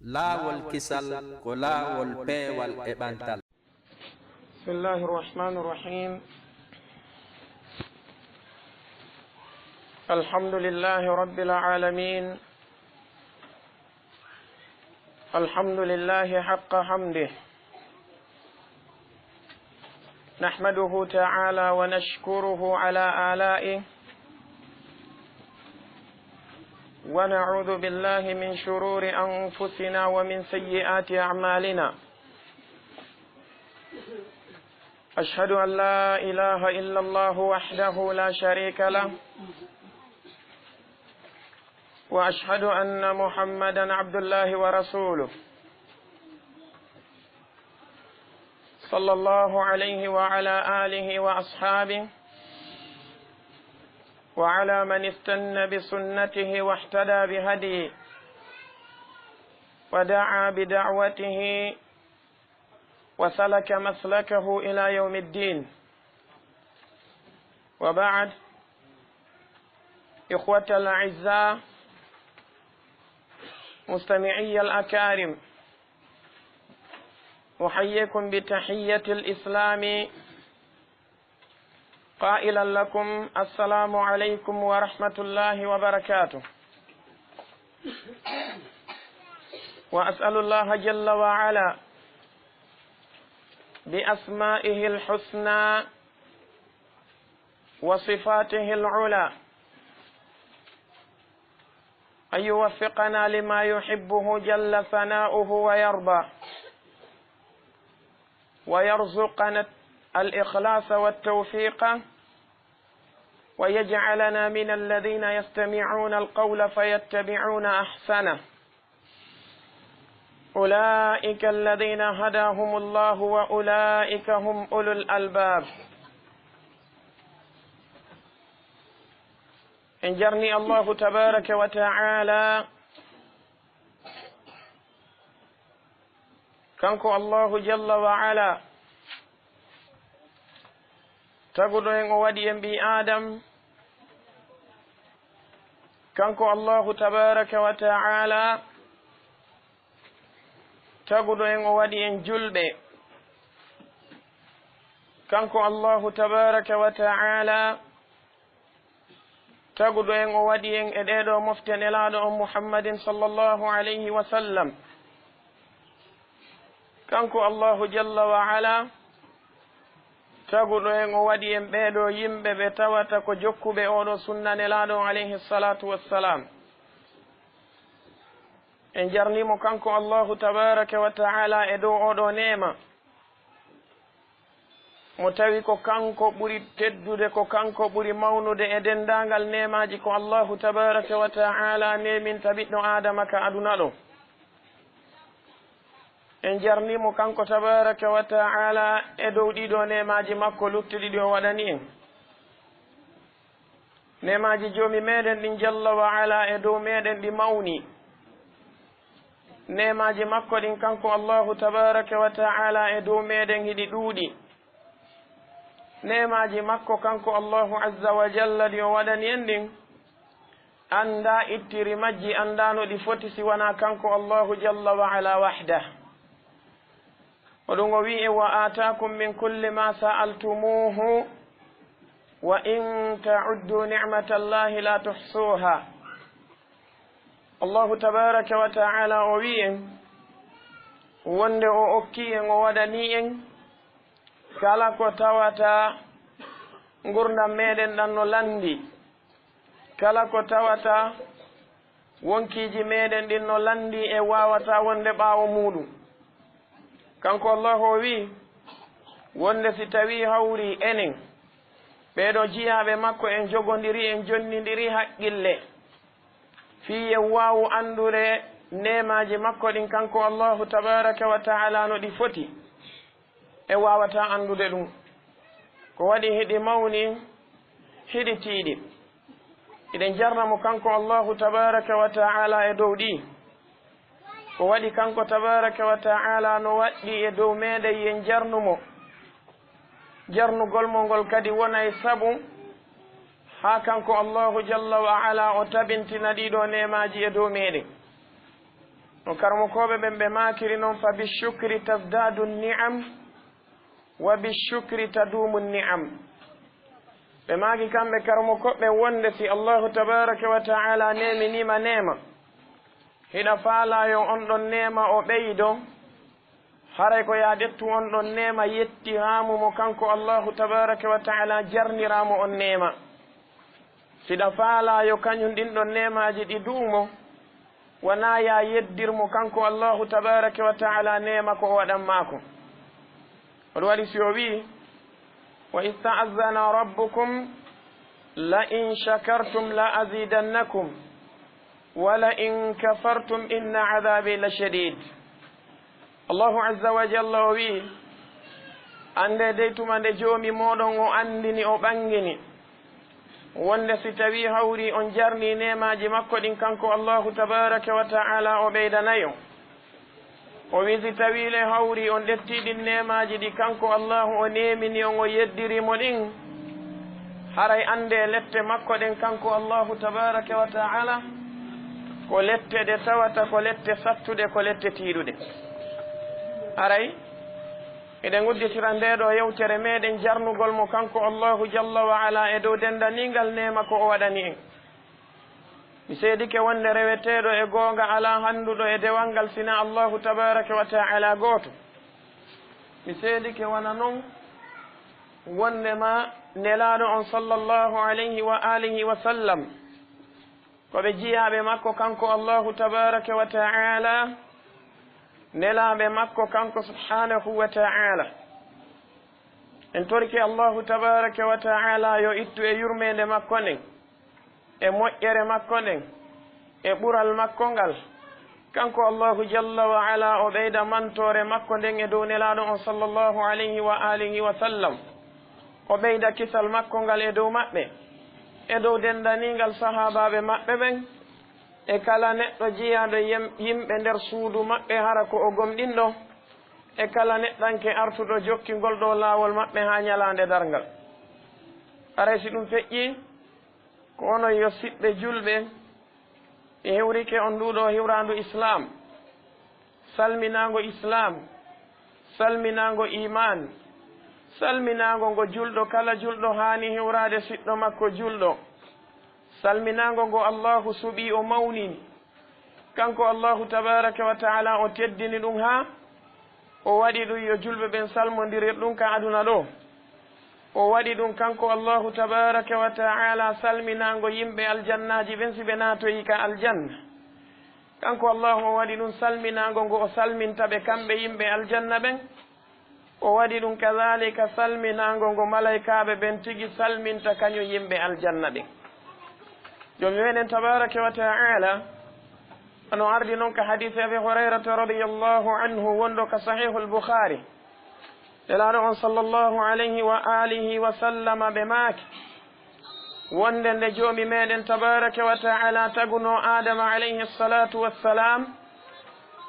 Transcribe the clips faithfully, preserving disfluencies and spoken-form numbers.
Laawol kisal ko laawol peewal e ɓantal. بسم الله الرحمن الرحيم. الحمد لله رب العالمين. الحمد لله حق حمده. نحمده تعالى ونشكره على آلائه، ونعوذ بالله من شرور أنفسنا ومن سيئات أعمالنا. أشهد أن لا إله إلا الله وحده لا شريك له، وأشهد أن محمدا عبد الله ورسوله، صلى الله عليه وعلى آله وأصحابه وعلى من استن بسنته واهتدى بهديه ودعا بدعوته وسلك مسلكه إلى يوم الدين. وبعد، إخوة الأعزاء، مستمعي الأكارم، أحييكم بتحية الإسلام قائلا لكم: السلام عليكم ورحمة الله وبركاته. وأسأل الله جل وعلا بأسمائه الحسنى وصفاته العلى أن يوفقنا لما يحبه جل ثناؤه ويرضى، ويرزقنا الإخلاص والتوفيق، ويجعلنا من الذين يستمعون القول فيتبعون أحسنه. أولئك الذين هداهم الله وأولئك هم أولو الألباب. En jarni Allahu tabaraka wa ta'ala, kanko Allahu jalla wa ala, taguɗo en o waɗi en ɓii Adam. Kanko Allahu tabaraka wa ta'ala, taguɗo en o waɗi en julɓe. Kanko Allahu tabaraka wa ta'ala, taguɗo en o waɗi en e ɗeeɗo mofte Nelaaɗo on Muhammadin sallallahu alayhi wa sallam. Kanko Allahu jalla wa ala, taguɗo en o waɗi en ɓeeɗo yimɓe ɓe tawata ko jokkuɓe oɗo sunna Nelaaɗo on alayhi salatu wassalam. En jarni mo kanko Allahu tabaraka wa ta'ala e dow oɗo neema. Mo tawi ko kanko ɓuri teddude, ko kanko ɓuri mawnude e denndaangal neemaaji ko Allahu tabaraka wa ta'ala neeminta ɓiɗɗo Aadama ka aduna ɗo. En jarni mo kanko tabaraka wa ta'ala e dow ɗiɗo neemaaji makko luttuɗi ɗi o waɗani en. Neemaaji Joomi meɗen ɗin jalla wa ala e dow meɗen ɗi mawni. Neemaaji makko ɗin kanko Allahu tabaraka wa ta'ala e dow meɗen hiɗi ɗuuɗi. Neemaaji makko kanko Allahu azza wa jalla ɗi o waɗani en ɗin, anndaa ittiri majji, anndaa no ɗi foti si wanaa kanko Allahu jalla wa ala wahdah. Ko ɗum o wi'i: "Wa aataakum min kulli ma sa'altumuhu, wa in ta'uddu ni'matallahi la tuhsuha." Allahu tabaraka wa ta'ala o wi'i en wonde o okki en, o waɗani en kala ko tawata ngurdam meɗen ɗan no lanndi, kala ko tawata wonkiiji meɗen ɗin no lanndi e waawata wonde ɓaawo muuɗum. Kanko Allahu o wi'i wonde si tawii hawri enen ɓeeɗo jiyaaɓe makko en jogondiri, en jonnindiri haqqille fii en waawu anndude neemaaji makko ɗin kanko Allahu tabaraka wa ta'ala no ɗi foti, en waawataa anndude ɗum. Ko waɗi hiɗi mawni, hiɗi tiiɗi. Hiɗen jarna mo kanko Allahu tabaraka wa ta'ala e dow ɗi. Ko waɗi kanko tabaraka wa ta'ala no waɗɗi e dow meɗen yen jarnu mo jarnugol mo ngol kadi wonay sabu haa kanko Allahu jalla wa ala o tabintina ɗiɗo neemaaji e dow meɗen. No karamokooɓe ɓen ɓe maakiri non, "Fa bi shukri tazdadu ni'am, wa bi shukri tadumu ni'am." Ɓe maaki kamɓe karamokooɓe wonde si Allahu tabaaraka wa ta'ala neeminii ma neema, hiɗa faalaa yo on ɗon neema o ɓeydo, haray ko yaa ƴettu on ɗon neema yettiraa mo mo kanko Allahu tabaaraka wa ta'ala jarniraa mo on neema. Siɗa faalaa yo kañun ɗin ɗon neemaaji ɗi duumo, wanaa yaa yeddir mo kanko Allahu tabaaraka wa ta'ala neema ko o waɗan maa kon. Ko ɗun waɗi si o wi'i, "Wa iz ta'azzana rabbukum la in shakartum la azidannakum, wa la in kafartum inna adhabi la shadid." Allahu azza wa jalla o wi'i, "Anndee dey tuma nde Joomi mooɗon o anndini, o ɓanngini, wonde si tawii hawrii on jarnii neemaaji makko ɗin, kanko Allahu tabaaraka wa ta'ala o ɓeydanay on." O wi'i, "Si tawii le hawrii on ƴettii ɗin neemaaji ɗi kanko Allahu o neemini on, o yeddirii mo ɗin, haray anndee lette makko ɗen kanko Allahu tabaaraka wa ta'ala ko lette ɗe tawata ko lette sattuɗe, ko lette tiiɗuɗe." Haray eɗen udditira ndee ɗoo yewtere meɗen jarnugol mo kanko Allahu jalla wa ala e dow denndaniingal neema ko o waɗani en. Mi seedike wonde reweteeɗo e goonga alaa hannduɗo e dewal ngal sinaa Allahu tabaaraka wa ta'ala gooto. Mi seedike wano non wonde ma Nelaaɗo on sallallahu alayhi wa alihi wa sallam ko ɓe jiyaaɓe makko kanko Allahu tabaaraka wa ta'ala, nelaaɓe makko kanko subhaanahu wa ta'ala. En torike Allahu tabaaraka wa ta'ala yo ittu e yurmeende makko nden, e moƴƴere makko nden, e ɓural makko ngal. Kanko Allahu jalla wa ala o ɓeyda mantoore makko nden e dow Nelaaɗo on sallallahu alayhi wa alihi wa sallam. O ɓeyda kisal makko ngal e dow maɓɓe, e dow denndaniingal sahaabaaɓe maɓɓe ɓen, e kala neɗɗo jiyaaɗo yem-, yimɓe nder suudu maɓɓe hara ko o gomɗinɗo, e kala neɗɗanke artuɗo jokkingol ɗoo laawol maɓɓe haa ñalaande darngal. Haray si ɗun feƴƴii, ko onon yo siɓɓe julɓe, mi hiwrike on nduu ɗoo hiwraandu Islaam, salminaango Islaam, salminaango iimaan, salminaango ngo julɗo kala julɗo haani hiwraade siɗɗo makko julɗo, salminaango ngo Allaahu suɓii o mawnini. Kanko Allaahu tabaaraka wa ta'aala o teddini ɗun haa o waɗi ɗun yo julɓe ɓen salmondirir ɗun ka aduna ɗoo. O waɗi ɗun kanko Allaahu tabaaraka wa ta'aala salminaango yimɓe aljannaaji ɓen si ɓe naatoyii ka aljanna. Kanko Allaahu o waɗi ɗun salminaango ngo o salminta ɓe kamɓe yimɓe aljanna ɓen. O waɗi ɗun kadaalika salminaango ngo malaykaaɓe ɓen tigi salminta kañun yimɓe aljanna ɓen. Joomi meɗen tabaaraka wa ta'aala, no ardi non ka hadiisi Abi Hurayrata radiyallaahu anhu wonɗo ka Sahiihul Bukhaari. Nelaaɗo on sallallahu alayhi wa alihi wa sallama ɓe maaki, wonde nde Joomi meɗen tabaaraka wa ta'aala tagunoo Aadama alayhi salaatu wa salaam,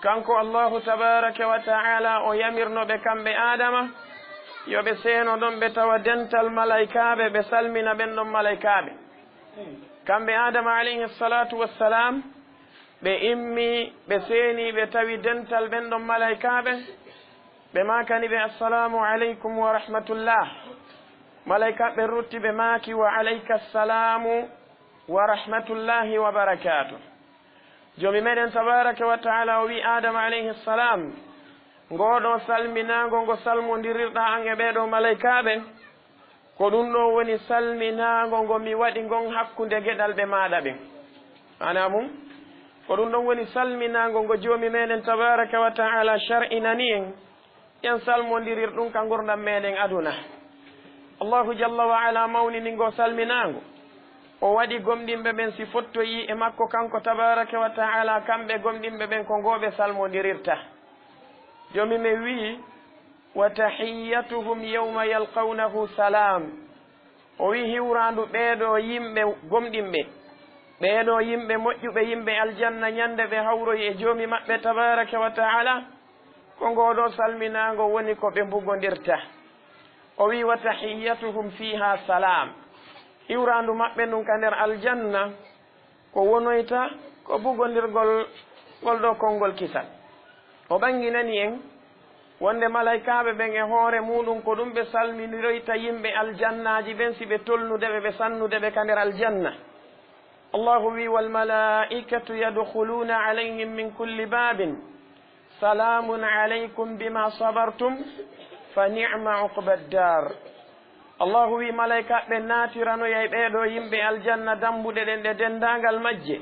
kanko Allaahu tabaaraka wa ta'aala o yamirno ɓe kamɓe Aadama yo ɓe seeno ɗon ɓe tawa dental malaykaaɓe, ɓe salmina ɓen ɗon malaykaaɓe. Kamɓe Aadama alayhi salaatu wa salaam, ɓe immii, ɓe seenii, ɓe tawi dental ɓen ɗon malaykaaɓe. Ɓe maakani ɓe, "Assalaamu aleykum wa rahmatullah." Malaykaaɓe ɓen rutti, ɓe maaki, "Wa aleyka assalaamu wa rahmatullahi wa barakaatuh." Joomi meɗen tabaaraka wa ta'aala o wi'i Aadama alayhi salaam, "Ngoo ɗoo salminaango ngo salmondirirɗaa an e ɓee ɗoo malaykaaɓe, ko ɗun ɗoo woni salminaango ngo mi waɗi ngon hakkunde geɗalɓe maaɗa ɓen." Maanaa mun, ko ɗun ɗon woni salminaango ngo Joomi meɗen tabaaraka wa ta'aala shar'inani en, en salmondirir ɗun ka ngurndan meɗen aduna. Allaahu jalla wa ala mawnini ngoo salminaango. O waɗi gomɗinɓe ɓen si fottoyii e makko kanko tabaaraka wa ta'aala, kamɓe gomɗinɓe ɓen ko ngoo ɓe salmondirirta. Joomi men wi'i, "Wa tahiyyatuhum yawma yalqawnahu salaam." O wi'i hiwraandu ɓee ɗoo yimɓe gomɗinɓe, ɓee ɗoo yimɓe moƴƴuɓe, yimɓe aljanna, ñande ɓe hawroyi e Joomi maɓɓe tabaaraka wa ta'aala, ko ngoo ɗoo salminaango woni ko ɓe mbugondirta. O wi'i, "Wa tahiyyatuhum fiihaa salaam." Hiwraandu maɓɓe ndun ka nder aljanna, ko wonoyta ko bugondirgol Ngol ɗoo konngol kisal, o ɓannginani en wonde malaykaaɓe ɓen e hoore muuɗum ko ɗum ɓe salminiroyta yimɓe aljannaaji ɓen si ɓe tolnude ɓe, ɓe sannude ɓe ka nder aljanna. Allahu wi'i: "Wal malaa'ikatu yadkhuluuna alayhim min kulli baabin, salaamun alaykum bima sabartum, fa ni'ma uqbad daar." Allahu wi'i malaykaaɓe ɓen naatiranoyay ɓee ɗoo yimɓe aljanna dammbuɗe ɗen ɗe denndaangal majje.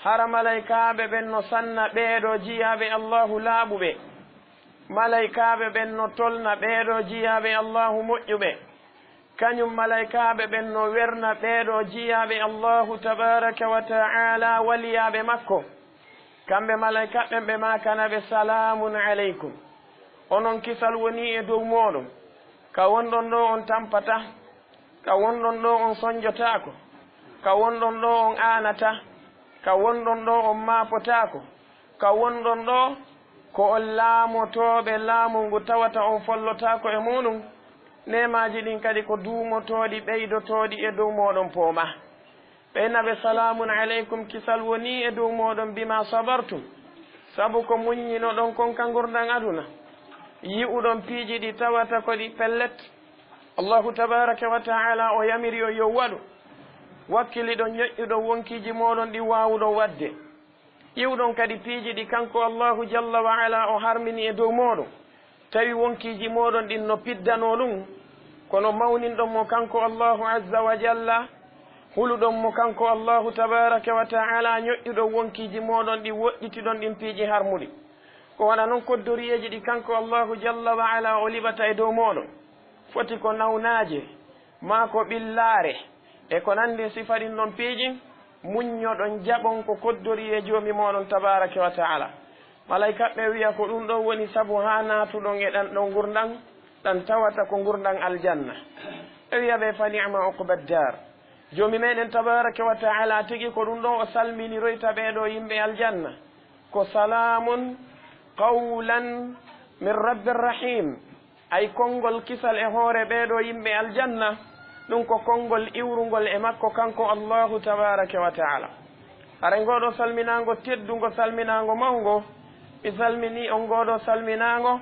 Hara malaykaaɓe ɓen no sanna ɓee ɗoo jiyaaɓe Allahu laaɓuɓe. Malaykaaɓe ɓen no tolna ɓee ɗoo jiyaaɓe Allahu moƴƴuɓe. Kañum malaykaaɓe ɓen no werna ɓee ɗoo jiyaaɓe Allahu tabaaraka wa ta'aala waliyaaɓe makko. Kamɓe malaykaaɓe ɓen ɓe maakana ɓe: "Salaamun alaykum." Onon kisal wonii e dow mooɗon. Ka wonɗon ɗoo on tampataa. Ka wonɗon ɗoo on sonjotaako. Ka wonɗon ɗoo on aanataa. Ka wonɗon ɗoo on maapotaako. Ka wonɗon ɗoo ko on laamotooɓe laamu ngu tawata on follotaako e muuɗum. Neemaaji ɗin kadi ko duumotooɗi, ɓeydotooɗi e dow mooɗon poomaa. Ɓe na ɓe: "Salaamun alaykum, kisal wonii e dow mooɗon, bima sabartum." Sabu ko muññinoɗon kon ka ngurndan aduna. Yi'uɗon piiji ɗi tawata ko ɗi pellet. Allahu tabaaraka wa ta'aala o yamiri on yo waɗu. Wakkiliɗon ñoƴƴuɗon wonkiiji mooɗon ɗi waawuɗon waɗde. Ƴiwɗon kadi piiji ɗi kanko Allahu jalla wa ala o harmini e dow mooɗon, tawi wonkiiji mooɗon ɗin no piddanoo ɗum, kono mawninɗon mo kanko Allahu azza wa jalla, huluɗon mo kanko Allahu tabaraka wa ta'ala, ñoƴƴuɗon wonkiiji mooɗon ɗin, woɗɗitiɗon ɗin piiji harmuɗi. Ko wona non koddoriyeeji ɗi kanko Allahu jalla wa ala o liɓata e dow mooɗon, foti ko nawnaaje, maa ko ɓillaare, e ko nanndi sifa ɗin ɗon piiji, muññoɗon, jaɓon ko koddori e Joomi mooɗon tabaaraka wa ta'ala. Malaykaaɓe ɓe wi'a ko ɗum ɗon woni sabu haa naatuɗon e ɗan ɗon ngurndan, ɗan tawata ko ngurndan aljanna. Ɓe wi'a ɓe: "Fa ni'ma uqbad daar." Joomi meɗen tabaaraka wa ta'ala tigi ko ɗum ɗon o salminiroyta ɓee ɗoo yimɓe aljanna. Ko: "Salaamun qawlan min rabbir rahiim." Ay konngol kisal e hoore ɓee ɗoo yimɓe aljanna, ɗum ko konngol iwrungol e makko kanko Allahu tabaaraka wa ta'ala. Haray ngoo ɗoo salminaango teddungo, salminaango mawngo, mi salminii on ngoo ɗoo salminaango,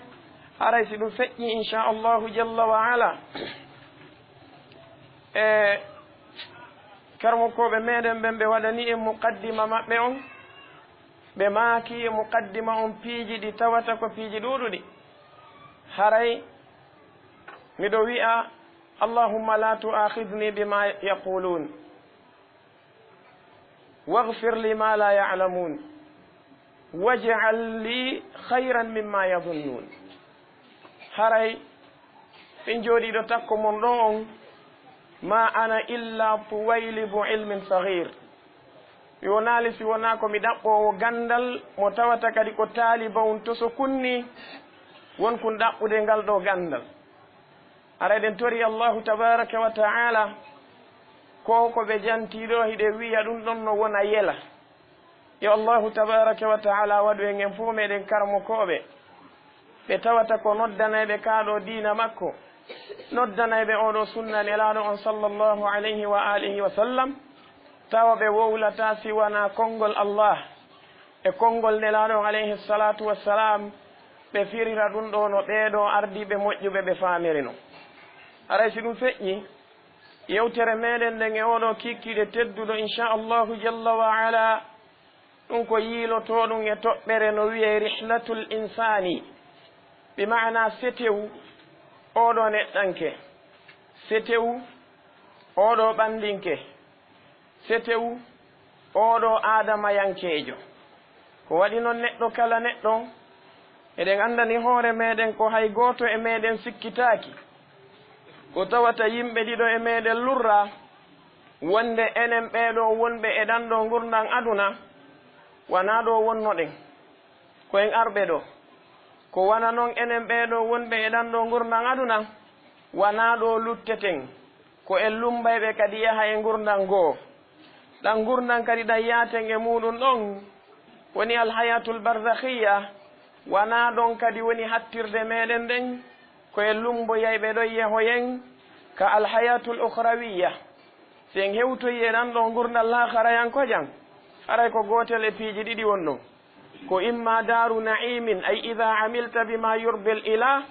haray si ɗum feƴƴii, inshaa Allahu jalla wa ala, e karamokooɓe meɗen ɓen ɓe waɗanii en muqaddima maɓɓe on, ɓe maaki e muqaddima on piiji ɗi tawata ko piiji ɗuuɗuɗi. Haray miɗo wi'a: "Allahumma la tu'akhidhni bima yaqulun, waghfir li ma la ya'lamun, waj'al li khayran mimma yadhunnun." Haray min jooɗiiɗo takko mon ɗoo on, "Ma ana illa tuwaylibu ilmin saghir." Mi wonaali si wonaa ko mi ɗaɓɓoowo ganndal, mo tawata kadi ko taaliba on tosokunni wonkun ɗaɓɓude ngal ɗoo ganndal. Ara eɗen tori Allahu tabaaraka wa ta'ala, ko ko ɓe jantii ɗoo, hiɗen wi'a ɗum ɗon no wona yela. Yo Allahu tabaaraka wa ta'ala waɗu en, en fof meɗen karamokooɓe, ɓe tawata ko noddanayɓe kaa ɗoo diina makko, noddanayɓe oo ɗoo sunna Nelaaɗo on sallallahu alayhi wa alihi wa sallam, tawa ɓe wowlataa si wanaa konngol Allah e konngol Nelaaɗo on alayhi salatu wa salam, ɓe firira ɗum ɗoo no ɓee ɗoo ardiiɓe moƴƴuɓe ɓe faamiri non. Haray si ɗum feƴƴii, yewtere meɗen nden e oo ɗoo kiikiiɗe tedduɗo, inshaa Allahu jalla wa ala, ɗum ko yiilotooɗum e toɓɓere no wi'ee rihlatul insaani, bi maana setewu oo ɗoo neɗɗanke, setewu oo ɗoo ɓanndinke, setewu oo ɗoo aadamayankeejo. Ko waɗi non neɗɗo kala neɗɗo, eɗen anndani hoore meɗen ko hay gooto e meɗen sikkitaaki ko tawata yimɓe ɗiɗo e meɗen lurraa wonde enen ɓee ɗoo wonɓe e ɗan ɗoo ngurndan aduna, wanaa ɗoo wonnoɗen, ko en arɓe ɗoo. Ko wona non enen ɓee ɗoo wonɓe e ɗan ɗoo ngurndan aduna, wanaa ɗoo lutteten, ko en lummbayɓe kadi yaha e ngurndan goo. Ɗan ngurndan kadi ɗan yaaten e muuɗum ɗon woni alhayatul barzakhiyya, wanaa ɗon kadi woni hattirde meɗen nden, ko en lummboyayɓe ɗon yehoyen ka alhayatul ukhrawiyya. Si en hewtoyi e ɗan ɗoo ngurndan laakharayankojan, haray ko gootel e piiji ɗiɗi won ɗon. Ko imma daaru na'imin, ay ida amilta bima yurdi l ilah,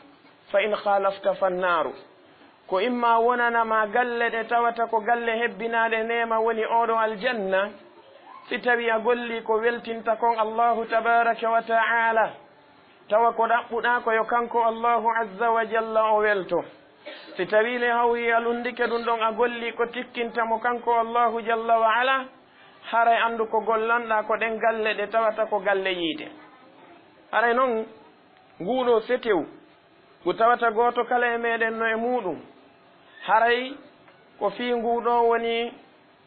fa in khalafta fannaaru. Ko imma wonanama galle ɗe tawata ko galle hebbinaɗe neema, woni oɗo aljanna, si tawi a golli ko weltinta kon Allahu tabaraka wa ta'ala, tawa ko ɗaɓɓuɗa ko yo kanko Allahu azza wa jalla o welto. Si tawi le hawri a lundike ɗum ɗon a golli ko tikkinta mo kanko Allahu jalla wa ala, haray andu ko gollanɗa ko ɗen galle ɗe tawata ko galle yiite. Haray non nguɗo setew ngu tawata gooto kala e meɗen no e muɗum, haray ko fii nguɗo woni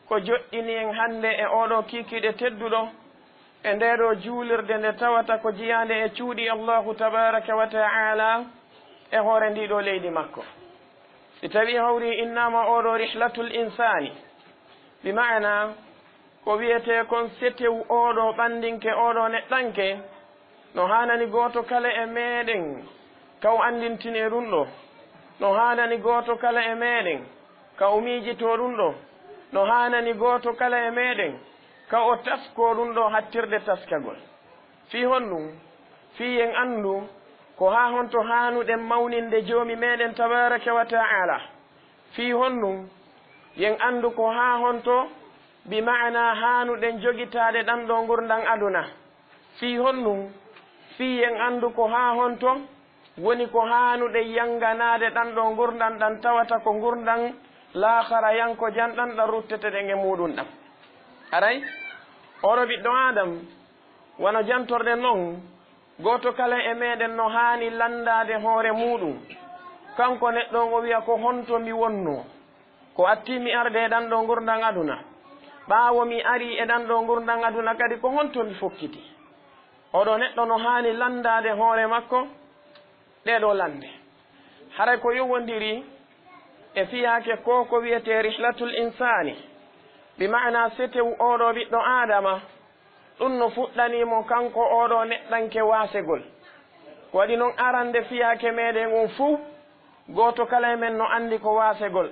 ko joɗɗini en hannde e oɗo kiikiiɗe tedduɗo, e nde ɗo juulirde nde tawata ko jiyaande e cuuɗi Allahu tabaraka wa ta'ala e hoore ndi ɗo leydi makko. Si tawi hawri innama oɗo rihlatul insani, bi ma'ana ko wiyete kon setew oɗo ɓandinke, oɗo neɗɗanke, no haanani gooto kala e meɗen ka o anndintine ɗum ɗo. No haanani gooto kala e meɗen ka o miijito ɗum ɗo. No haanani gooto kala e meɗen ka o tasko ɗum ɗo hattirde taskagol. Fii honɗum? Fii en anndu ko haa honto haanuɗen mawninde Joomi meɗen tabaraka wa ta'ala. Fii honɗum? Yen anndu ko haa honto, bi ma'ana, haanuɗen jogitaade ɗan ɗo ngurndan aduna. Fii honɗum? Fii yen anndu ko haa honto woni ko haanuɗen yanganaade ɗan ɗo ngurndan ɗan tawata ko ngurndan laakhara yanko jan ɗan ɗan rutteteɗen e muɗum ɗan. Aray, oɗo ɓiɗɗo Adam, wano jantorde non, gooto kala e meɗen no haani landaade hoore muɗum. Kanko neɗɗo on o wi'a, ko honto mi wonno? Ko atti mi arde e ɗan ɗo ngurndan aduna? Ɓaawo mi ari e ɗan ɗo ngurndan aduna kadi, ko honto mi fokkiti? Oɗo neɗɗo no haani landaade hoore makko ɗee ɗo lande. Haray ko yowondiri e fiyaake ko ko wiyetee rihlatul insaani, bi ma'ana setew oɗo ɓiɗɗo Aadama, ɗum no fuɗɗanii mo kanko oɗo neɗɗanke waasegol. Ko waɗi non arande fiyaake meɗen on fuu, gooto kala e men no anndi ko waasegol.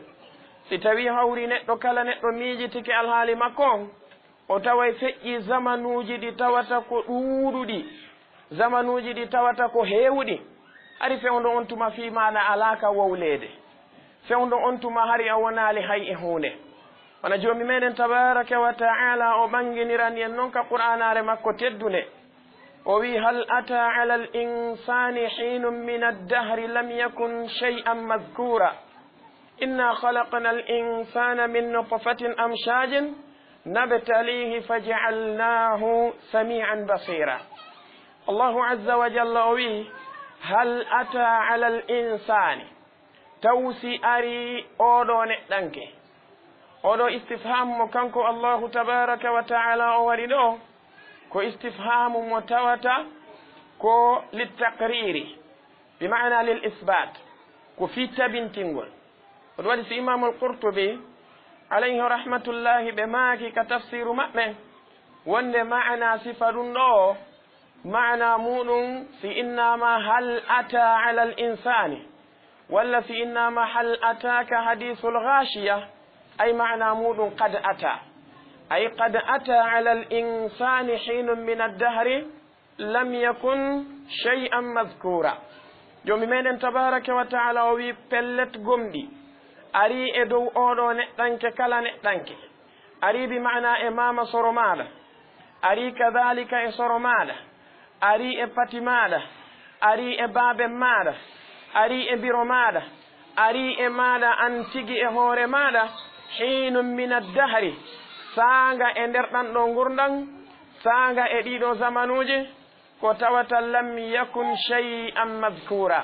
Si tawii hawri neɗɗo kala neɗɗo miijitike alhaali makko on, o taway feƴƴii zamanuuji ɗi tawata ko ɗuuɗuɗi, zamanuuji ɗi tawata ko heewuɗi. Hari fewndo on tuma fii maaɗa alaa ka wowleede. Fewndo on tuma hari a wonaali hay e huunde. Wano Joomi meɗen tabaaraka wa ta'ala o ɓanginirani en non ka Qur'aanaare makko teddunde. O wi'i, "Hal ataa alal insaani hiinun minad dahri lam yakun shay'an madhkuura. Inna khalaqnal insaana min nutfatin amshaajin nabtaliihi faja'alnaahu samii'an basiira." Allahu azza wa jalla o wi'i, "Hal ataa alal insaani?" Taw si arii oɗo neɗɗanke? Oɗo istifham mo kanko Allahu tabaaraka wa ta'ala o waɗi ɗo, ko istifhamu mo tawata ko littaqriri, bi ma'ana lil isbat, ko fii tabintingol. Ko ɗum waɗi si Imaamul Qurtubi, alayhi rahmatullahi, ɓe maaki ka tafsiru maɓɓe, wonde ma'ana sifa ɗum ɗo, ma'ana muɗum si innama hal ata alal insani, walla si innama hal ataka hadisul ghashiya, ay ma'ana muɗum qad ata. Ay qad ata alal insani hinun min ad-dahri lam yakun shay'an madhkura. Joomi meɗen tabaraka wa ta'ala o wi, pellet gomɗi arii e dow oɗo neɗɗanke kala neɗɗanke. Arii bi ma'ana e maama soro maaɗa. Arii kadhalika e soro maaɗa. Arii e pati maaɗa. Arii e baaben maaɗa. Arii e biro maaɗa. Arii e maaɗa an tigi e hoore maaɗa. Hinun min ad-dahri. Saanga e nder ɗan ɗo ngurndan. Saanga e ɗiɗo zamanuuji. Ko tawata lam yakun shay'an madhkura.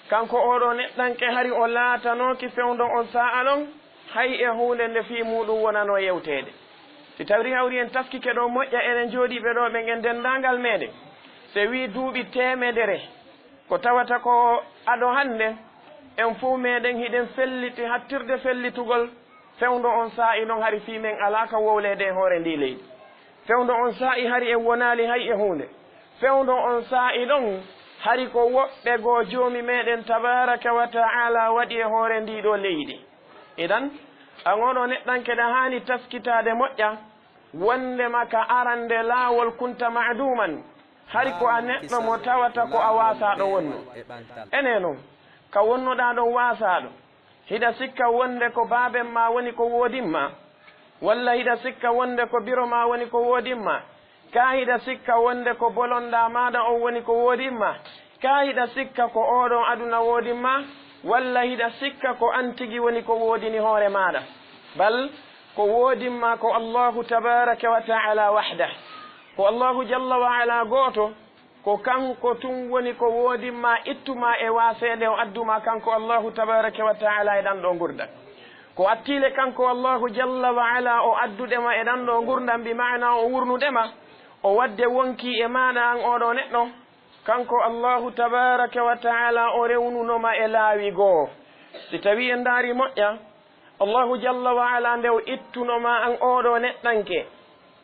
Kanko oɗo neɗɗanke hari o laatanooki fewndo on saa'a ɗon, hay e huunde nde fii muuɗum wonano yewteede. Si tawri hawri en taskike ɗo moƴƴa, enen jooɗiiɓe ɗo ɓen e denndaangal meɗen, se wii duuɓi teemedere, ko tawata ko ado hannde, en fow meɗen hiɗen felliti hattirde fellitugol fewndo on saa'i ɗon hari fii men alaa ka wowleede e hoore ndii leydi. Fewndo on saa'i hari en wonaali hay e huunde. Fewndo on saa'i ɗon hari ko woɓɓe goo Joomi meɗen tabaraka wa ta'ala waɗi e hoore ndii ɗo leydi. Idan, an oɗo neɗɗanke ɗa haani taskitaade moƴƴa, wondema ka arande laawol kunta ma'duman, Hari ko a neɗɗo mo tawata ko a waasaaɗo wonno. Ene noon, ka wonnoɗaa ɗon waasaaɗo, hiɗa sikka wonde ko baaben ma woni ko woodin ma? Walla hiɗa sikka wonde ko biro ma woni ko woodin ma? Kaa hiɗa sikka wonde ko bolondaa maaɗa on woni ko woodin ma? Kaa hiɗa sikka ko ooɗoo aduna woodin ma? Walla hiɗa sikka ko an tigi woni ko woodini hoore maaɗa? Bal ko woodin ma ko Allaahu tabaaraka wa ta'aalaa wahdah. Ko Allaahu jalla wa alaa gooto, ko kanko tun woni ko woodin ma, ittu ma e waaseende o addu ma kanko Allaahu tabaaraka wa ta'aalaa e ɗan ɗoo ngurndan. Ko attii le kanko Allaahu jalla wa alaa o addude ma e ɗan ɗoo ngurndan, bi ma'anaa o wurnude ma, o waɗde wonkii e maaɗa an ooɗoo neɗɗo, kanko Allaahu tabaaraka wa ta'aalaa o rewnuno ma e laawi goo. Si tawii en ndaarii moƴƴa, Allaahu jalla wa alaa nde o ittuno ma an ooɗoo neɗɗanke,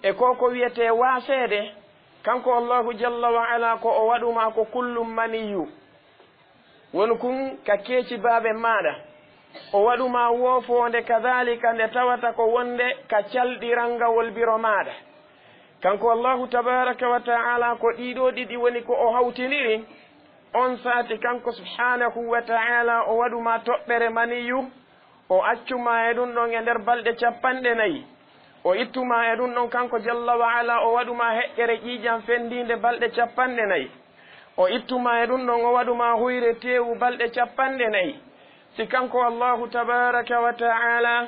e ko ko wi'etee waaseede, kanko Allaahu jalla wa alaa ko o waɗu ma ko kullum maniyyu. Wonu kun ka keeci baaben maaɗa. O waɗu ma woofoonde kadaalika nde tawata ko wonde ka calɗi ranngawol biro maaɗa. Kanko Allaahu tabaaraka wa ta'aalaa ko ɗii ɗoo ɗiɗi woni ko o hawtindiri. On sati kanko subhaanahu wa ta'aalaa o waɗu ma toɓɓere maniyyu. O accu ma e ɗun ɗon e nder balɗe cappanɗe nayi. O ittu ma e ɗun ɗon kanko jalla wa alaa, o waɗu ma heƴƴere ƴiiƴan fenndiinde balɗe cappanɗe nayi. O ittu ma e ɗun ɗon, o waɗu ma huyre teewu balɗe cappanɗe nayi. Si kanko Allaahu tabaaraka wa ta'aalaa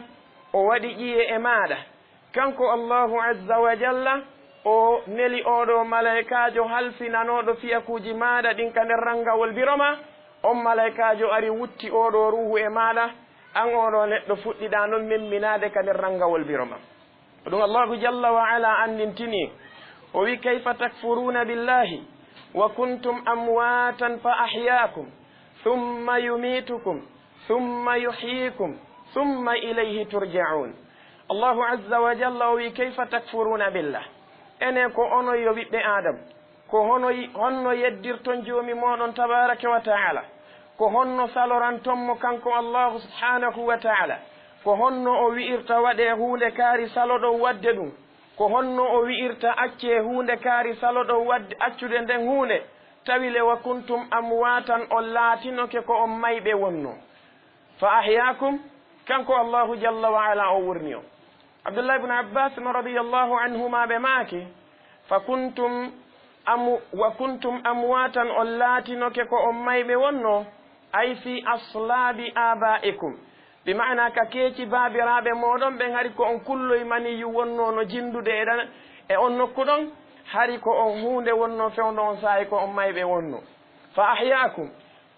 o waɗi ƴiye e maaɗa, kanko Allaahu azza wa jalla o neli oo ɗoo malaykaajo halfinanooɗo fiyakuuji maaɗa ɗin ka nder ranngawol biro ma, on malaykaajo ari wutti oo ɗoo ruuhu e maaɗa, an oo ɗoo neɗɗo fuɗɗiɗaa non memminaade ka nder ranngawol biro ma. Ko ɗum Allaahu jalla wa alaa anndintini, o wi: كيف تكفرون بالله وكنتم أمواتا فأحياكم ثم يميتكم ثم يحييكم ثم إليه ترجعون. Allaahu azza wa jalla o wi: كيف تكفرون بالله. Enen ko onon yo ɓiɓɓe Aadam, ko hono, honno yeddirton Joomi mooɗon tabaaraka wa ta'aalaa? Ko honno saloranton mo kanko Allaahu subhaanahu wa ta'aalaa? Ko honno o wi'irta waɗee huunde kaari saloɗon waɗde ɗum? Ko honno o wi'irta accee huunde kaari saloɗon waɗde, accude nden huunde, tawi le وكنتم أمواتا, on laatinoke ko on mayɓe wonnoo. فأحياكم, kanko Allaahu jalla wa alaa o wurni on. Abdullah ibn Abbas radiyallahu anhuma ɓe maaki, فكنتم أم-, وكنتم أمواتا, on laatinoke ko on mayɓe wonnoo, أي في أصلاب آبائكم. Bi ma'anaa ka keeci baabiraaɓe mooɗon ɓen, hari ko on kulloy maniyyu wonnoo no jinndude e ɗan, e on nokku ɗon, hari ko on huunde wonnoo fewndo on saa'i ko on mayɓe wonnoo. فأحياكم,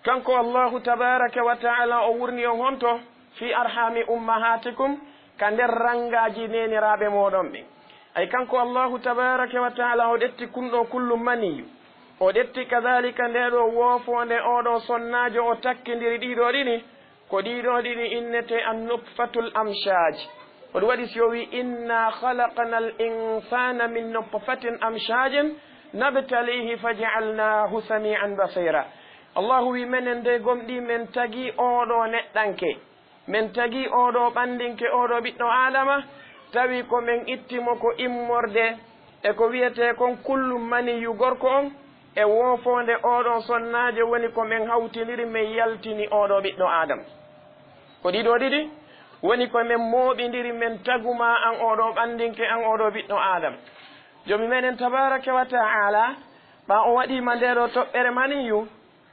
kanko Allaahu tabaaraka wa ta'aalaa o wurni on honto? في أرحام أمهاتكم, ka nder ranngaaji neeniraaɓe mooɗon ɓen. Ay kanko Allaahu tabaaraka wa ta'aalaa o ɗetti kun ɗoo kullu maniyyu. O ɗetti kadaalika ndee ɗoo woofoonde oo ɗoo sonnaajo, o takkindiri ɗii ɗoo ɗiɗi. Ko ɗii ɗoo ɗiɗi innetee النطفة الأمشاج. Ko ɗum waɗi si o wi: إنا خلقنا الإنسان من نطفة أمشاج نبتليه فجعلناه سميعا بصيرا. Allaahu wi: Menen dey gomɗii men tagii oo ɗoo neɗɗanke, men tagii oo ɗoo ɓanndinke, oo ɗoo ɓiɗɗo Aadama, tawi ko men itti mo ko immorde e ko wi'etee kon kullu maniyyu gorko on, e woofoonde oo ɗoo sonnaajo woni ko men hawtindiri, men yaltini oo ɗoo ɓiɗɗo Aadama. Ko ɗii ɗoo ɗiɗi woni ko men mooɓindiri, men tagu ma an oo ɗoo ɓanndinke, an oo ɗoo ɓiɗɗo Aadama. Joomi meɗen tabaaraka wa ta'aalaa, ɓaa o waɗii ma ndee ɗoo toɓɓere maniyyu,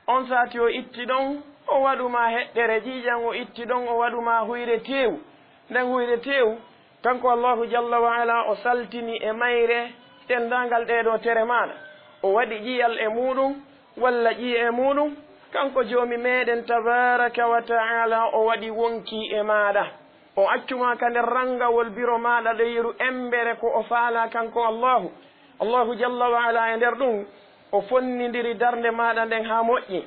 on sati o itti ɗon, o waɗu ma heɗɗere ƴiiƴan, o itti ɗon, o waɗu ma huyre teewu. Nden huyre teewu, kanko Allaahu jalla wa alaa, o saltini e mayre denndaangal ɗee ɗoo tere maaɗa. O waɗi ƴiyal e muuɗum, walla ƴiye e muuɗum. Kanko Joomi meɗen tabaaraka wa ta'aalaa, o waɗi wonkii e maaɗa. O accu ma ka nder ranngawol biro maaɗa ɗo yeru embere ko o faalaa kanko Allaahu. Allaahu jalla wa alaa e nder ɗum, o fonnindiri darnde maaɗa nden haa moƴƴi.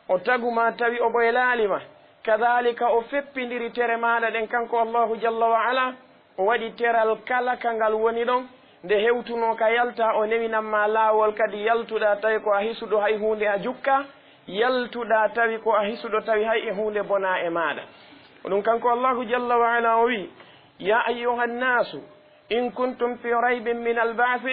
O tagu ma tawi o ɓoylaali ma. Kadaalika o feppindiri tere maaɗa ɗen kanko Allaahu jalla wa alaa. O waɗi teral kala ka ngal woni ɗon. Nde hewtunoo ka yalta, o newinan ma laawol kadi yaltuɗaa tawi ko a hisuɗo hay huunde a jukkaa. Yaltuɗaa tawi ko a hisuɗo tawi hay e huunde bonaa e maaɗa. Ko ɗum kanko Allaahu jalla wa alaa o wi: يا أيها الناس إن كنتم في ريب من البعث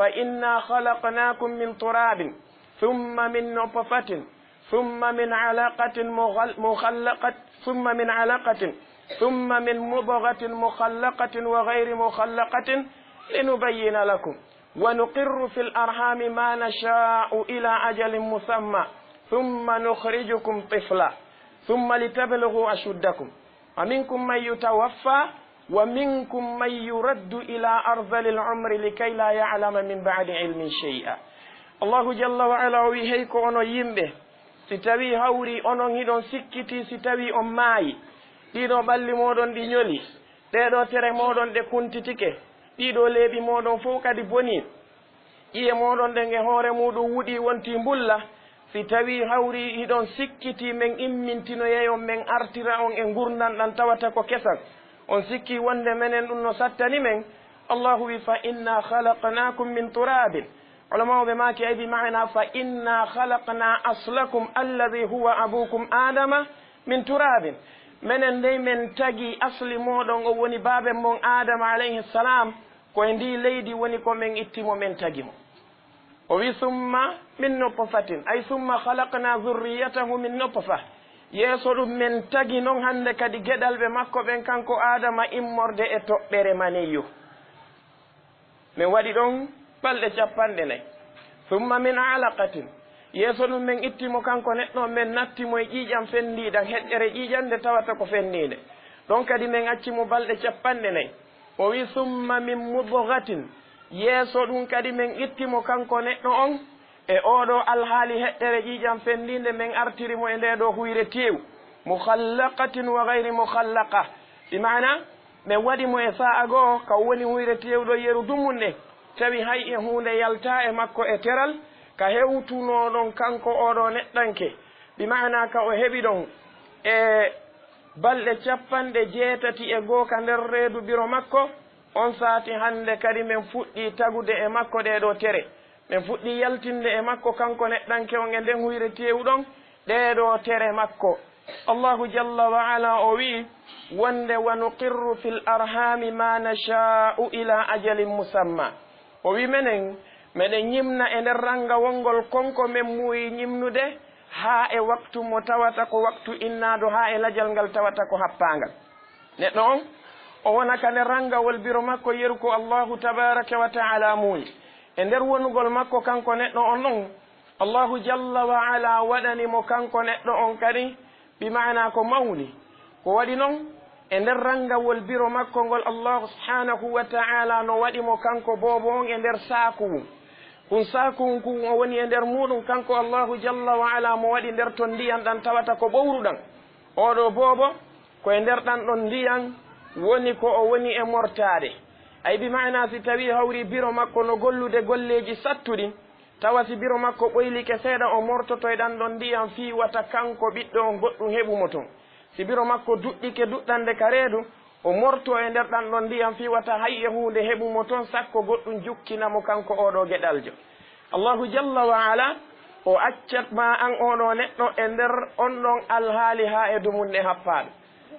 فإنا خلقناكم من تراب ثم من نطفة ثم من علقة مغل-، مخلقة، ثم من علقة، ثم من مضغة مخلقة وغير مخلقة لنبين لكم ونقر في الأرحام ما نشاء إلى أجل مسمى ثم نخرجكم طفلا ثم لتبلغوا أشدكم ومنكم من يتوفى ومنكم من يرد إلى أرذل العمر لكي لا يعلم من بعد علم شيئا. Allahu jalla wa ala o wi, hey ko onon yimɓe, si tawi hawri onon hiɗon sikkiti, si tawi on maayi, ɗiɗo ɓalli moɗon ɗi ñoli, ɗeɗo tere moɗon ɗe kuntitike, ɗiɗo leeɓi moɗon fow kadi boni, ƴiye moɗon ɗen e hoore muɗum wuɗi wonti mbulla, si tawi hawri hiɗon sikkiti men immintinoyay on, men artira on e ngurndan ɗan tawata ko kesan, on sikki wonde menen ɗum no sattani men, Allahu wi, فإنا خلقناكم من تراب. Ulama'uɓe maaki ay bi ma'ana, فإنا خلقنا أصلكم الذي هو أبوكم آدم من تراب. Menen dey men tagi asli moɗon, o woni baaben mon Adama alayhi salam, ko e ndi leydi woni ko men itti mo, men tagi mo. O wi, ثم من نطفة، أي ثم خلقنا ذريته من نطفة. Yeeso ɗum men tagi non hande kadi geɗalɓe makko ɓen kanko Adama immorde e toɓɓere maniyyu. Men waɗi ɗon balɗe cappanɗe nay. ثم من علقة. Yeeso ɗum men itti mo kanko neɗɗo, men natti mo e ƴiiƴam fenndiiɗam, heƴƴere ƴiiƴam nde tawata ko fenndiinde. Ɗon kadi men acci mo balɗe cappanɗe nay. O wi, ثم من مضغة. Yeeso ɗum kadi men itti mo kanko neɗɗo on e oɗo alhaali heƴƴere ƴiiƴam fenndiinde, men artiri mo e nde ɗo huyre teewu. مخلقة وغير مخلقة. Bi maana, men waɗi mo e sa'a goo, ka o woni huyre teewu ɗo yeru dumunde, tawi hay e huunde yaltaa e makko e teral, ka hewtunoo ɗon kanko oɗo neɗɗanke. Bi maana, ka o heɓi ɗon e balɗe cappanɗe jeetati e goo ka nder reedu biro makko, on saati hande kadi men fuɗɗii tagude e makko ɗee ɗoo tere. Men fuɗɗii yaltinde e makko kanko neɗɗanke on e nden huyre teewu ɗon ɗee ɗoo tere makko. Allahu jalla wa ala o wi'i wonde, ونقر في الأرحام ما نشاء إلى أجل مسمى. O wi'i menen, meɗen ñimna e nder rangawol ngol kon ko men muuyi ñimnude haa e waktu mo tawata ko waktu innaaɗo, haa e lajal ngal tawata ko happaangal. Neɗɗo on, o wona ka nder rangawol biro makko yeru ko Allahu tabaraka wa ta'ala muuyi. E nder wonugol makko kanko neɗɗo on ɗon, Allahu jalla wa ala waɗani mo kanko neɗɗo on kadi, bi maana ko mawni. Ko waɗi non, e nder rangawol biro makko ngol, Allahu subhanahu wa ta'ala no waɗi mo kanko boobo on e nder saakuwun. Kun saakuwun kun o woni e nder muuɗum kanko Allahu jalla wa ala mo waɗi nder ton ndiyan ɗan tawata ko ɓowru ɗan. Oɗo boobo, ko e nder ɗan ɗon ndiyan woni ko o woni e mortaade. Ay, bi maana, si tawi hawri biro makko no gollude golleeji sattuɗi, tawa si biro makko ɓoylike seeɗa, o mortoto e ɗan ɗon ndiyan fii wata kanko ɓiɗɗo on goɗɗum heɓu mo ton. Si biro makko duɗɗike duɗɗande ka reedu, o morto e nder ɗan ɗon ndiyan fii wata hay e huunde heɓu mo ton, sakko goɗɗum jukkina mo kanko oɗo geɗaljo. Allahu jalla wa ala, o accat ma an oɗo neɗɗo e nder on ɗon alhaali haa e dumunde happaaɗo.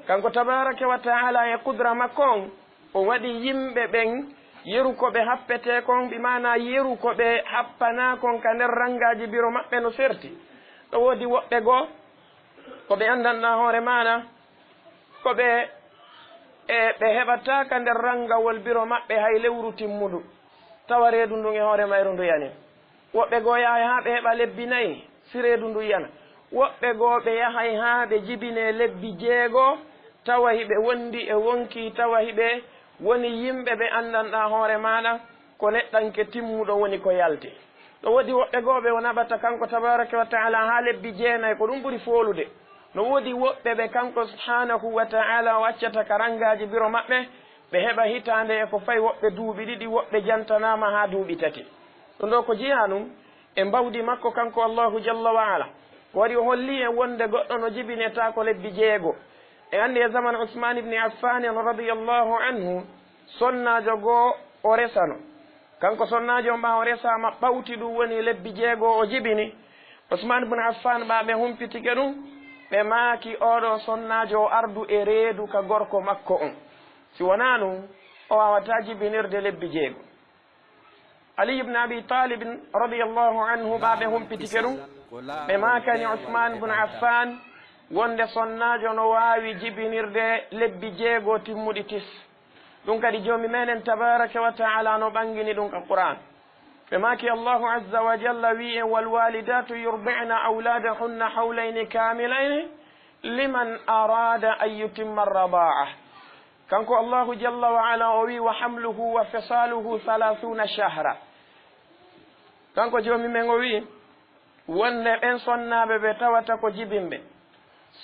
Kanko tabaraka wa ta'ala e kudra makko on, o waɗi yimɓe ɓen yeru ko ɓe happetee kon, bi maana yeru ko ɓe happanaa kon ka nder rangaaji biro maɓɓe no serti. Ɗo woodi woɓɓe goo, ko ɓe anndanɗaa hoore maana, ko ɓe, e, ɓe heɓataa ka nder rangawol biro maɓɓe hay lewru timmundu, tawa reedu ndun e hoore mayru ndu yani. Woɓɓe goo yahay haa ɓe heɓa lebbi nayi, si reedu ndun yana. Woɓɓe goo ɓe yahay haa ɓe jibinee lebbi jeego, tawa hiɓe wondi e wonkii, tawa hiɓe woni yimɓe ɓe anndanɗaa hoore maaɗa, ko neɗɗanke timmuɗo woni ko yalti. Ɗo woodi woɓɓe goo ɓe o naɓata kanko tabaraka wa ta'ala haa lebbi jeenay, ko ɗum ɓuri foolude. No woodi woɓɓe ɓe kanko subhanahu wa ta'ala o accata ka rangaaji biro maɓɓe, ɓe heɓa hitaande e ko fay woɓɓe duuɓi ɗiɗi, woɓɓe jantanaama haa duuɓi tati. Ɗum ɗo ko jeyaa ɗum e mbawdi makko kanko Allahu jalla wa ala. Ko waɗi o holli en wonde goɗɗo no jibinetaako lebbi jeego. En anndi e zaman Usman ibn Affan radiyallahu anhu, sonnaajo goo o resano. Kanko sonnaajo on ɓaa o resaama ɓawti ɗum woni lebbi jeego o jibini. Usman ibn Affan ɓaa ɓe humpitike ɗum, ɓe maaki oɗo sonnaajo o ardu e reedu ka gorko makko on. Si wonaa ɗum, o waawataa jibinirde lebbi jeego. Ali ibn Abi Talib radiyallahu anhu, ɓaaɓe humpitike ɗum, ɓe maakani Usman bun Affan wonde sonnaajo no waawi jibinirde lebbi jeego timmuɗi tis. Ɗum kadi Joomi meɗen tabaraka wa ta'ala no ɓangini ɗum ka Qur'an. Ɓe maaki Allahu azza wa jalla wi'i en, "Wal walidatu yurdi'na awladahunna hawlayni kamilayni liman arada an yutimma ar-rida'a." Kanko Allahu jalla wa ala o wi'i, "Wa hamluhu wa fisaluhu thalathuna shahra." Kanko Joomi men o wi'i, wonde ɓen sonnaaɓe ɓe tawata ko jibinɓe,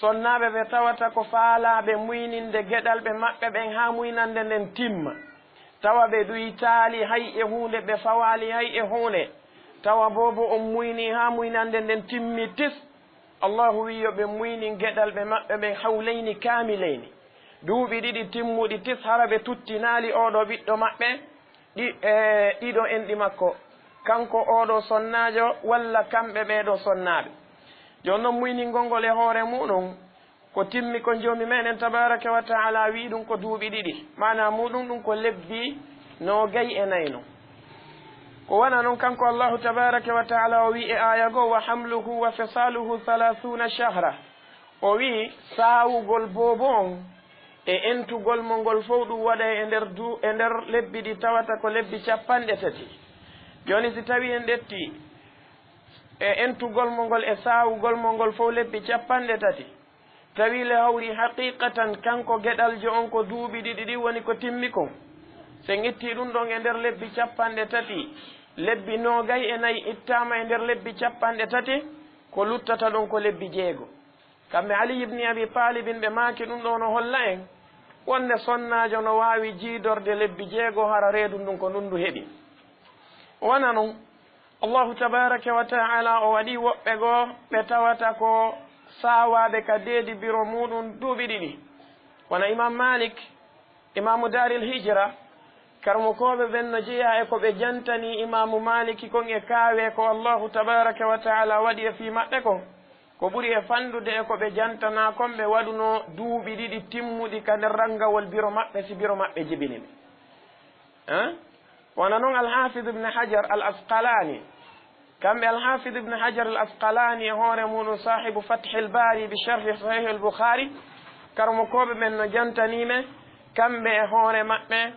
sonnaaɓe ɓe tawata ko faalaaɓe muyninde geɗalɓe maɓɓe ɓen haa muynande nden timma, tawa ɓe ɗuytaali hay e huunde, ɓe fawaali hay e huunde, tawa boobo on muyni haa muynande nden timmi tis, Allahu wi'i yo ɓe muynin geɗalɓe maɓɓe ɓen hawlayni kaamilayni, duuɓi ɗiɗi timmuɗi tis, hara ɓe tuttinaali oo ɗoo ɓiɗɗo maɓɓe, ɗi-, e, ɗiɗo enɗi makko, kanko oo ɗoo sonnaajo walla kamɓe ɓee ɗoo sonnaaɓe. Jooni non, muyningol ngol e hoore muɗum ko timmi kon, Joomi meɗen tabaraka wa ta'ala wi'i ɗum ko duuɓi ɗiɗi, maanaa muɗum ɗum ko lebbi noogay e nayi non. Ko wona non, kanko Allahu tabaraka wa ta'ala o wi'i e aaya goo, "Wa hamluhu wa fisaluhu thalathuna shahra." O wi'i saawugol boobo on e entugol mo ngol fow ɗum waɗay e nder du-, e nder lebbi ɗi tawata ko lebbi cappanɗe tati. Jooni si tawii en ƴettii e entugol mo ngol e saawugol mo ngol fow lebbi cappanɗe tati, tawi le hawri haqiqatan kanko geɗaljo on ko duuɓi ɗiɗi ɗin woni ko timmi kon. Si en ittii ɗum ɗon e nder lebbi cappanɗe tati, lebbi noogay e nayi ittaama e nder lebbi cappanɗe tati, ko luttata ɗon ko lebbi jeego. Kamɓe Ali ibn Abi Talibin ɓe maaki ɗum ɗoo no holla en wonde sonnaajo no waawi jiidorde lebbi jeego hara reedu ndun ko ndun ndu heɓi. Wona non, Allahu tabaraka wa ta'ala o waɗi woɓɓe goo ɓe tawata ko saawaaɓe ka deedi biro muɗum duuɓi ɗiɗi. Wona Imam Malik, Imaamu Daaril Hijra, karamokooɓe ɓen no jeyaa e ko ɓe jantani Imaamu Maliki kon e kaawe ko Allahu tabaraka wa ta'ala waɗi e fii maɓɓe kon. Ko ɓuri e fanɗude e ko ɓe jantanaa kon, ɓe waɗuno duuɓi ɗiɗi timmuɗi ka nder ranngawol biro maɓɓe, si biro maɓɓe jibini ɓe. Hein? Wona non Al-Hafid Ibn Hajar Al-Asqalani. Kamɓe Al-Hafid Ibn Hajar Al-Asqalani e hoore muɗum saahibu Fathil Bari bi sharhi Sahih Al-Bukhari, karamokooɓe ɓen no jantanii ɓe, kamɓe e hoore maɓɓe,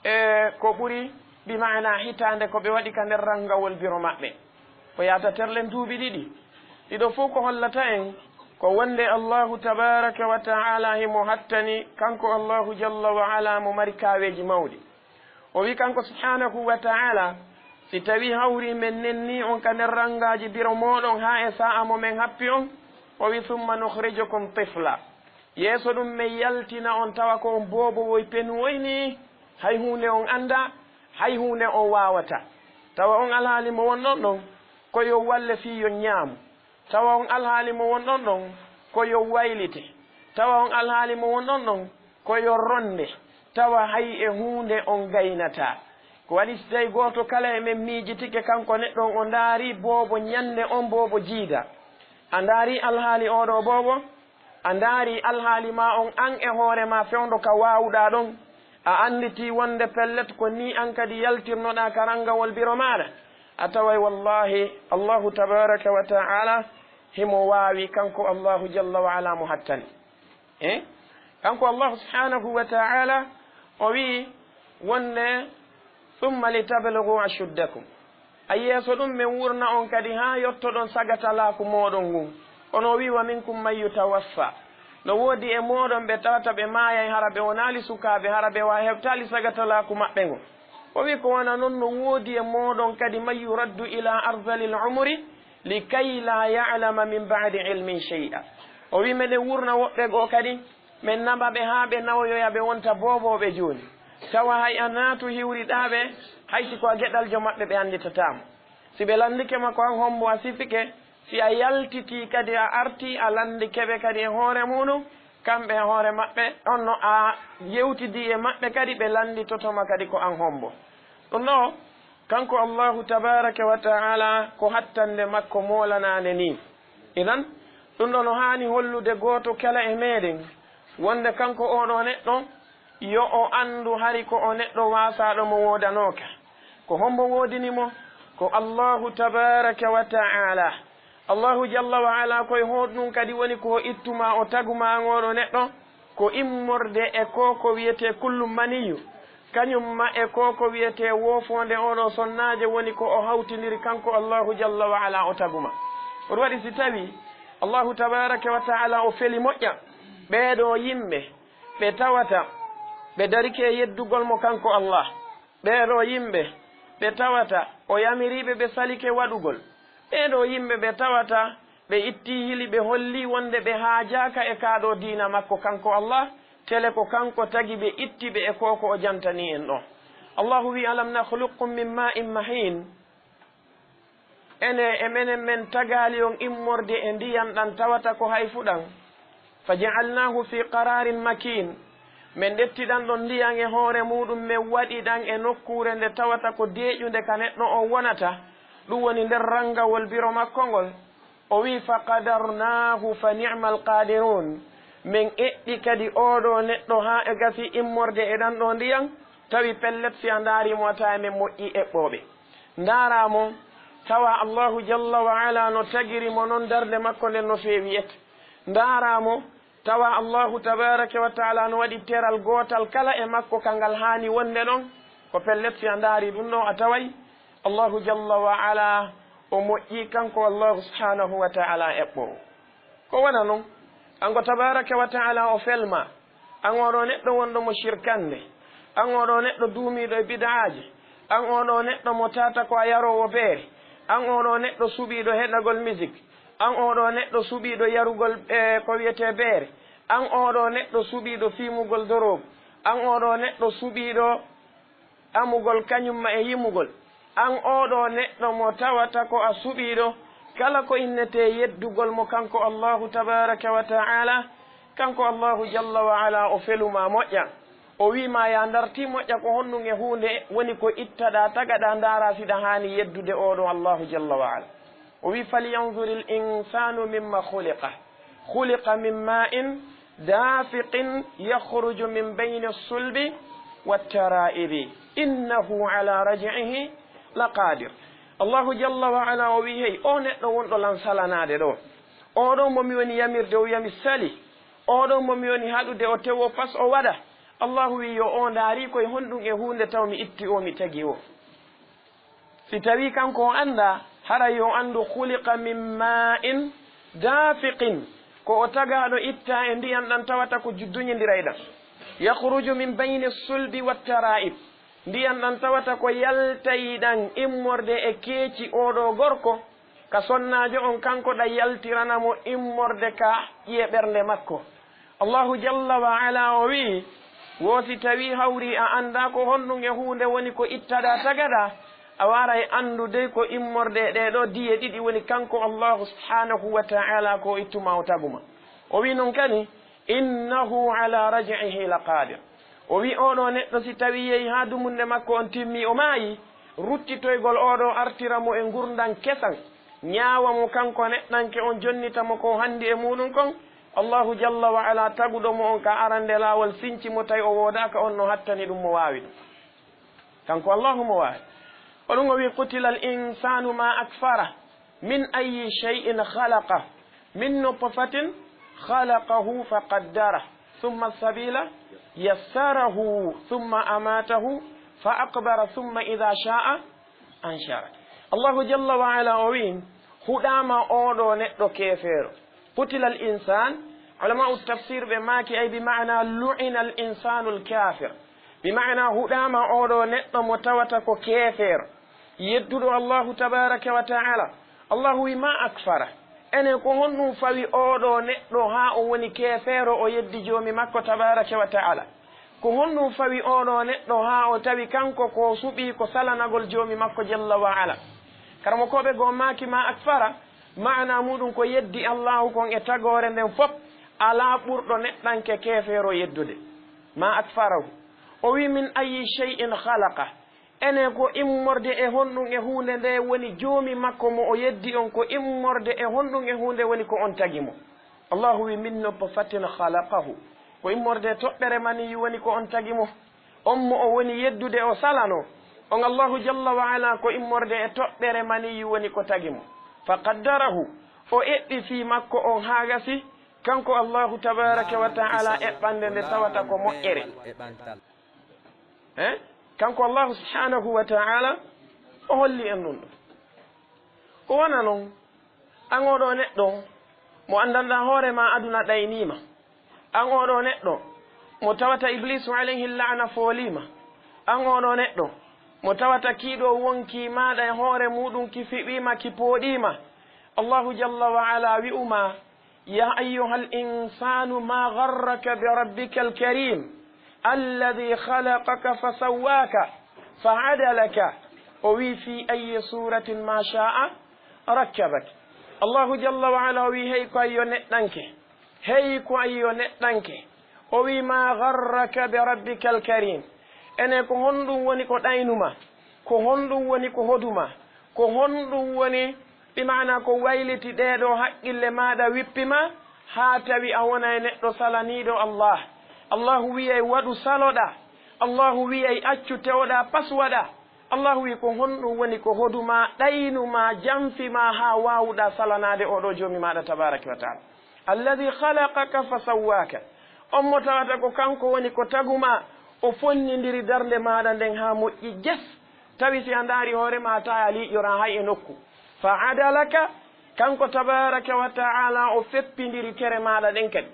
e ko ɓuri, bi maana hitaande ko ɓe waɗi ka nder ranngawol biro maɓɓe. Ko yaata terlen duuɓi ɗiɗi. Ɗiɗo fow ko hollata en ko wonde Allahu tabaraka wa ta'ala himo hattani, kanko Allahu jalla wa ala mo mari kaaweeji mawɗi. O wi'i kanko subhanahu wa ta'ala, si tawii hawri men nennii on ka nder ranngaaji biro mooɗon haa e saa'a mo men happi on, o wi'i, "Thumma nukhrijukum tifla." Yeeso ɗum men yaltina on tawa ko on boobowoy penuwoy nii, hay huunde on anndaa, hay huunde on waawataa. Tawa on alhaali mo wonɗon ɗon, ko yo walle fii yo ñaamu. Tawa on alhaali mo wonɗon ɗon, ko yo waylite. Tawa on alhaali mo wonɗon ɗon, ko yo ronde. Tawa hay e huunde on gaynataa. Ko waɗi si tawi gooto kala e men miijitike kanko neɗɗo on, o ndaari boobo ñannde on boobo jiida. A ndaari alhaali oo ɗoo boobo? A ndaari alhaali maa on an e hoore maa fewndo ka waawuɗaa ɗon? A annditii wonde pellet ko nii an kadi yaltirnoɗaa ka ranngawol biro maaɗa? A taway wallaahi Allahu tabaraka wa ta'ala himo waawi, kanko Allahu jalla wa ala mo hattani. Eh? Kanko Allahu subhanahu wa ta'ala o wi'i wonde, "Thumma litablugu ashuddakum." A yeeso ɗum men wurna on kadi haa yottoɗon sagatalaaku mooɗon ngun. Kono o wi'i, "Wa minkum man yutawaffa." No woodi e mooɗon ɓe tawata ɓe maayay hara ɓe wonaali sukaaɓe, hara ɓe wa heɓtaali sagatalaaku maɓɓe ngun. O wi'i, ko wona non no woodi e mooɗon kadi, "Man yuraddu ila ardalil umri likay la ya'lama min ba'di ilmin shay'a." O wi'i, meɗen wurna woɓɓe goo kadi, men naɓa ɓe haa ɓe nawoyoya, ɓe wonta boobooɓe jooni. Tawa hay a naatu hiwriɗaa ɓe, hay si ko a geɗaljo maɓɓe, ɓe annditataa ma. Si ɓe lanndike ma ko an hombo a sifike, si a yaltitii kadi a artii a lanndike ɓe kadi e hoore muɗum, kamɓe e hoore maɓɓe, on no a yewtidii e maɓɓe kadi, ɓe lannditoto ma kadi ko an hombo. Ɗum ɗoo, kanko Allahu tabaraka wa ta'ala ko hattande makko moolanaande nii. Idan, ɗum ɗoo no haani hollude gooto kala e meɗen wonde kanko oo ɗoo neɗɗo yo o anndu hari ko o neɗɗo waasaaɗo mo woodanooka. Ko hombo woodini mo? Ko Allahu tabaraka wa ta'ala. Allahu jalla wa ala koye honɗun kadi woni ko ittu ma o tagu ma an oɗo neɗɗo? Ko immorde e ko ko wiyete kullu maniyu, kañum ma e ko ko wiyete woofonde oɗo sonnaaje woni ko o hawtindiri kanko Allahu jalla wa ala o tagu ma. Ko ɗum waɗi si tawi Allahu tabaraka wa ta'ala o feli moƴƴa ɓeeɗo yimɓe ɓe tawata ɓe darike yeddugol mo kanko Allah. Ɓeeɗo yimɓe ɓe tawata o yamiriiɓe ɓe salike waɗugol. Ɓeeɗo yimɓe ɓe tawata ɓe ittii hili ɓe hollii wonde ɓe haajaaka e kaa ɗoo diina makko kanko Allah, tele ko kanko tagi ɓe itti ɓe e koo ko o jantanii en ɗoo. Allahu wi'i, "Alam nakhluqkum min ma'in mahin." Ene e menen men tagaali on immorde e ndiyan ɗan tawata ko hayfu ɗan. Fa ja'alnahu fi qararin makin. Men ɗetti ɗan ɗon ndiyan e hoore muuɗum, men waɗi ɗan e nokkuure nde tawata ko deeƴunde ka neɗɗo on wonata. Ɗum woni nder rangawol biro makko ngol. O wi'i, "Fa qadarnahu fa ni'mal qadirun." Men eɓɓi kadi oo ɗoo neɗɗo haa e gasi immorde e ɗan ɗoo ndiyan, tawi pellet si a ndaari mo a tawa men moƴƴi eɓɓooɓe. Ndaaraa mo, tawa Allahu jalla wa ala no tagiri mo non darnde makko nden no feewi et. Ndaaraa mo, tawa Allahu tabaraka wa ta'ala no waɗi teral gootal kala e makko ka ngal haani wonde ɗon. Ko pellet si a ndaari ɗum ɗoo a taway Allahu jalla wa ala o moƴƴi kanko Allahu subhanahu wa ta'ala eɓɓoowo. Ko wona non, kanko tabaraka wa ta'ala o felma, an oɗo neɗɗo wonɗo mo shirkande, an oɗo neɗɗo duumiiɗo e bid'aaji, an oɗo neɗɗo mo tata ko a yaroowo beere, an oɗo neɗɗo suɓiiɗo heɗagol musique, an oɗo neɗɗo suɓiiɗo yarugol, e, ko wiyetee beere, an oɗo neɗɗo suɓiiɗo fiimugol doroogu, an oɗo neɗɗo suɓiiɗo amugol kañum ma e yimugol. An oɗo neɗɗo mo tawata ko a suɓiiɗo, kala ko innetee yeddugol mo kanko Allahu tabaraka wa ta'ala, kanko Allahu jalla wa ala o felu ma moƴƴa. O wi'i ma ya ndarti moƴƴa ko honɗum e huunde woni ko ittaɗa tagaɗa ndaara siɗa haani yeddude oɗo Allahu jalla wa ala. O wi'i, "Falyanzuril insanu mimma khuliqa. Khuliqa min ma'in dafiqin yakhruju min bayni sulbi wat tara'ibi. Innahu ala raj'ihi laqadir." Allahu jalla wa ala o wi'i, "Hey, o neɗɗo wonɗo lan salanaade ɗo. Oɗo mo mi woni yamirde o yami sali. Oɗo mo mi woni haɗude o tewo pas o waɗa." Allahu wi'i, "Yo o ndaari koye honɗum e huunde taw mi itti o mi tagi o." Si tawii kanko o anndaa, haray yo anndu, "Khuliqa min ma'in dafiqin." Ko o tagaaɗo ittaa e ndiyan ɗan tawata ko ju-, duñindiray ɗan. "Yakhruju min bayni sulbi wat tara'ib." Ndiyan ɗan tawata ko yaltay ɗan immorde e keeci oɗo gorko, ka sonnaajo on kanko ɗan yaltirana mo immorde ka ƴiye ɓernde makko. Allahu jalla wa ala o wi'i, wo si tawii hawri a anndaa ko honɗum e huunde woni ko ittaɗaa tagaɗaa, a waaray anndude ko immorde e ɗee ɗoo diye ɗiɗi woni kanko Allahu subhanahu wa ta'ala ko o ittuma o taguma. O wi'i non kadi, "Innahu ala raj'ihi laqadir." O wi'i oɗo neɗɗo si tawii yehi haa dumunde makko on timmi o maayi, ruttitoygol oɗo artira mo e ngurndan kesan, ñaawa mo kanko neɗɗanke on, jonnita mo ko handi e muɗum kon, Allahu jalla wa ala taguɗo mo on ka arande laawol sinci mo tawi o woodaaka on no hattani ɗum mo waawi ɗum. Kanko Allahu mo waawi. Ko ɗum o wi'i, "Qutila al insanu ma akfara, min ayyi shay'in khalaqa, min nutfatin khalaqahu fa qaddara, thumma sabila yassarahu, thumma amatahu fa aqbara, thumma idha sha'a anshara." Allahu jalla wa ala o wi'i, "Huɗaama oɗo neɗɗo keefeero." Qutila al insan, ulama'u tafsir ɓe maaki ay bi ma'ana lu'ina al insanu al kafir. Bi ma'ana huɗaama oɗo neɗɗo mo tawata ko keefeero, yedduɗo Allahu tabaraka wa ta'ala. Allahu wi ma akfara. Ene ko honɗum fawi oɗo neɗɗo haa o woni keefeero o yeddi joomi makko tabaraka wa ta'ala? Ko honɗum fawi oɗo neɗɗo haa o tawi kanko ko suɓii ko salanagol joomi makko jalla wa ala? Karamokooɓe goo maaki ma akfara, maana muɗum ko yeddi Allahu kon e tagoore nden fop, alaa ɓurɗo neɗɗanke keefeero yeddude. Ma akfarahu. O wi min ayyi shay'in khalaqa. Ene ko immorde e honɗum e huunde nde woni joomi makko mo o yeddi on, ko immorde e honɗum e huunde woni ko on tagi mo? Allahu wi min nutfatin khalaqahu. Ko immorde e toɓɓere maniyu woni ko on tagi mo. On mo o woni yeddude o salano. On Allahu jalla wa ala ko immorde e toɓɓere maniyu woni ko tagi mo. Fa qaddarahu, o eɓɓi fii makko on haa gasi, kanko Allahu tabaraka wa ta'ala eɓɓande nde tawata ko moƴƴere. Eh? Kanko Allahu subhanahu wa ta'ala o holli en ɗum ɗo. Ko wona non, an oɗo neɗɗo mo anndanɗa hoore ma aduna ɗayniima. An oɗo neɗɗo mo tawata Ibliisu alayhi la'ana fooliima. An oɗo neɗɗo mo tawata kiiɗo wonkii maaɗa e hoore muuɗum ki fiɓiima, ki pooɗiima. Allahu jalla wa ala wi'u ma, يا أيها الإنسان ما غرك بربك الكريم الذي خلقك فسواك فعدلك. O wi, في أي صورة ما شاء ركبك. Allahu jalla wa ala o wi, hey ko ayyo neɗɗanke, hey ko ayyo neɗɗanke. O wi, ما غرك بربك الكريم. Ene ko honɗum woni ko ɗaynuma? Ko honɗum woni ko hoduma? Ko honɗum woni, bi maana ko wayliti ɗee ɗoo haqqille maaɗa wippi ma, haa tawi a wona e neɗɗo salaniiɗo Allah? Allahu wi'ay waɗu saloɗaa. Allahu wi'ay accu tewoɗaa pas waɗaa. Allahu wi'i ko honɗum woni ko hoduma, ɗaynuma, janfi ma haa waawuɗaa salanaade oo ɗoo Joomi maaɗa tabaaraka wa ta'ala. الذي خلقك فسواك. On mo tawata ko kanko woni ko tagu ma, o fonnindiri darnde maaɗa nden haa moƴƴi jes. Tawi si a ndaari hoore ma, taa a liiƴoraa hay e nokku. Fa adalaka, kanko tabaaraka wa ta'ala o feppindiri tere maaɗa ɗen kadi.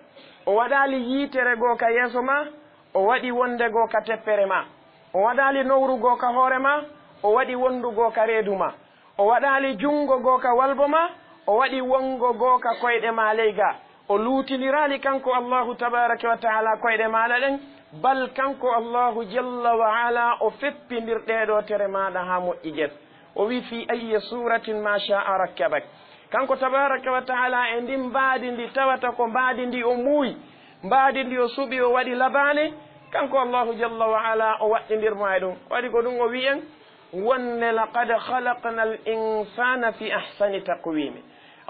O waɗaali yiitere goo ka yeeso ma, o waɗi wonde goo ka teppere ma. O waɗaali nowru goo ka hoore ma, o waɗi wondu goo ka reedu ma. O waɗaali junngo goo ka walbo ma, o waɗi wonngo goo ka koyɗe ma ley ga. O luutindiraali kanko Allahu tabaaraka wa ta'ala koyɗe maaɗa ɗen, bal kanko Allahu jalla wa ala o feppindir ɗee ɗoo tere maaɗa haa moƴƴi jes. O wi, في أي صورة ما شاء ركبك. Kanko tabaaraka wa ta'ala e ndin mbaadi ndi tawata ko mbaadi ndi o muuyi, mbaadi ndi o suɓi o waɗi labaane, kanko Allahu jalla wa ala o waɗɗindir mo e ɗum. Waɗi ko ɗum o wi'i en, wonde, لقد خلقنا الإنسان في أحسن تقويم.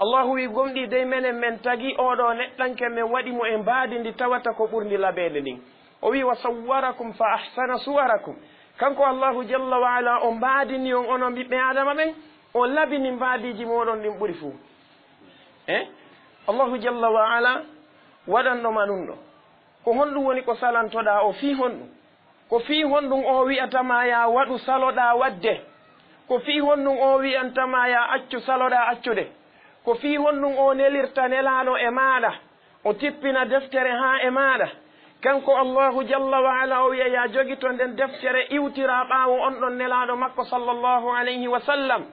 Allahu wi, gomɗii dey menen men tagi oo ɗoo neɗɗanke, men waɗi mo e mbaadi ndi tawata ko ɓurndi labeede ndin. O wi, وصوركم فأحسن صوركم. Kanko Allahu jalla wa ala o mbaadini on onon ɓiɓɓe Aadama ɓen, o labini mbaadiiji mooɗon ɗin ɓuri fuu. Eh? Allahu jalla wa ala waɗanɗo ma ɗum ɗo. Ko honɗum woni ko salantoɗaa o fii honɗum? Ko fii honɗum o wi'ata ma yaa waɗu saloɗaa waɗde? Ko fii honɗum o wi'anta ma yaa accu saloɗaa accude? Ko fii honɗum o nelirta nelaaɗo e maaɗa, o tippina deftere haa e maaɗa? Kanko Allahu jalla wa ala o wi'a yaa jogito nden deftere iwtiraa ɓaawo on ɗon nelaaɗo makko sallallahu alayhi wa sallam,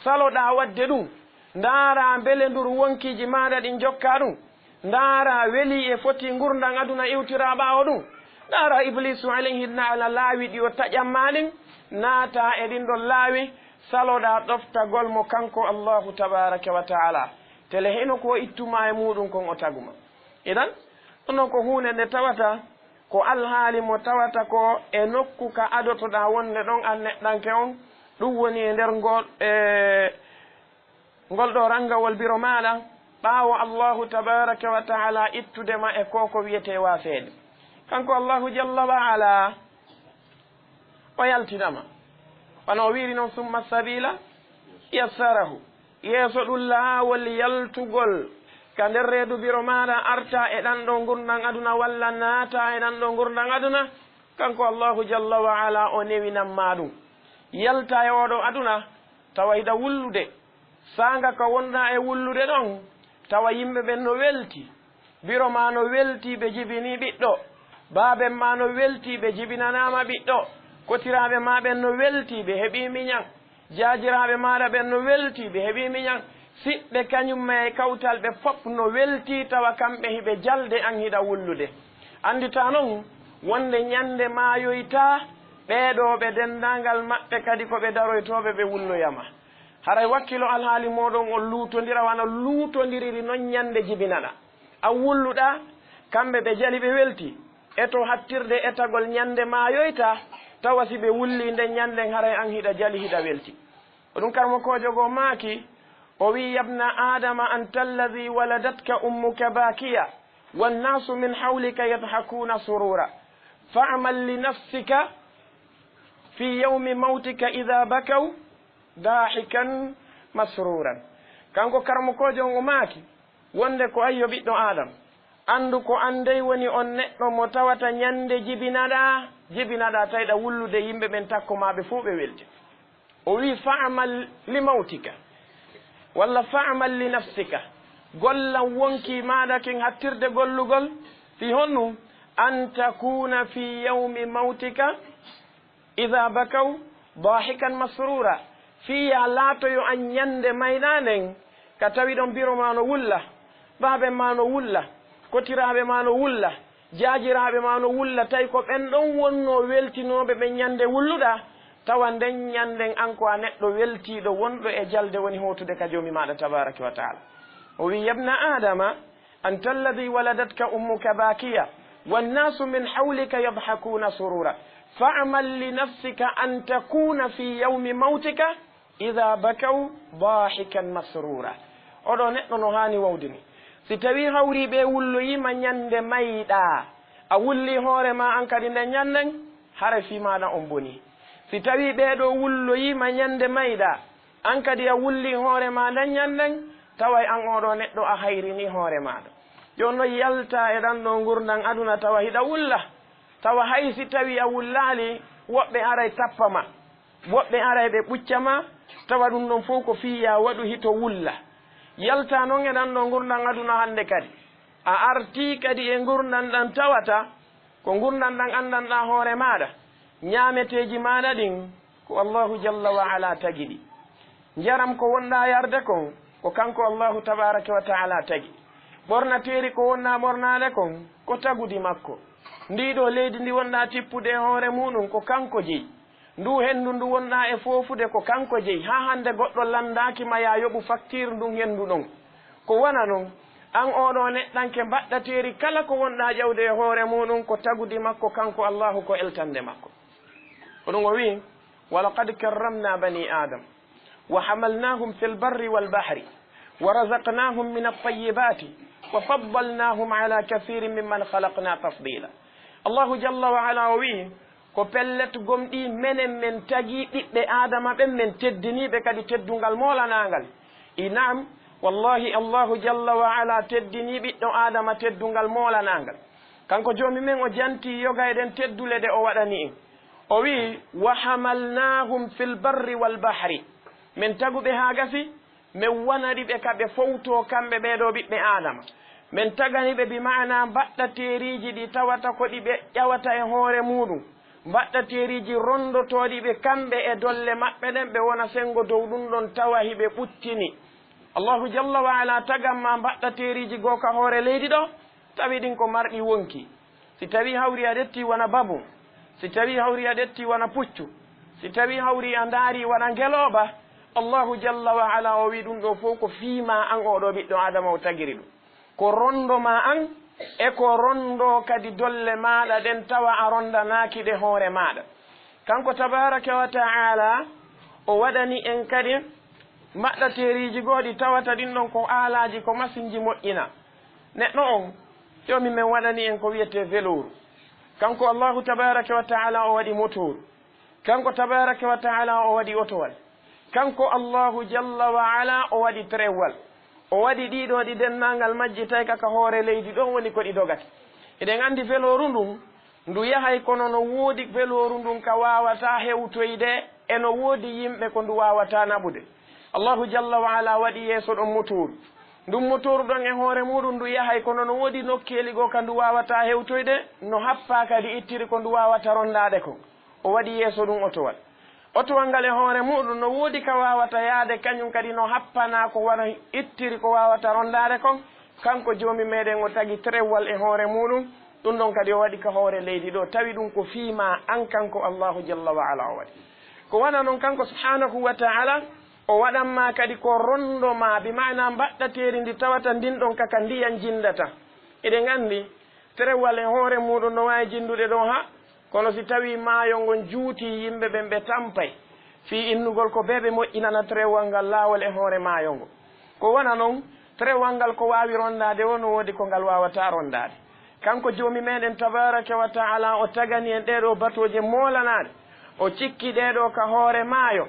saloɗaa waɗde ɗum. Ndaaraa mbele ndur wonkiiji maaɗa ɗin jokkaa ɗum. Ndaaraa welii e fotii ngurndan aduna iwtiraa ɓaawo ɗum. Ndaaraa Ibliisu alayhi na'ana laawi ɗi o taƴan maa ɗin, naataa e ɗin ɗon laawi, saloɗaa ɗoftagol mo kanko Allahu tabaaraka wa ta'ala. Tele hino ko o ittu maa e muuɗum kon o tagu ma. Idan, ɗum ɗon ko huunde nde tawata ko alhaali mo tawata ko e nokku ka adotoɗaa wonde ɗon an neɗɗanke on, ɗum woni e nder ngol, e, ngol ɗoo ranngawol biro maaɗa, ɓaawo Allahu tabaaraka wa ta'ala ittude ma e koo ko wi'etee waafeede. Kanko Allahu jalla wa ala, o yaltina ma. Wano o wi'iri non, ثم السبيل يسره. Yeeso ɗum laawol yaltugol ka nder reedu biro maaɗa, artaa e ɗan ɗoo ngurndan aduna walla naataa e ɗan ɗoo ngurndan aduna, kanko Allahu jalla wa ala o newinan ma ɗum. Yaltaa e oo ɗoo aduna tawa hiɗa wullude. Saanga ka wonɗaa e wullude ɗon, tawa yimɓe ɓen no welti. Biro maa no welti ɓe jibinii ɓiɗɗo. Baaben maa no welti ɓe jibinanaama ɓiɗɗo. Kotiraaɓe maa ɓen no welti ɓe heɓii miñan. Jaajiraaɓe maaɗa ɓen no welti ɓe heɓii miñan. Siɓɓe kañum e kawtal ɓe fof no welti tawa kamɓe hiɓe jalde an hiɗa wullude. Annditaa non wonde ñande maayoytaa ɓee ɗoo ɓe denndaangal maɓɓe kadi ko ɓe daroytooɓe ɓe wulloya ma. Haray wakkilo alhaali mooɗon on luutondira wano luutondiriri non ñande jibinaɗaa. An wulluɗaa, kamɓe ɓe jali ɓe welti. E to hattirde etagol ñande maayoytaa, tawa si ɓe wullii nden ñanden haray an hiɗa jali hiɗa welti. Ko ɗum karamokoojo goo maaki, o wi'i, يا ابن آدم أنت الذي ولدتك أمك باكيا والناس من حولك يضحكون سرورا فاعمل لنفسك في يوم موتك إذا بكوا ضاحكا مسرورا. Kanko karamokoojo on o maaki, wonde ko ayyo ɓiɗɗo Aadama, anndu ko an dey woni on neɗɗo mo tawata ñande jibinaɗaa, jibinaɗaa tawɗaa wullude yimɓe ɓen takko maa ɓe fow ɓe welti. O wi'i, "Fa'mal li mawtika, walla fa'mal li nafsika." Gollan wonkii maaɗa kin hattirde gollugol, fii honɗun? "An takuna fi yawmi mawtika idha bakaw dahikan masrura." Fii yaa laatoyo an ñande mayɗaa nden, ka tawi ɗon biro maa no wulla, baaben maa no wulla, kotiraaɓe maa no wulla, jaajiraaɓe maa no wulla, tawi ko ɓen ɗon wonnoo weltinooɓe ɓen ñande wulluɗaa, tawa nden ñanden an ko a neɗɗo weltiiɗo wonɗo e jalde woni hootude ka Joomi maaɗa tabaaraka wa ta'ala. O wi'i, "Yabna Aadama, anta alladhi waladatka ummuka baakiya, wannasu min hawlika yadhakuna surura. Fa'mal li nafsika an takuna fi yawmi mawtika idha bakaw dahikan masrura." Oɗo neɗɗo no haani wawde ni. Si tawii hawriiɓe wulloyii ma ñande mayɗaa, a wullii hoore maa an kadi nden ñanden, haray fii maaɗa on bonii. Si tawii ɓee ɗoo wulloyii ma ñande mayɗaa, an kadi a wullii hoore maa nden ñanden, taway an oo ɗoo neɗɗo a hayrinii hoore maaɗa. Jooni non yaltaa e ɗan ɗoo ngurndan aduna tawa hiɗa wulla, tawa hay si tawii a wullaali, woɓɓe aray tappa ma. Woɓɓe aray ɓe ɓucca ma, tawa ɗun ɗon fow ko fii yaa waɗu hito wulla. Yaltaa non e ɗan ɗoo ngurndan aduna hande kadi. A artii kadi e ngurndan ɗan tawata ko ngurndan ɗan anndanɗaa hoore maaɗa. Ñaameteeji maaɗa ɗin ko Allaahu jalla wa ala tagi ɗi. Njaram ko wonɗaa yarde kon ko kanko Allaahu tabaaraka wa ta'ala tagi. Ɓornateeri ko wonɗaa ɓornaade kon ko tagudi makko. Ndii ɗoo leydi ndi wonɗaa tippude e hoore muuɗun ko kanko jeyi. Nduu henndu ndu wonɗaa e foofude ko kanko jeyi, haa hannde goɗɗo lanndaaki ma yaa yoɓu faktiir ndun henndu ɗon. Ko wano non, an oo ɗoo neɗɗanke mbaɗɗateeri kala ko wonɗaa ƴawde e hoore muuɗun ko tagudi makko kanko Allaahu ko eltannde makko. Ko ɗun o wi'i, "Wa laqad karramna bani Adam, wa hamalnahum fil barri wal bahri, wa razaqnahum min at-tayyibati, wa faddalnahum ala kathirin mimman khalaqna tafdila." Allaahu jalla wa ala o wi'i, "Ko pellet gomɗii menen men tagii ɓiɓɓe Aadama ɓen, men teddinii ɓe kadi teddungal moolanaangal." I naam, wallaahi Allaahu jalla wa ala teddinii ɓiɗɗo Aadama teddungal moolanaangal. Kanko Joomi men o jantii yoga e ɗen teddule ɗe o waɗani en. O wi'i, "Wa hamalnahum fil barri wal bahri." Men tagu ɓe haa gasi, men wanani ɓe ka ɓe fowtoo kamɓe ɓee ɗoo ɓiɓɓe Aadama. Men tagani ɓe bi ma'ana mbaɗɗateeriiji ɗi tawata ko ɗi ɓe ƴawata e hoore muuɗun. Mbaɗɗateeriiji rondotooɗi ɓe kamɓe e dolle maɓɓe ɗen, ɓe wona senngo dow ɗun ɗon tawa hiɓe ɓuttini. Allaahu jalla wa ala tagan ma mbaɗɗateeriiji goo ka hoore leydi ɗoo, tawi ɗin ko marɗi wonkii. Si tawii hawri a ƴettii wona babun, si tawii hawri a ƴettii wona puccu, si tawii hawri a ndaarii wona ngelooba, Allaahu jalla wa ala o wi'i ɗun ɗoo fow ko fii maa an oo ɗoo ɓiɗɗo Aadama o tagiri ɗun. Ko rondo maa an e ko rondo kadi dolle maaɗa ɗen tawa a rondanaaki ɗe hoore maaɗa. Kanko tabaaraka wa ta'ala o waɗani en kadi maɗɗateeriiji goo ɗi tawata ɗin ɗon ko aalaaji ko masinji moƴƴinaa. Neɗɗo on, Joomi men waɗani en ko wi'etee velooru. Kanko Allaahu tabaaraka wa ta'ala o waɗi motooru. Kanko tabaaraka wa ta'ala o waɗi otowal. Kanko Allaahu jalla wa ala o waɗi terewwal. O waɗi ɗii ɗoo ɗi denndaangal majji tawi ka, ka hoore leydi ɗon woni ko ɗi dogata. Eɗen anndi velooru ndun, ndu yahay kono no woodi velooru ndun ka waawataa hewtoyde, e no woodi yimɓe ko ndu waawataa naɓude. Allaahu jalla wa ala waɗi yeeso ɗon motooru. Ndun motooru ɗon e hoore muuɗun ndu yahay kono no woodi nokkeeli goo ka ndu waawataa hewtoyde, no happaa kadi ittiri ko ndu waawata ronndaade kon. O waɗi yeeso ɗun otowal. Otowal ngal e hoore muuɗun no woodi ka waawata yaade, kañun kadi no happanaa ko wano ittiri ko waawata ronndaade kon. Kanko Joomi meɗen o tagi terewwal e hoore muuɗun, ɗun ɗon kadi o waɗi ka hoore leydi ɗoo, tawi ɗun ko fii maa an kanko Allaahu jalla wa ala o waɗi. Ko wano non kanko subhaanahu wa ta'ala o waɗan maa kadi ko rondo maa, bi ma'ana mbaɗɗateeri ndi tawata ndin ɗon ka, ka ndiyan jinndata. Eɗen anndi terewwal e hoore muuɗun no waawi jinndude ɗoo haa, kono si tawii maayo ngon juutii, yimɓe ɓen ɓe tampay fii innugol ko bee ɓe moƴƴinana terewwal ngal laawol e hoore maayo ngon. Ko wano non, terewwal ngal ko waawi ronndaade woo no woodi ko ngal waawataa ronndaade. Kanko Joomi meɗen tabaaraka wa ta'ala o tagani en ɗee ɗoo batooje moolanaaɗe. O cikki ɗee ɗoo ka hoore maayo,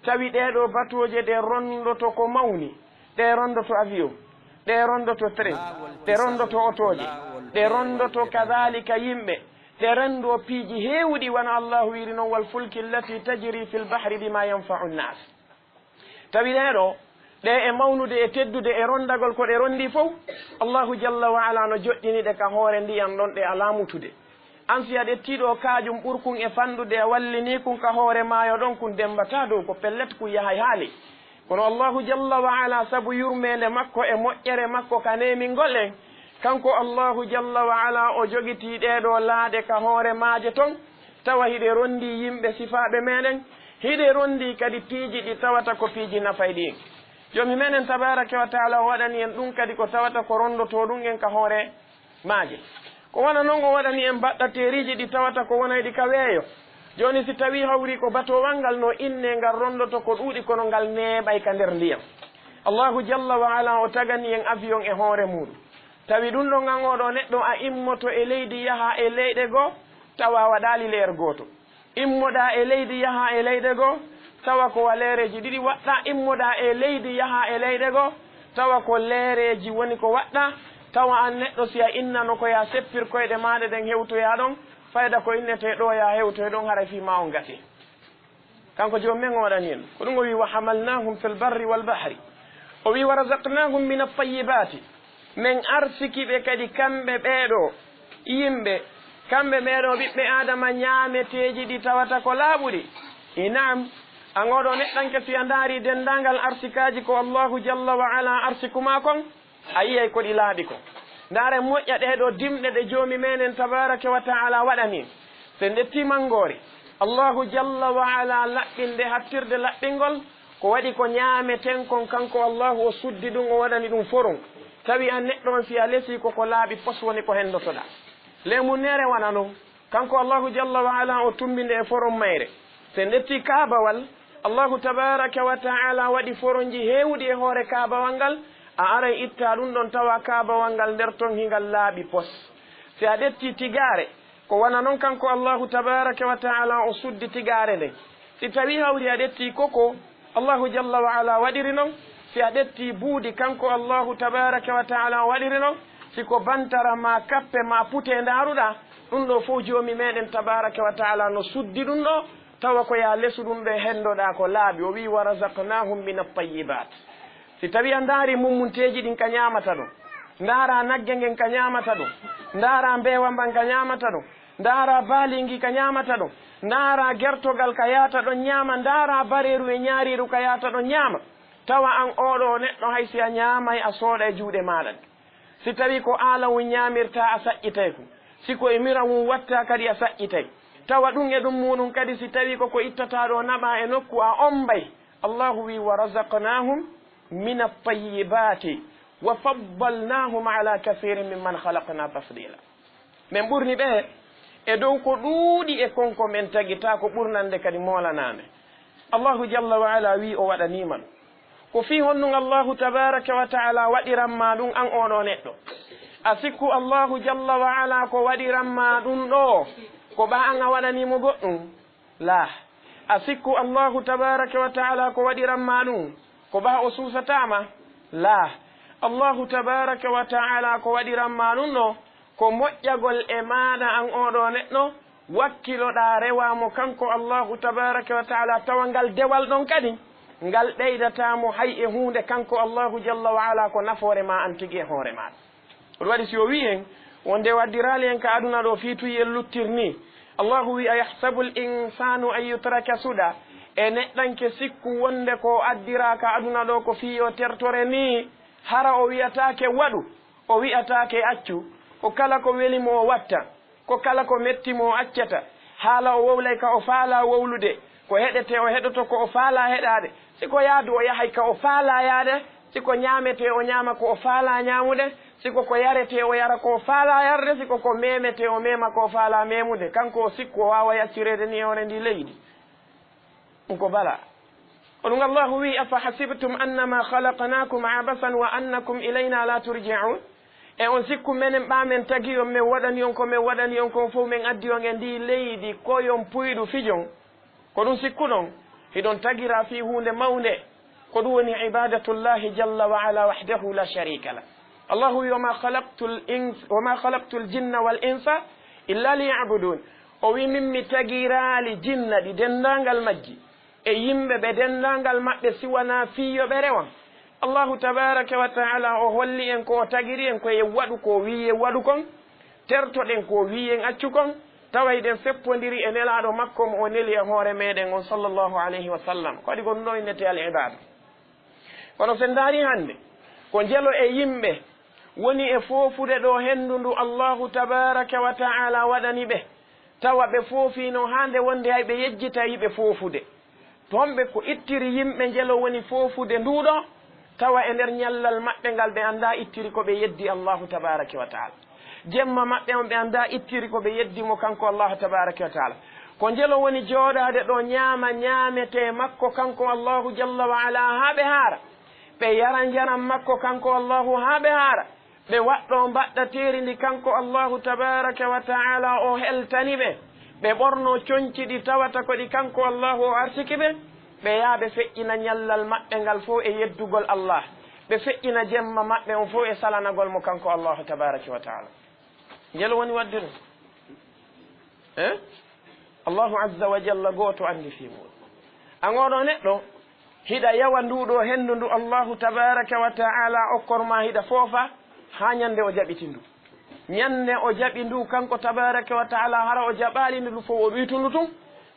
tawi ɗee ɗoo batooje ɗe ronndoto ko mawni, ɗe ronndoto avion, ɗe ronndoto train, ɗe ronndoto otooje, ɗe ronndoto kadaalika yimɓe, ɗe renndoo piiji heewuɗi, wano Allaahu wiiri non, "Wal fulki allati tajri fil bahri bima yanfa'u nnas." Tawi ɗee ɗoo, ɗe e mawnude e teddude e ronndagol ko ɗe ronndii fow, Allaahu jalla wa ala no joɗɗini ɗe ka hoore ndiyan ɗon, ɗe alaa mutude. An si a ƴettii ɗoo kaajum ɓurkun e fanɗude, a wallinii kun ka hoore maayo ɗon, kun demmbataa dow, ko pellet kun yahay haa ley. Kono Allaahu jalla wa ala, sabu yurmeende makko e moƴƴere makko ka neemingol en, kanko Allaahu jalla wa ala, o jogitii ɗee ɗoo laaɗe ka hoore maaje ton, tawa hiɗe ronndii yimɓe sifaaɓe meɗen, hiɗe ronndii kadi piiji ɗi tawata ko piiji nafayɗi en. Joomi meɗen tabaaraka wa taala o waɗani en ɗum kadi ko tawata ko ronndotoo ɗum en ka hoore maaje. Ko wano non o waɗani en baɗɗateeriiji ɗi tawata ko wonayɗi ka weeyo. Jooni si tawii hawrii ko batoowal ngal no innee ngal ronndoto ko ɗuuɗi kono ngal neeɓay ka nder ndiyam. Allaahu jalla wa ala o tagani en avion e hoore muuɗum. Tawi ɗum ɗon an oo ɗoo neɗɗo a immoto e leydi yaha e leyɗe goo tawa a waɗaali leer gooto. Immoɗaa e leydi yaha e leyɗe goo tawa ko wa leereeji ɗiɗi waɗɗaa. Immoɗaa e leydi yaha e leyɗe goo tawa ko leereeji woni ko waɗɗaa. Tawa an neɗɗo si a innano ko yaa seppir koyɗe maaɗa ɗen hewtoyaa ɗon, fayda ko innetee ɗoo yaa hewtoy ɗon haray fii maa on gasii. Kanko Joomi men o waɗani en. Ko ɗum o wi'i, "Wa hamalnahum fil barri wal bahri." O wi'i, "Wa razaqnahum min at-tayyibati." Men arsiki ɓe kadi kamɓe ɓee ɗoo yimɓe, kamɓe ɓee ɗoo ɓiɓɓe Aadama ñaameteeji ɗi tawata ko laaɓuɗi. I naam, an oo ɗoo neɗɗanke si a ndaarii denndaangal arsikaaji ko Allaahu jalla wa ala arsiku maa kon, a yi'ay ko ɗi laaɓi kon. Ndaaren moƴƴa ɗee ɗoo dimɗe ɗe Joomi meɗen tabaaraka wa taala waɗani. Si en ƴettii manngoori, Allaahu jalla wa ala laɓɓinde hattirde laɓɓingol, ko waɗi ko ñaameten kon, kanko Allaahu o suddi ɗum, o waɗani ɗum forum. Tawi an neɗɗo on si a lesii ko ko laaɓi pos woni ko henndotoɗaa. Leemunneere wano non. Kanko Allaahu jalla wa ala o tumbi nde e forom mayre. Si en ƴettii kaabawal, Allaahu tabaaraka wa taala waɗi foronji heewuɗi e hoore kaabawal ngal, a aray ittaa ɗum ɗon tawa kaabawal ngal nder ton hingal laaɓi pos. Si a ƴettii tigaare, ko wano non kanko Allaahu tabaaraka wa taala o suddi tigaare nden. Si tawii hawri a ƴettii koko, Allaahu jalla wa ala waɗiri non. Si a ƴettii buudi, kanko Allaahu tabaaraka wa taala o waɗiri non. Si ko bantara maa kappe maa putee ndaaruɗaa, ɗum ɗoo fow Joomi meɗen tabaaraka wa taala no suddi ɗum ɗoo, tawa ko yaa lesu ɗum ɗoo henndoɗaa ko laaɓi. O wi'i, "Wa razaqnahum min at-tayyibat." Si tawii a ndaarii mummunteeji ɗin ka ñaamata ɗon, ndaaraa nagge ngen ka ñaamata ɗon, ndaaraa mbeewa mban ka ñaamata ɗon, ndaaraa baali ngii ka ñaamata ɗon, ndaaraa gertogal ka yaata ɗon ñaama, ndaaraa bareeru e ñaariiru ka yaata ɗon ñaama. Tawa an oo ɗoo neɗɗo, hay si a ñaamay, a sooɗay juuɗe maaɗa ɗen. Si tawii ko aalawu ñaamirtaa, a saƴƴitay kun. Si ko e mirawun wattaa kadi, a saƴƴitay. Tawa ɗum e ɗum muuɗum kadi, si tawii ko ko ittataa ɗoo naɓaa e nokku, a ommbay. Allaahu wi'i, "Wa razaqnahum min at-tayyibati wa faddalnahum ala kathirin mimman khalaqna tafdila." Men ɓurni ɓe e dow ko ɗuuɗi e kon ko men tagi, taa ko ɓurnande kadi moolanaa men. Allaahu jalla wa ala wi'i o waɗanii ma ɗum. Ko fii honɗum Allaahu tabaaraka wa taala waɗiran maa ɗum, an oo ɗoo neɗɗo? A sikku Allaahu jalla wa ala ko waɗiran maa ɗum ɗoo, ko ɓaa an a waɗanii mo goɗɗum? Laa. A sikku Allaahu tabaaraka wa taala ko waɗiran maa ɗum, ko ɓaa o suusataa ma? Laa. Allaahu tabaaraka wa taala ko waɗiran maa ɗum ɗoo, ko moƴƴagol e maaɗa an oo ɗoo neɗɗo, wakkiloɗaa rewaa mo kanko Allaahu tabaaraka wa taala, tawa ngal dewal ɗon kadi, ngal ɓeydataa mo hay e huunde kanko Allaahu jalla wa ala, ko nafoore maa an tigi e hoore maaɗa. Ko ɗum waɗi si o wi'i en, wonde o addiraali en ka aduna ɗoo fii tuyel luttir nii. Allaahu wi'i, "Ayahsabul insanu an yutraka suda?" E neɗɗanke sikku wonde ko o addiraa ka aduna ɗoo ko fii yo tertore nii? Hara o wi'ataake waɗu, o wi'ataake accu, ko kala ko weli mo o watta, ko kala ko metti mo o accata. Haala o wowlay ka o faalaa wowlude, ko heɗetee o heɗoto ko o faalaa heɗaade. Si ko yaadu o yahay ka o faalaa yaade, si ko ñaametee o ñaama ko o faalaa ñaamude, si ko ko yaretee o yara ko o faalaa yarde, si ko ko meemetee o meema ko o faalaa meemude. Kanko o sikku o waaway accireede nii e hoore ndii leydi. Ɗum ko balaa. Ko ɗum Allaahu wi'i, "Afa hasibtum annama khalaqnakum abasan wa annakum ilayna la turja'un?" E on sikku menen ɓaa men tagi on, men waɗani on ko men waɗani on kon fow, men addi on e ndii leydi ko yon puyɗu fijon? Ko ɗum sikkuɗon, hiɗon tagira fii huunde mawnde, ko ɗum woni ibadatullahi jalla wa ala wahdahu la sharika lah. Allahu wi, "Wa ma khalaqtul ins-, wa ma khalaqtul jinna wal insa illa liya'budun." O wi, "Min mi tagiraali jinna ɗi denndaangal majji, e yimɓe ɓe denndaangal maɓɓe si wanaa fii yo ɓe rewan." Allahu tabaraka wa ta'ala o holli en ko o tagiri en ko en waɗu ko o wi'i en waɗu kon, tertoɗen ko o wi'i en accu kon, tawa hiɗen feppondiri e Nelaaɗo makko mo o neli e hoore meɗen on sallallahu alayhi wa sallam. Ko waɗi ko ɗum ɗo innetee al ibaada. Kono so en ndaari hannde, ko njelo e yimɓe woni e foofude ɗo henndu ndu Allahu tabaraka wa ta'ala waɗani ɓe, tawa ɓe foofiino haa nde wonde hay ɓe yejjitay ɓe foofude. Homɓe ko ittiri yimɓe njelo woni foofude ndu ɗo, tawa e nder ñallal maɓɓe ngal ɓe anndaa ittiri ko ɓe yeddi Allahu tabaraka wa ta'ala. Jemma maɓɓe on ɓe anndaa ittiri ko ɓe yeddi mo kanko Allahu tabaraka wa ta'ala. Ko njelo woni jooɗaade ɗo ñaama ñaametee makko kanko Allahu jalla wa ala haa ɓe haara. Ɓe yara njaram makko kanko Allahu haa ɓe haara. Ɓe waɗɗoo mbaɗɗateeri ndi kanko Allahu tabaraka wa ta'ala o heltani ɓe. Ɓe ɓornoo conci ɗi tawata ko ɗi kanko Allahu o arsiki ɓe. Ɓe yaha ɓe feƴƴina ñallal maɓɓe ngal fow e yeddugol Allah. Ɓe feƴƴina jemma maɓɓe on fow e salanagol mo kanko Allahu tabaraka wa ta'ala. Njelo woni waɗde ɗum? Eh? Allahu azza wa jalla gooto anndi fii muuɗum. An oo ɗoo neɗɗo, hiɗa yawa nduu ɗoo henndu ndu Allahu tabaraka wa ta'ala okkor ma, hiɗa foofa haa ñande o jaɓiti ndu. Ñande o jaɓi ndu kanko tabaraka wa ta'ala, hara o jaɓaali ndu, ndu fow o ɗuytu ndu tun.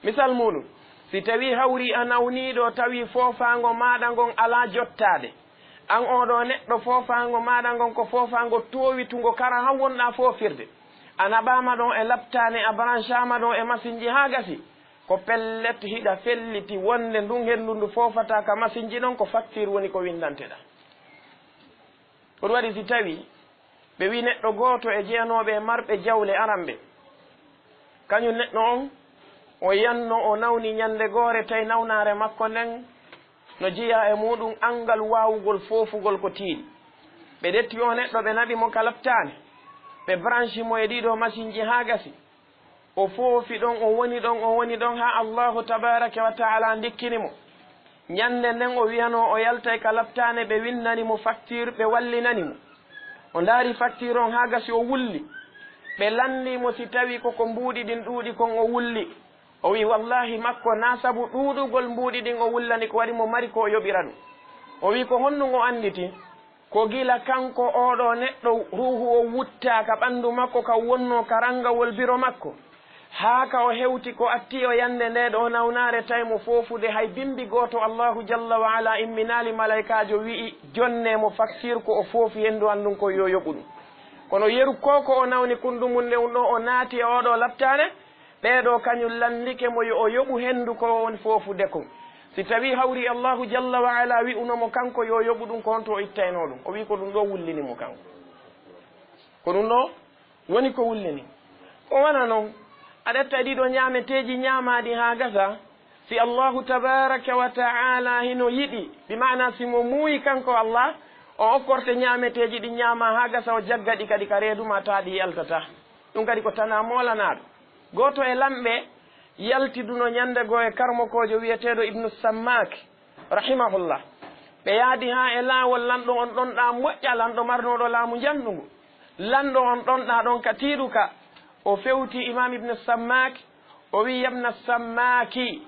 Misal muuɗum, si tawii hawri a nawniiɗo, tawi foofaango maaɗa ngon alaa jottaade, an oo ɗoo neɗɗo, foofaango maaɗa ngon ko foofaango toowitungo, kara han wonɗaa foofirde. A naɓaama ɗon e laptaane, a branchaama ɗon e masinji haa gasi. Ko pellet hiɗa felliti wonde ndun henndu ndu foofataa ka masinji ɗon, ko facture woni ko winndanteɗaa. Ko ɗum waɗi si tawii ɓe wi'i neɗɗo gooto e jeyanooɓe e marɓe jawle aranɓe, kañum neɗɗo on, o yanno, o nawni ñande goore, tawi nawnaare makko nden no jeyaa e muuɗum anngal waawugol foofugol ko tiiɗi. Ɓe ƴetti oo neɗɗo, ɓe naɓi mo ka laptaane, ɓe branchi mo e ɗii ɗoo masinji haa gasi. O foofi ɗon, o woni ɗon, o woni ɗon, haa Allahu tabaraka wa ta'ala ndikkini mo. Ñande nden o wiyanoo o yaltay ka laptaane, ɓe winnani mo facture, ɓe wallinani mo. O ndaari facture on haa gasi, o wulli. Ɓe lanndii mo si tawii ko ko mbuuɗi ɗin ɗuuɗi kon o wulli. O wi'i, wallaahi makko, naa sabu ɗuuɗugol mbuuɗi ɗin o wullani, ko waɗi mo mari ko o yoɓira ɗum. O wi'i, ko honɗum o annditi? Ko gila kanko oo ɗoo neɗɗo, ruuhu on wuttaa ka ɓanndu makko, ka wonnoo ka ranngawol biro makko, haa ka o hewti ko atti o yannde ndee ɗoo nawnaare, tawi mo foofude hay bimmbi gooto. Allahu jalla wa ala imminaali malaykaajo wi'i, jonnee mo facture ko o foofi henndu an ndun kon, yo yoɓu ɗum. Kono yeru ko, ko o nawni kun ɗumun nde ɗoo o naati e oo ɗoo laptaane, ɓee ɗoo kañum lanndike mo yo o yoɓu henndu ko o woni foofude kon. Si tawii hawri Allahu jalla wa ala wi'uno mo kanko yo o yoɓu ɗum, ko honto o ittaynoo ɗum? O wi'i ko ɗum ɗoo wullini mo kanko. Ko ɗum ɗoo woni ko wullini. Ko wano non, a ƴetta ɗii ɗoo ñaameteeji ñaamaaɗi haa gasa, si Allahu tabaraka wa ta'ala hino yiɗi, bi maana si mo muuyi kanko Allah, o okkorte ñaameteeji ɗin ñaamaa haa gasa, o jagga ɗi kadi ka reedu maa, taa ɗi yaltataa. Ɗum kadi ko tanaa moolanaaɗo. Gooto e lamɓe yaltiduno ñande goo e karmokoojo wi'eteeɗo Ibnu Sammaak, rahimahullah. Ɓe yaadi haa e laawol, lanɗo on ɗonɗaa moƴƴa, lanɗo marnooɗo laamu njanɗungu. Lanɗo on ɗonɗaa ɗon ka tiiɗuka. O fewti Imaam Ibnu Sammaak, o wi'i, "Yabna Sammaaki,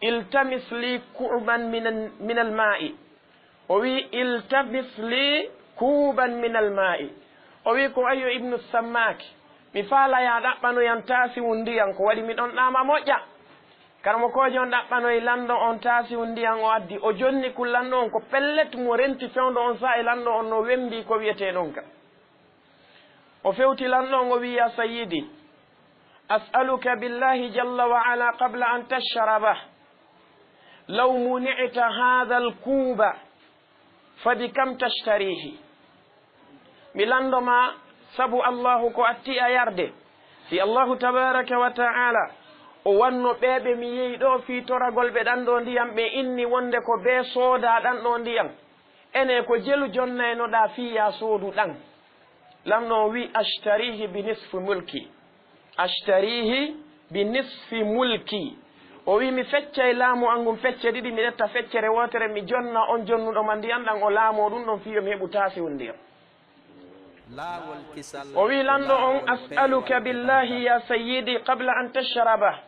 iltamis li kuuban min, min al-maa'i." O wi'i, "Iltamis li kuuban min al-maa'i." O wi'i ko, "Ayyo Ibnu Sammaaki, mi faalaa yo a ɗaɓɓano yam taasiwun ndiyan, ko waɗi mi ɗonɗaa ma moƴƴa." Karamokoojo on ɗaɓɓanoyi lanɗo on taasiwun ndiyan, o addi, o jonni kun lanɗo on, ko pellet mo renti fewndo on saa'i lanɗo on no wembii ko wi'etee ɗon ka. O fewti lanɗo on, o wi'i, "Ya sayyidi, as'aluka billahi jalla wa ala qabla an tashraba, law muni'ta hadha al-kuba, fa bi kam tashtarihi?" Mi lanndo ma, sabu Allahu ko atti a yarde. Si Allahu tabaraka wa ta'ala o wanno ɓee ɓe mi yehi ɗoo fii toragol ɓe ɗan ɗoo ndiyan, ɓe inni wonde ko bee soodaa ɗan ɗoo ndiyan, ene ko jelu jonnaynoɗaa fii yaa soodu ɗan? Lanɗo on wi'i, "Ashtarihi bi nisfi mulki." "Ashtarihi bi nisfi mulki." O wi'i, mi feccay laamu an ngun pecce ɗiɗi, mi ƴetta feccere wootere, mi jonna on jonnuɗo ma ndiyan ɗan, o laamoo ɗun ɗon fii yo mi heɓu taasiwol ndiyan. O wi'i lanɗo on, as'aluka billahi ya sayyidi qabla an tashraba.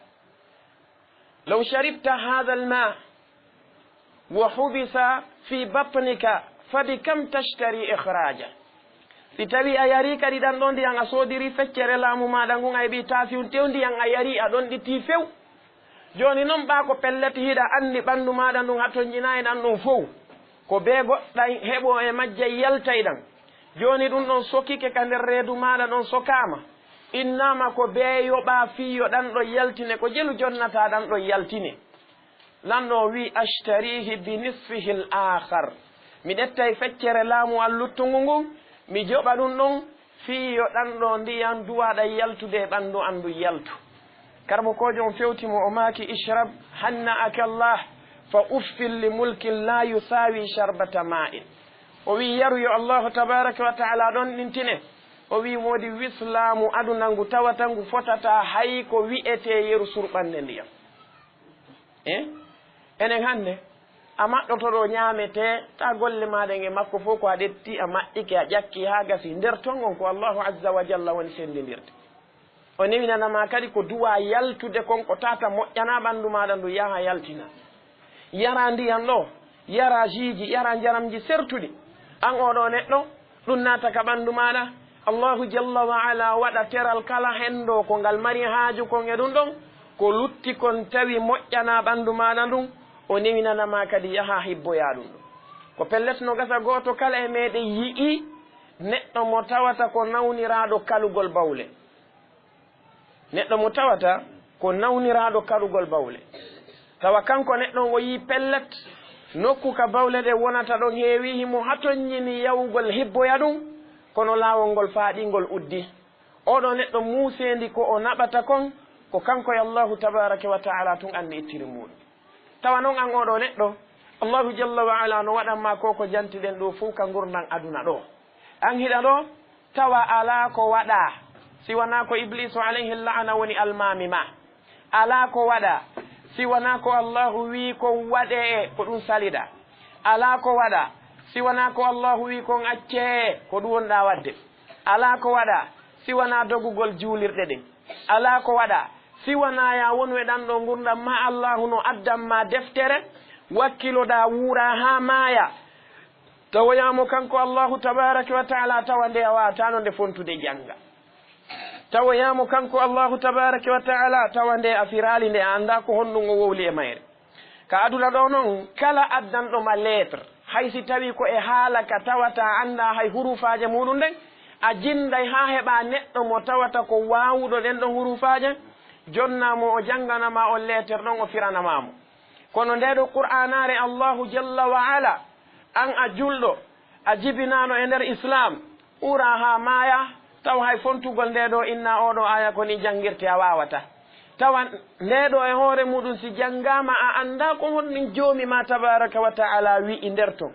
Law sharibta hadha al-ma wa hubisa fi batnika fa bi kam tashtari ikhraja. Si tawii a yarii kadi ɗan ɗoo ndiyan, a soodirii feccere laamu maaɗa ngun, a heɓii taasiwol tew ndiyan, a yarii, a ɗonɗitii few. Jooni non ɓaa ko pellet hiɗa anndi ɓanndu maaɗa ndun hatonjinaay ɗan ɗon fow. Ko bee goɗɗan heɓoo e majjan yaltay ɗan. Jooni ɗun ɗon sokike ka nder reedu maaɗa ɗon sokaama. Innaama ko bee yoɓaa fii yo ɗan ɗon yaltine, ko jelu jonnataa ɗan ɗon yaltine. Lanɗo on wi'i, ashtarihi bi nisfihi al-akhar. Mi ƴettay feccere laamu an luttungu ngun, mi joɓa ɗun ɗon fii yo ɗan ɗoo ndiyan duwaaɗan yaltude e ɓanndu an ndun yaltu. Karmokoojo on fewti mo, o maaki, ishrab hanna'aka Allah, fa uffin li mulkin la yusawi sharbata ma'in. O wi'i, yaru yo Allahu tabaraka wa ta'ala ɗonɗintine. O wi'i, woodi wislaamu aduna ngu tawata ngu fotataa hay ko wi'etee yeru surɓannde ndiyan. E enen hannde, a maɗɗoto ɗo ñaametee, ta golle maaɗa e makko fow ko a ɗetti, a maɗɗike, a ƴakki haa gasi. Nder ton on ko Allahu azza wa jalla woni senndindirde. O newinana ma kadi ko duwaa yaltude kon, ko tata moƴƴanaa ɓanndu maaɗa ndu yaha yaltina. Yaraa ndiyan ɗo, yaraa jiiji, yaraa njaramji sertuɗi. An oo ɗoo neɗɗo, ɗun naata ka ɓanndu maaɗa. Allahu jalla wa ala waɗa teral kala henndo ko ngal mari haaju kon e ɗun ɗon, ko lutti kon tawi moƴƴanaa ɓanndu maaɗa ndun, o newinana ma kadi yahaa hibboyaa ɗun ɗon. Ko pellet no gasa gooto kala e meɗen yi'ii neɗɗo mo tawata ko nawniraaɗo kalugol bawle. Neɗɗo mo tawata ko nawniraaɗo kalugol bawle. Tawa kanko neɗɗo on o yi'i pellet, nokku ka bawle ɗen wonata ɗon heewii, himo hatonjini yawugol hibboya ɗun, kono laawol ngol faaɗii ngol uddii. Oo ɗoo neɗɗo muuseendi ko o naɓata kon, ko kanko e Allaahu tabaaraka wa ta'aalaa tun anndi ittiri muuɗum. Tawa non an oo ɗoo neɗɗo, Allaahu jalla wa ala no waɗan ma ko ko jantiɗen ɗoo fow ka ngurndan aduna ɗoo. An hiɗa ɗoo, tawa alaa ko waɗaa, si wanaa ko Ibliisu alayhi la'ana woni almaami maa. Alaa ko waɗaa, si wanaa ko Allaahu wi'i kon waɗee, ko ɗun saliɗaa. Alaa ko waɗaa, si wanaa ko Allaahu wi'i kon accee, ko ɗun wonɗaa waɗde. Alaa ko waɗaa, si wanaa dogugol juulirɗe ɗen. Alaa ko waɗaa, si wanaa yaa wonu e ɗan ɗoo ngurndan maa Allaahu no addan ma deftere, wakkiloɗaa wuuraa haa maayaa. Tawoyaa mo kanko Allaahu tabaaraka wa ta'aalaa, tawa nde a waawataano nde fontude jannga. Tawoyaa mo kanko Allaahu tabaaraka wa ta'aalaa, tawa nde a firaali nde, a anndaa ko honɗun o wowli e mayre. Ka aduna ɗoo non, kala addanɗo ma lettre, hay si tawii ko e haala ka tawata a anndaa hay huruufaaje muuɗum ɗen, a jinnday haa heɓaa neɗɗo mo tawata ko waawuɗo ɗen ɗon huruufaaje, jonnaa mo o janngana ma on lettre ɗon, o firana ma mo. Kono ndee ɗoo Qur'aanaare Allaahu jalla wa ala, an a julɗo, a jibinaano e nder Islaam, uuraa haa maayaa, taw hay fontugol ndee ɗoo inna oo ɗoo aaya ko nii janngirtee a waawataa. Tawa ndee ɗoo e hoore muuɗum si janngaama a anndaa ko honɗun Joomi maa tabaaraka wa ta'aalaa wi'i nder ton.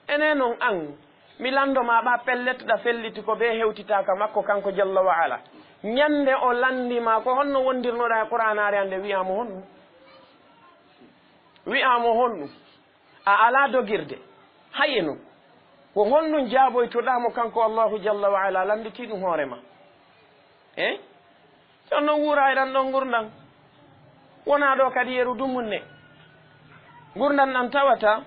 Enee non an, mi lanndo ma ɓaa pellet ɗa felliti ko bee hewtitaa ka makko kanko jalla wa ala. Ñannde o lanndi ma ko honno wondirnoɗaa e Qur'aanaare an nden, wi'aa mo honɗun? Wi'aa mo honɗun? A alaa dogirde. Haye non, ko honɗun jaaboytoɗaa mo kanko Allaahu jalla wa ala lannditii ɗun hoore maa? Eh? Jooni non wuuraa e ɗan ɗon ngurndan. Wonaa ɗoo kadi yeru dumunne. Ngurndan ɗan tawata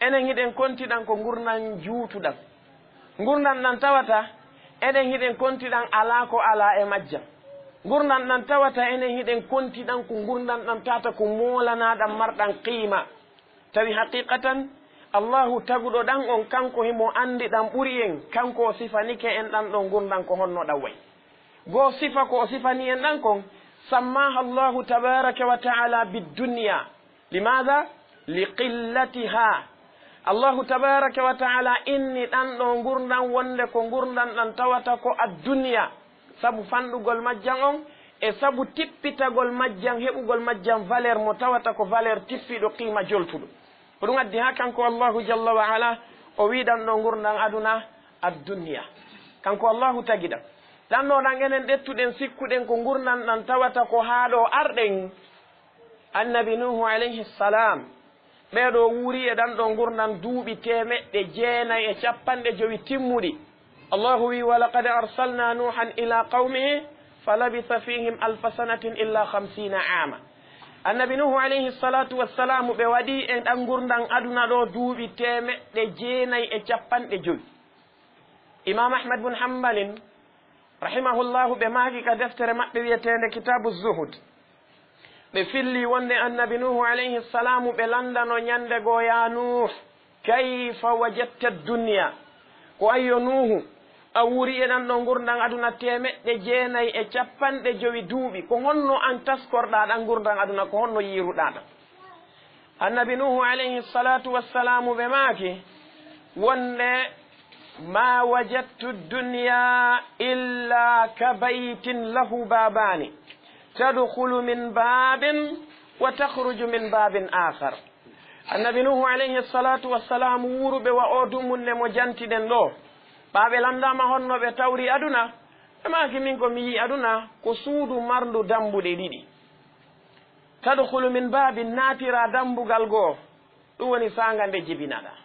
enen hiɗen konti ɗan ko ngurndan juutuɗan. Ngurndan ɗan tawata enen hiɗen konti ɗan alaa ko alaa e majjan. Ngurndan ɗan tawata enen hiɗen konti ɗan ko ngurndan ɗan tawata ko moolanaa ɗan marɗan qiima. Tawi haqiiqatan, Allaahu taguɗo ɗan on, kanko himo anndi ɗan ɓuri en, kanko o sifanike en ɗan ɗon ngurndan ko honno ɗan wa'i. Goo sifa ko o sifanii en ɗan kon, sammaaha Allaahu tabaaraka wa ta'aalaa biddunya. Limaada? Liqillatihaa. Allaahu tabaaraka wa ta'aalaa inni ɗan ɗoo ngurndan wonde ko ngurndan ɗan tawata ko adduniya. Sabu fanɗugol majjan on, e sabu tippitagol majjan, heɓugol majjan valeur mo tawata ko valeur tippiiɗo qiima joltuɗo. Ko ɗun addi haa kanko Allaahu jalla wa ala o wi'i ɗan ɗoo ngurndan aduna adduniya. Kanko Allaahu tagi ɗan. Ɗan ɗoo ɗan enen ɗettuɗen sikkuɗen ko ngurndan ɗan tawata ko haa ɗoo arɗen. Annabi Nuuhu alayhi salaam, ɓee ɗoo wuuri e ɗan ɗoo ngurndan duuɓi teemeɗɗe jeenay e cappanɗe jowi timmuɗi. Allahu wi'i: "Wa laqad arsalna Nuuhan ila qawmihi falabitha fihim alfa sanatin illa khamsina aama." Annabi Nuuhu alayhi salatu wassalam, ɓe waɗi e ɗan ngurndan aduna ɗoo duuɓi teemeɗɗe jeenay e cappanɗe jowi. Imam Ahmad bun Hanbalin, rahimahullahu, ɓe maaki ka deftere maɓɓe wi'eteende Kitaabu Zuhud. Ɓe filli wonde Annabi Nuuhu alayhi salamu, ɓe landano ñande goo: "Ya Nuuh, kayfa wajadta dunya?" Ko ayyo Nuuhu, a wuuri e ɗan ɗoo ngurndan aduna teemeɗɗe jeenay e cappanɗe jowi duuɓi. Ko honno an taskorɗaa ɗan ngurndan aduna? Ko honno yiiruɗaa ɗan? Annabi Nuuhu alayhi salatu wassalamu, ɓe maaki wonde: "Ma wajadtu dunya illa ka baytin lahu babani, tadkhulu min babin wa takhruju min babin akhar." Annabi Nuuhu alayhi salatu wassalamu, wuuruɓe wa oo dumunne mo jantiɗen ɗoo, ɓaa ɓe landaama honno ɓe tawri aduna, ɓe maaki: "Min ko mi yi'i aduna ko suudu marndu dambuɗe ɗiɗi. Tadkhulu min babin, naatira dambugal goo, ɗun woni saanga nde jibinaɗaa.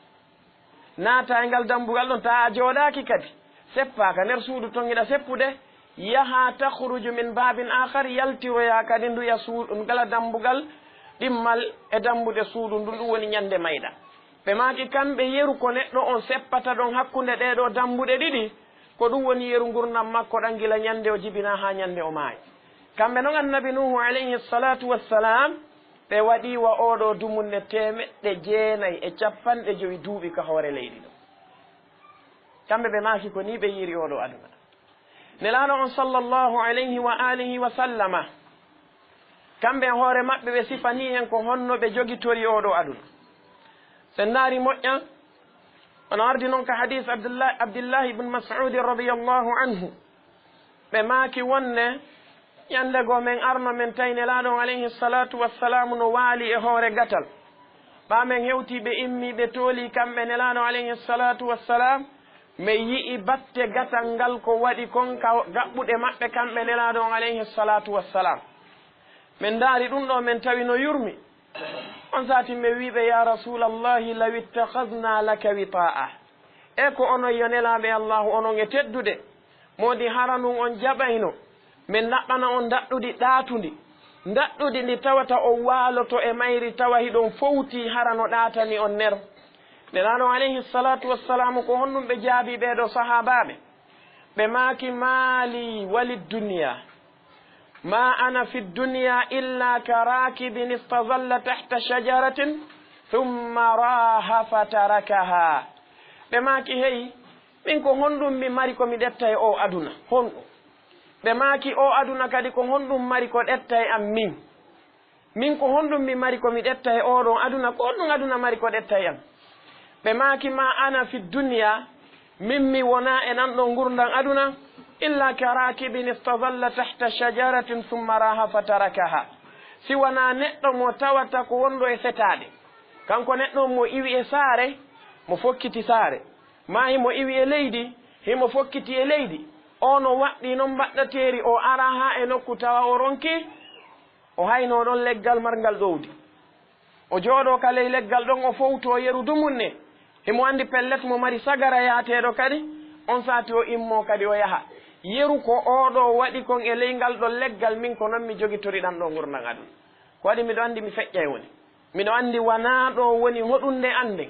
Naata e ngal dambugal ɗon, taa a jooɗaaki kadi, seppaa ka nder suudu ton hiɗa seppude, yahaa, takhruju min babin akhar, yaltiroyaa kadi nduya suudu, ngala dambugal ɗimmal e dambuɗe suudu ndun, ɗun woni ñande mayɗa." Ɓe maaki kamɓe yeru ko neɗɗo on seppata ɗon hakkunde ɗee ɗoo dambuɗe ɗiɗi, ko ɗun woni yeru ngurndan makko ɗan gila ñande o jibinaa haa ñande o maayi. Kamɓe non Annabi Nuuhu alayhi salatu wassalam, ɓe waɗi wa oo ɗoo dumunne teemeɗɗe jeenay e cappanɗe jowi duuɓi ka hoore leydi ɗoo. Kamɓe ɓe maaki ko nii ɓe yiiri oo ɗoo aduna. Nelaaɗo on sallallahu alayhi wa alihi wa sallama, kamɓe e hoore maɓɓe ɓe sifanii en ko honno ɓe jogitori oo ɗoo aduna. Sen ndaari moƴƴa, ono ardi non ka hadis Abdullah, Abdillahi ibn Mas'ud radiyallahu anhu. Ɓe maaki wonde, ñande goo men arno men tawi Nelaaɗo on alayhi salatu wassalamu no waali e hoore gatal. Ɓaa men hewtii ɓe immii ɓe toolii kamɓe Nelaaɗo alayhi salatu wassalam, men yi'i batte gatal ngal ko waɗi kon ka gaɓɓuɗe maɓɓe kamɓe Nelaaɗo on alayhi salatu wassalam. Men ndaari ɗun ɗoo, men tawi no yurmi. On saatin men wi'i ɓe: "Ya Rasulallahi, law ittakhadna laka wita'a." E ko onon yo Nelaaɓe Allahu, onon e teddude, moodi hara nun on jaɓayno men ɗaɓɓana on ndaɗɗudi ɗaatundi, ndaɗɗudi ndi tawata on waaloto e mayri tawa hiɗon fowtii hara no ɗaatani on nder. Nelaaɗo alayhi salatu wassalamu, ko honɗun ɓe jaabii ɓee ɗoo sahaabaaɓe? Ɓe maaki: "Ma li wa lid dunya, ma ana fi dunya illa ka rakibin istazalla tahta shajaratin thumma raha fatarakaha." Ɓe maaki: "Hey, min ko honɗun mi mari ko mi ɗetta e oo aduna? Honɗun?" Ɓe maaki: "Oo aduna kadi ko honɗun mari ko ɗetta e an min? Min ko honɗun mi mari ko mi ɗetta e oo ɗon aduna? Ko honɗun aduna mari ko ɗetta e an?" Ɓe maaki: "Ma ana fi dunya, min mi wonaa e ɗan ɗoo ngurndan aduna, illa ka rakibin istazalla tahta shajaratin thumma raha fatarakaha." Si wanaa neɗɗo mo tawata ko wonɗo e setaade. Kanko neɗɗo on mo iwi e saare, mo fokkiti saare. Maa himo iwi e leydi, himo fokkiti e leydi. Oo no waɗɗii non mbaɗɗateeri, o araa haa e nokku tawa o ronkii, o haynoo ɗon leggal marngal ɗowdi. O jooɗoo ka ley leggal ɗon, o fowtoo yeru dumunne. Himo anndi pellet mo mari sagara yaateeɗo kadi, on saati o immoo kadi o yaha. Yeru ko oo ɗoo waɗi kon e ley ngal ɗon leggal, min ko non mi jogitori ɗan ɗoo ngurndan aduna. Ko waɗi miɗo anndi mi feƴƴay woni. Miɗo anndi wanaa ɗoo woni hoɗun nde annden.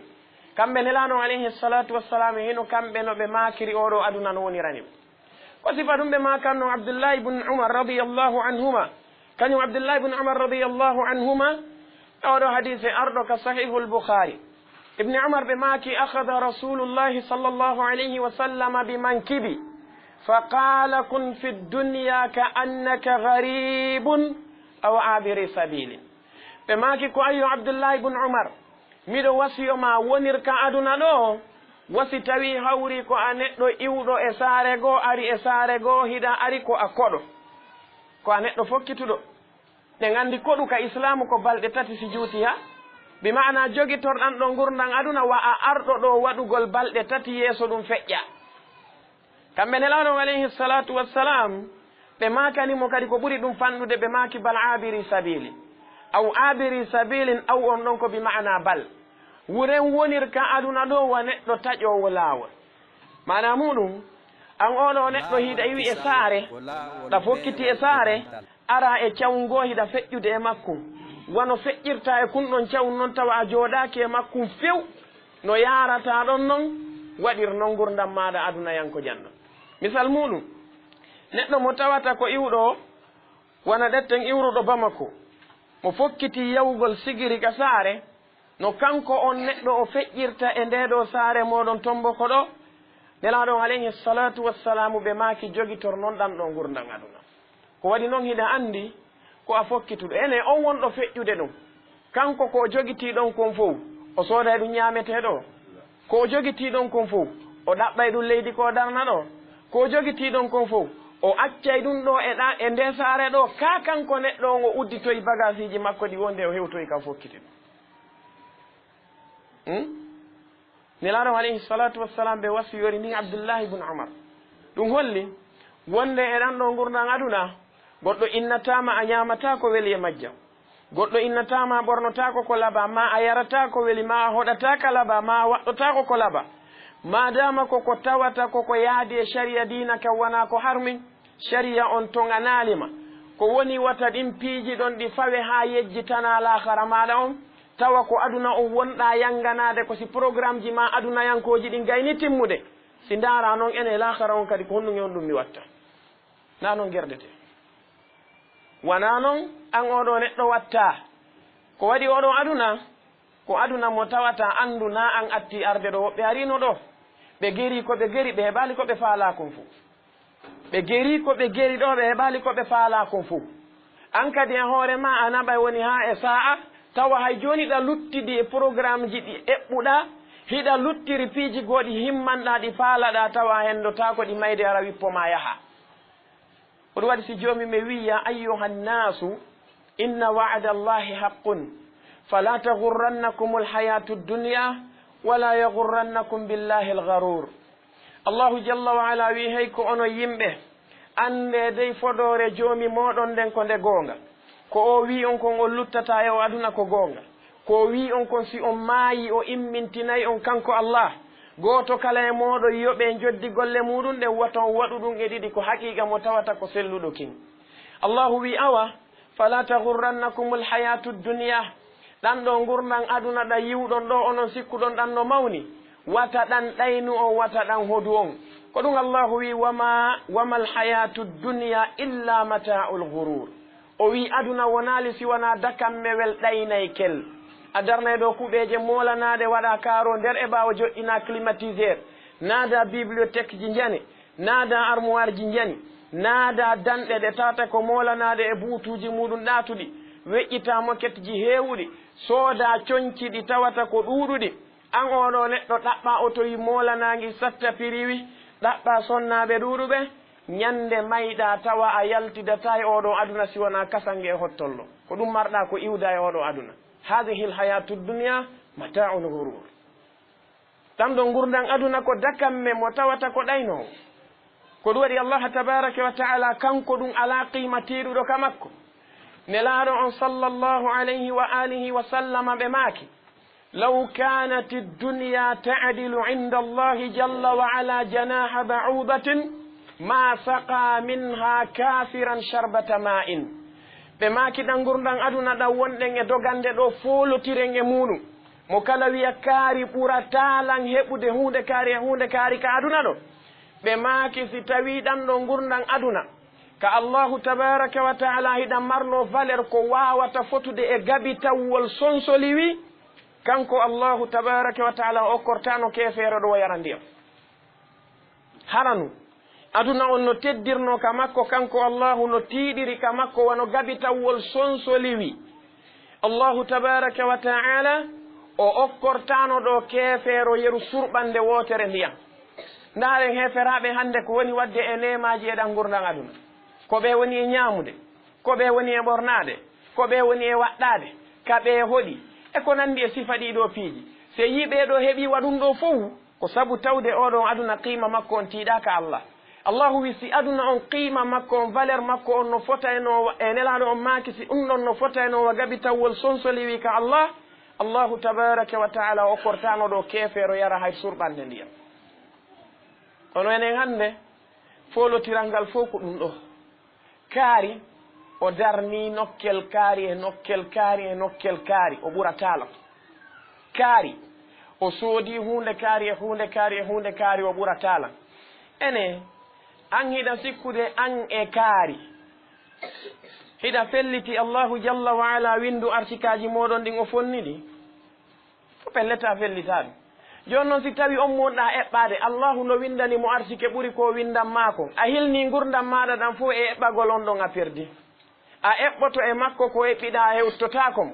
Kamɓe Nelaaɗo on alayhi salatu wassalam, hino kamɓe no ɓe maakiri oo ɗoo aduna no wonirani ɓe. Ko sifa ɗun ɓe maakanno Abdullahi ibn Umar radiyallahu anhuma. Kañun Abdullahi ibn Umar radiyallahu anhuma, oo ɗoo hadiise arɗo ka Sahihul Bukhari. Ibn Umar ɓe maaki: "Akhadha Rasulullahi sallallahu alayhi wa sallama bi mankibi, fa qala: kun fi dunya ka annaka gharibun aw abiri sabilin." Ɓe maaki: "Ko ayyo Abdullahi ibn Umar, miɗo wasiyo maa wonir ka aduna ɗoo, wa si tawii hawrii ko a neɗɗo iwɗo e saare goo, ari e saare goo, hiɗa ari ko a koɗo, ko a neɗɗo fokkituɗo. Ɗen anndi koɗu ka Islaamu ko balɗe tati si juutii haa, bi ma'ana jogitorɗan ɗoo ngurndan aduna, wa a arɗo ɗoo waɗugol balɗe tati yeeso ɗun feƴƴaa." Kamɓe Nelaaɗo on alayhi salatu wassalam, ɓe maakani mo kadi ko ɓuri ɗun fanɗude, ɓe maaki: "Bal abiri sabili." Aw abiri sabilin, aw on ɗon ko bi ma'ana bal. Wuren wonir ka aduna ɗo wa neɗɗo taƴoowo laawol. Maana muuɗum, an oo ɗoo neɗɗo hiɗa iwi e saare, ɗa fokkiti e saare, ara e cawu ngoo hiɗa feƴƴude e makkum. Wano feƴƴirta e kun ɗon cawu non tawa a jooɗaaki e makkum few, no yaarata ɗon non, waɗir non ngurndan maaɗa adunayankojan ɗon. Misal muuɗum, neɗɗo mo tawata ko iwɗo, wano ɗetten iwruɗo Bamako, mo fokkiti yawugol sigiri ka saare, no kanko on neɗɗo o feƴƴirta e ndee ɗoo saare mooɗon Tomboko ɗoo, Nelaaɗo on alayhi salatu wassalamu ɓe maaki jogitor non ɗan ɗoo ngurndan aduna. Ko waɗi non hiɗa anndi ko a fokkituɗo. Ene on wonɗo feƴƴude ɗum, kanko ko o jogitii ɗon kon fow, o sooday ɗum ñaametee ɗoo? Ko o jogitii ɗon kon fow, o ɗaɓɓay ɗum leydi ko o darna ɗoo? Ko o jogitii ɗon kon fow, o accay ɗum ɗoo e ɗa, e ndee saare ɗoo, kaa kanko neɗɗo on o udditoyi bagaasiiji makko ɗi wonde o hewtoyi ka o fokkiti ɗum? Hmm? Nelaaɗo alayhi salatu wassalam ɓe wasiyori ndin Abdullahi ibn Umar. Ɗum holli wonde e ɗan ɗoo ngurndan aduna, goɗɗo innataa ma a ñaamataa ko weli e majjan. Goɗɗo innataa ma a ɓornotaako ko labaa, ma a yarataa ko weli, ma a hoɗataa ka labaa, ma a waɗɗotaako ko labaa. Maadaama ko ko tawata ko ko yaadi e shari'a diina kan wanaa ko harmi, shari'a on toŋanaali ma. Ko woni wata ɗin piiji ɗon ɗi fawe haa yejjitanaa laakara maaɗa on, tawa ko aduna on wonɗaa yanganaade ko si programmeji maa adunayankooji ɗin gayni timmude. Si ndaaraa non ene laakara on kadi ko honɗum e honɗum mi watta? Naa non gerdetee. Wanaa non an oo ɗoo neɗɗo wattaa. Ko waɗi oo ɗoo aduna, ko aduna mo tawata anndu naa an attii arde ɗoo, woɓɓe ariino ɗoo. Ɓe gerii ko ɓe geri, ɓe heɓaali ko ɓe faalaa kon fow. Ɓe gerii ko ɓe geri ɗoo, ɓe heɓaali ko ɓe faalaa kon fow. An kadi e hoore maa a naɓay woni haa e saa'a, tawa hay jooni ɗa luttidi e programmeji ɗi eɓɓuɗaa, hiɗa luttiri piiji gooɗi himmanɗaa ɗi faalaɗaa, tawa a hendotaako ɗi mayde ara wippo maa yahaa. Ko ɗum waɗi si Joomi men wi'i, "Yaa ayyuhan naasu, inna wa'ada Allahi haqqun, fala taghurrannakumul hayatu dunya, wala yaghurrannakum billahil gharur." Allahu jalla wa ala wi'i, "Hey ko onon yimɓe, anndee dey fodoore Joomi mooɗon nden ko nde goonga. Ko o wi'i on kon on luttataa e oo aduna ko goonga. Ko o wi'i on kon si on maayii o immintinay on kanko Allah. Gooto kala e mooɗon yoɓee njoddi golle muuɗum ɗen, wata on waɗu ɗum e ɗiɗi, ko haqiiqa mo tawata ko selluɗo kin." Allahu wi'i, "Awa, fala taghurrannakumul hayatu dunya." Ɗan ɗoo ngurndan aduna ɗan yi'uɗon ɗoo, onon sikkuɗon ɗan no mawni, wata ɗan ɗaynu on, wata ɗan hodu on. Ko ɗum Allahu wi'i, "Wama, wamal hayatu dunya illa mata'ul ghurur." O wi'i, "Aduna wonaali si wanaa dakammewel ɗaynaykel." A darnay ɗoo kuɓeeje moolanaaɗe, waɗaa kaaroo nder e ɓaawo joɗɗinaa climatiseur, naadaa bibliothèque ji njane, naadaa armoire ji njani, naadaa danɗe ɗe tawata ko moolanaaɗe e buutuuji muuɗum ɗaatuɗi, weƴƴitaa moquette ji heewuɗi, soodaa coñci ɗi tawata ko ɗuuɗuɗi. An oo ɗoo neɗɗo, ɗaɓɓaa otoyi moolanaangi satta piriwi, ɗaɓɓaa sonnaaɓe ɗuuɗuɓe, ñande mayɗaa tawa a yaltidataa e oo ɗoo aduna si wanaa kasange e hottollo. Ko ɗum marɗaa ko iwdaa e oo ɗoo aduna. Hadihil hayatu dunya mata'ul ghurur. Tan ɗoo ngurndan aduna ko dakamme mo tawata ko ɗaynoowo. Ko ɗum waɗi Allah tabaraka wa ta'ala kanko ɗum alaa qiima tiiɗuɗo ka makko. Nelaaɗo on sallallahu alayhi wa alihi wa sallama ɓe maaki, "Law kanati dunya ta'dilu inda Allahi jalla wa ala janaha ba'udatin, ma saqa minha kafiran sharbata ma'in." Ɓe maaki ɗan ngurndan aduna ɗan wonɗen e dogande ɗoo foolotiren e muuɗum. Mo kala wi'a kaari ɓurataa lan heɓude huunde kaari e huunde kaari ka aduna ɗoo. Ɓe maaki si tawii ɗan ɗoo ngurndan aduna ka Allahu tabaraka wa ta'ala hiɗa marnoo valeur ko waawata fotude e gabitawwol sonsoliwi, kanko Allahu tabaraka wa ta'ala o okkortaano keefeero ɗoo yara ndiyam. Haranu, aduna on no teddirnoo ka makko, kanko Allahu no tiiɗiri ka makko wano gabitawwol sonsoliwi. Allahu tabaraka wa ta'ala o okkortaano ɗoo keefeero yeru surɓannde wootere ndiyam. Ndaaren heeferaaɓe hannde ko woni waɗde e neemaaji e ɗan ngurndan aduna. Ko ɓe woni e ñaamude, ko ɓe woni e ɓornaade, ko ɓe woni e waɗɗaade, ka ɓe hoɗi, e ko nanndi e sifa ɗii ɗoo piiji. Se yii ɓee ɗoo heɓii waɗum ɗoo fow, ko sabu tawde oo ɗoo aduna qiima makko on tiiɗaa ka Allah. Allahu wi si aduna on qiima makko on, valeur makko on no fotayno wa, e Nelaaɗo on maaki si ɗum ɗon no fotayno wa gaɓitawwol sonsoliwi ka Allah, Allahu tabaraka wa taala o kortaano ɗo keefeero yara hay surɓannde ndiyam. Kono enen hannde, foolotiral ngal fof ko ɗum ɗo. Kaari, o darnii nokkel kaari e nokkel kaari e nokkel kaari, o ɓurataa lan. Kaari, o soodii huunde kaari e huunde kaari e huunde kaari, o ɓurataa lan. Ene, an hiɗa sikkude an e kaari? Hiɗa felliti Allahu jalla wa ala winndu arsikaaji mooɗon ɗin o fonni ɗi? Ko pellet a fellitaani. Jooni noon, si tawii on mo wonɗaa eɓɓaade, Allaahu no winndani mo arsike ɓuri ko o winndan maa kon, a hilnii ngurndan maaɗa ɗan fof e eɓɓagol on ɗon, a perdi. A eɓɓoto e makko ko eɓɓiɗaa, a hewtotaako mo.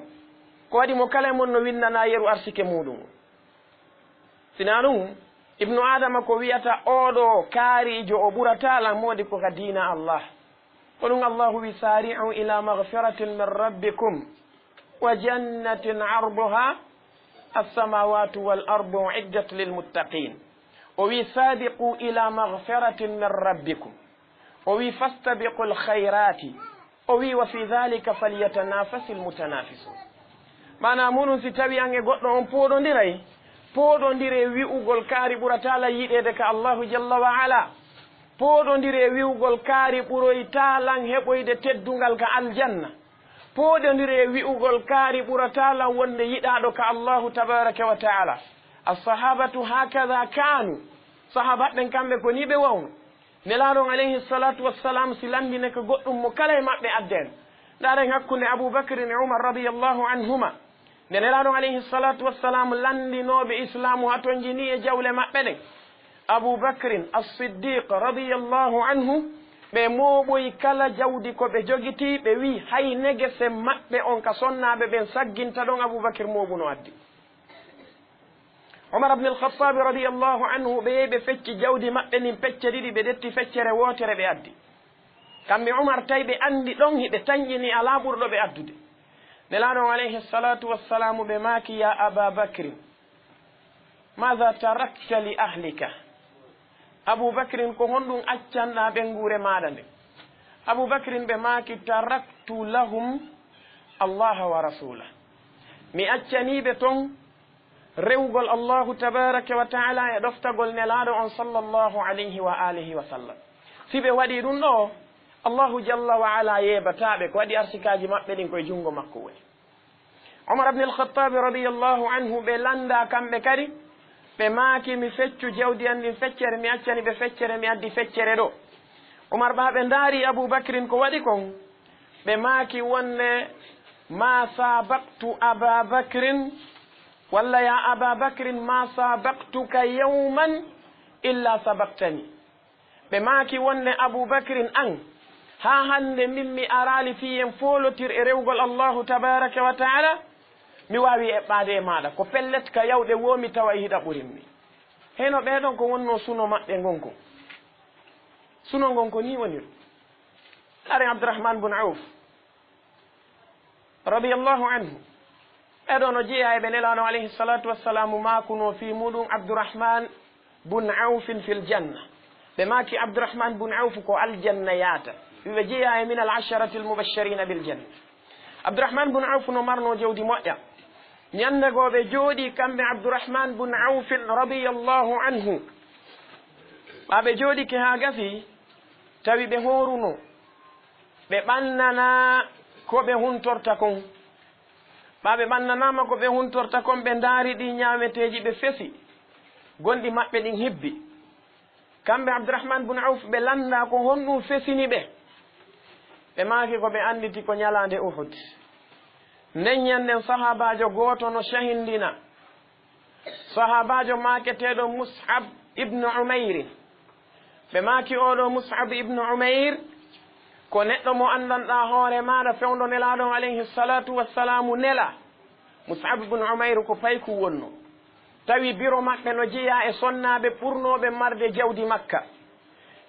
Ko waɗi mo kala e mon no winndanaa yeru arsike muuɗum. Si hinaa ɗum, Ibnu Aadama ko wiyata oo ɗoo kaariijo, o ɓurataa lan moodi ko ka diina Allah. Ko ɗum Allahu wi, "Saari'u ila magfiratin min rabbikum wa jannatin arduha as-samawatu wal ardu uiddat lil muttaqin." O wi, "Sabiqu ila magfiratin min rabbikum." O wi, "Fastabiqul khayrati." O wi, "Wa fi dhalika falyatanafasil mutanafisun." Maanaa muuɗum, si tawii an e goɗɗo on pooɗondiray, pooɗondiree wi'ugol kaari ɓurataa lan yiɗeede ka Allahu jalla wa ala. Pooɗondiree wi'ugol kaari ɓuroytaa lan heɓoyde teddungal ka aljanna. Pooɗondiree wi'ugol kaari ɓurataa lan wonde yiɗaaɗo ka Allahu tabaraka wa taala. As-sahabatu hakadha kanu. Sahaabaaɓe ɓen kamɓe ko nii ɓe wawno. Nelaaɗo on alayhi salatu wassalam si lanndine ka goɗɗum mo kala e maɓɓe adden. Ndaaren hakkunde Abu Bakrin e Umar radiyallahu anhuma. Nde Nelaaɗo on alayhi salatu wassalam lanndinooɓe Islaamu hatonjinii e jawle maɓɓe ɗen. Abu Bakrin As-Siddiq radiyallahu anhu, ɓe mooɓoyi kala jawdi ko ɓe jogitii, ɓe wi hay negese maɓɓe on ka sonnaaɓe ɓen sagginta ɗon, Abu Bakr mooɓuno addi. Umar ibn al-Khattab radiyallahu anhu, ɓe yehi ɓe fecci jawdi maɓɓe ndin pecce ɗiɗi, ɓe ƴetti feccere wootere ɓe addi. Kamɓe Umar tawi ɓe anndi ɗon hiɓe tanƴini alaa ɓurɗo ɓe addude. Nelaaɗo on alayhi salatu wassalamu ɓe maaki, "Ya Aba Bakrin, madha tarakta li ahlika?" Abu Bakrin, ko honɗum accanɗaa ɓeynguure maaɗa nden? Abu Bakrin ɓe maaki, "Taraktu lahum Allaha wa rasulah." Mi accanii ɓe ton rewugol Allahu tabaraka wa taala e ɗoftagol Nelaaɗo on sallallahu alayhi wa alihi wa sallam. Si ɓe waɗii ɗum ɗo, Allahu jalla wa ala yeebataa ɓe, ko waɗi arsikaaji maɓɓe ɗin ko e junngo makko woni. Umar ibn al-Khattab radiyallahu anhu ɓe lanndaa kamɓe kadi, ɓe maaki, "Mi feccu jawdi an ndin feccere, mi accani ɓe feccere, mi addi feccere ɗo." Umar ɓe ɓe ndaari Abu Bakrin ko waɗi kon, ɓe maaki wonde, "Ma sabaqtu Aba Bakrin, walla ya Aba Bakrin, ma sabaqtuka yawman illa sabaqtani." Ɓe maaki wonde, "Abu Bakrin, an, haa hannde min mi araali fii en foolotir e rewugol Allahu tabaraka wa taala, mi waawi eɓɓaade e maaɗa. Ko pellet ka yawɗe woo mi tawa hiɗa ɓurin mi." Heno ɓee ɗon ko wonnoo suno maɓɓe ngon kon. Suno ngon ko nii woniri. Ndaaren Abdurrahman bun Awf radiyallahu anhu. Ɓee ɗoo no jeyaa e ɓe Nelaaɗo alayhi salatu wassalamu maakunoo fii muuɗum, Abdurrahman bun Awfin fil janna. Ɓe maaki Abdurrahman bun Awf ko aljanna yaata. Ɓe jeyaa e min al asharati al mubashirina bil janna. Abdurrahman bun Awf no marnoo jawdi moƴƴa. Ñannde goo ɓe jooɗii kamɓe Abdurrahman bun Awfin radiyallahu anhu. Ɓaa ɓe jooɗike haa gasi, tawi ɓe hoorunoo. Ɓe ɓannanaa ko ɓe huntorta kon. Ɓaa ɓe ɓannanaama ko ɓe huntorta kon, ɓe ndaari ɗii ñaameteeji, ɓe fesi. Gonɗi maɓɓe ɗin hibbi. Kamɓe Abdurrahman bun Awf ɓe lanndaa ko honɗum fesini ɓe. Ɓe maaki ko ɓe annditi ko ñalaande Uhud. Nden ñannden sahaabaajo gooto no cahindina. Sahaabaajo maaketeeɗo Mus'ab ibnu Umayr. Ɓe maaki, "Oo ɗoo Mus'ab ibnu Umayr ko neɗɗo mo anndanɗaa hoore maaɗa fewndo Nelaaɗo on alayhi salatu wassalamu nelaa." Mus'ab ibnu Umayr ko payku wonnoo. Tawi biro maɓɓe no jeyaa e sonnaaɓe ɓurnooɓe marde jawdi Makka.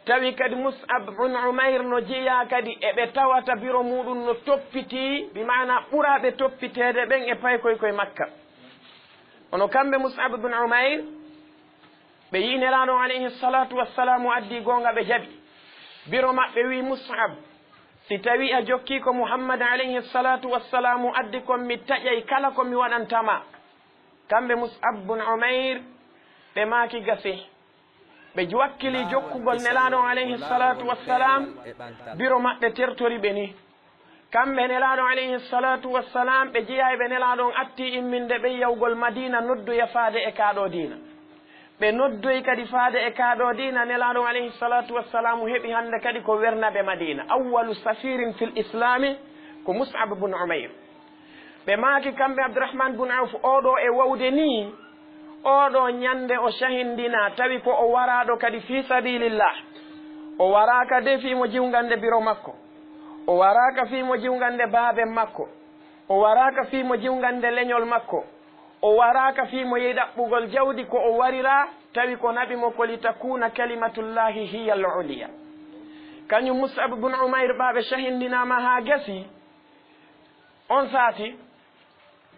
Tawi kadi Mus'ab ibnu Umayr no jeyaa kadi e ɓe tawata biro muuɗum no toppitii, bi maana ɓuraaɓe toppiteede ɓen e paykoy koy Makka. Kono kamɓe Mus'ab ibnu Umayr, Ɓe yi'i Nelaaɗo alayhi salatu wassalamu addi goonga, ɓe jaɓi. Biro maɓɓe wi'i Mus'ab, "Si tawi a jokki ko Muhammad alayhi salatu wassalamu addi kon, mi taƴay kala ko mi waɗanta ma." Kamɓe Mus'ab bun Umayr, ɓe maaki gasi. Ɓe wakkili jokkugol Nelaaɗo alayhi salatu wassalam, biro maɓɓe tertori ɓe ni. Kamɓe Nelaaɗo alayhi salatu wassalam, ɓe jeyayɓe Nelaaɗo on atti imminde ɓe yawgol Madina noddoya faade e kaa ɗoo diina. Ɓe noddoyi kadi faade e kaa ɗoo diina, Nelaaɗo alayhi salatu wassalamu heɓi hannde kadi ko werna ɓe Madina. Awwalu safirin fil islami ko Mus'ab bun Umayr. Ɓe maaki kamɓe Abdurrahman bun Awf, "Oo ɗoo e wawde nii, oo ɗoo ñande o cahindinaa, tawi ko o waraaɗo kadi fii sabilillah. O waraaka de fii mo jiwgande biro makko. O waraaka fii mo jiwgande baaben makko. O waraaka fii mo jiwgande leñol makko. O waraaka fii mo yehi ɗaɓɓugol jawdi, ko o wariraa, tawi ko naɓi mo ko li takuna kalimatullahi hiya al-ulya." Kañum Mus'ab bun Umayr, ɓaaɓe cahindinaama haa gasi, on saati,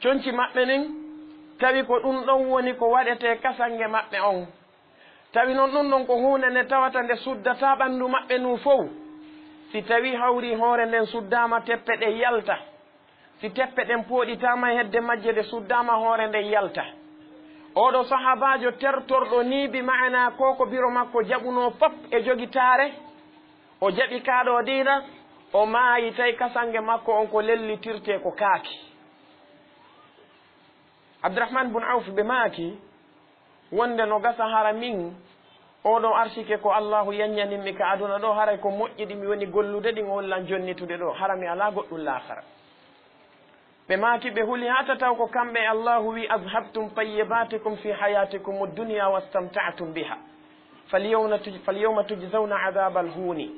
conci maɓɓe nin, tawi ko ɗum ɗon woni ko waɗetee kasange maɓɓe on. Tawi non ɗum ɗon ko huunde nde tawata nde suddataa ɓanndu maɓɓe ndun fow. Si tawi hawri hoore nden suddaama, teppe ɗen yalta. Si teppe ɗen pooɗitaama e hedde majje, ɗe suddaama, hoore nden yalta. Oo ɗoo sahaabaajo tertorɗo nii, bi maanaa ko ko biro makko jaɓunoo fof e jogitaare, o jaɓi kaa ɗoo diina, o maayi, tawi kasange makko on ko lellitirtee ko kaaki. Abdurahman bun Awf, ɓe maaki, wonde no gasa hara min, oo ɗoo arsike ko Allaahu yaññanin mi ka aduna ɗoo, haray ko moƴƴi ɗi mi woni gollude ɗin, o lan jonnitude ɗoo, hara mi alaa goɗɗum laakara. Ɓe maaki, ɓe huli haa tataw ko kamɓe Allaahu wi'i, "Azhabtum tayyibatikum fi hayatikum ad-dunya wastamta'tum biha. Falyawma tuj-, falyawma tujzawna adhabal huni."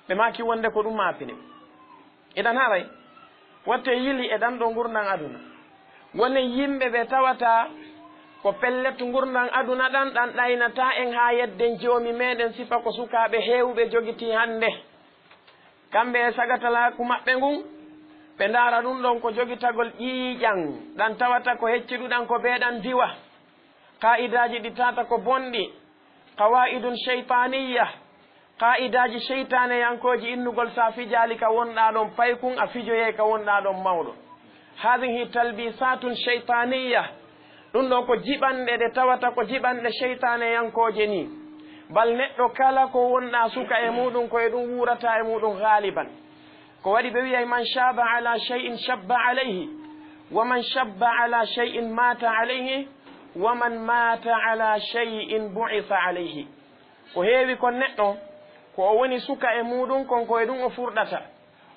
Ɓe maaki wonde ko ɗum maapini. Idan haray, watte yili e ɗan ɗoo ngurndan aduna. Wonen yimɓe ɓe tawata ko pellet ngurndan aduna ɗan, ɗan ɗaynataa en haa yedden Joomi meɗen sifa ko sukaaɓe heewɓe jogitii hannde. Kamɓe e sagatalaaku maɓɓe ngun, ɓe ndaara ɗum ɗon ko jogitagol ƴiiƴan, ɗan tawata ko hecciɗuɗan ko bee ɗan diwa. Qaa'idaaji ɗi tata ko bonɗi, qawaa'idun shaytaaniyya, qaa'idaaji seytaaneyankooji innugol, so a fijaali ka wonɗaa ɗon paykun, a fijoyay ka wonɗaa ɗon mawɗo. Haadihi talbisaatun shaytaaniyya, ɗum ɗoo ko jiɓanɗe ɗe tawata ko jiɓanɗe seytaaneyankooje nii. Bal neɗɗo kala ko wonɗaa suka e muuɗum, ko e ɗum wuurataa e muuɗum gaaliban. Ko waɗi ɓe wi'ay, "Man shaaba ala shay'in shabba alayhi, wa man shabba ala shay'in maata alayhi, wa man maata ala shay'in bu'itha alayhi." Ko heewi kon neɗɗo, ko o woni suka e muuɗum kon, ko e ɗum o furɗata.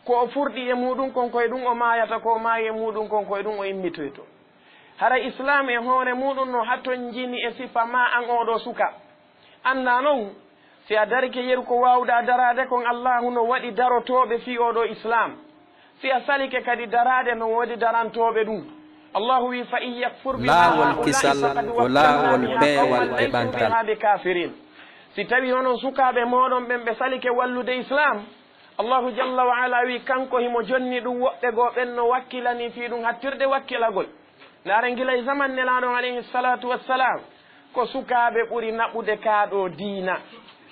Ko o furɗi e muuɗum kon, ko e ɗum o maayata. Ko o maayi e muuɗum kon, ko e ɗum o immitoyto. Hara Islaam e hoore muuɗum no hatonjini e sifa maa an oo ɗoo suka. Anndaa non, si a darike yeru ko waawɗaa daraade kon, Allaahu no waɗi darotooɓe fii oo ɗoo Islaam. Si a salike kadi daraade, no woodi darantooɓe ɗum. Allaahu wi'i, "Fa in yakfur biha haa'ulaa'i faqad wakkalnaa biha qawman laysa biha bikaafiriin." Si tawii onon sukaaɓe mooɗon ɓen ɓe salike wallude Islaam, Allaahu jalla wa ala wi'i, kanko himo jonni ɗum woɓɓe goo ɓen no wakkilanii fii ɗum hattirde wakkilagol. Ndaaren, gila e zaman Nelaaɗo alayhi salaatu wassalaam, ko sukaaɓe ɓuri naɓude kaa ɗoo diina.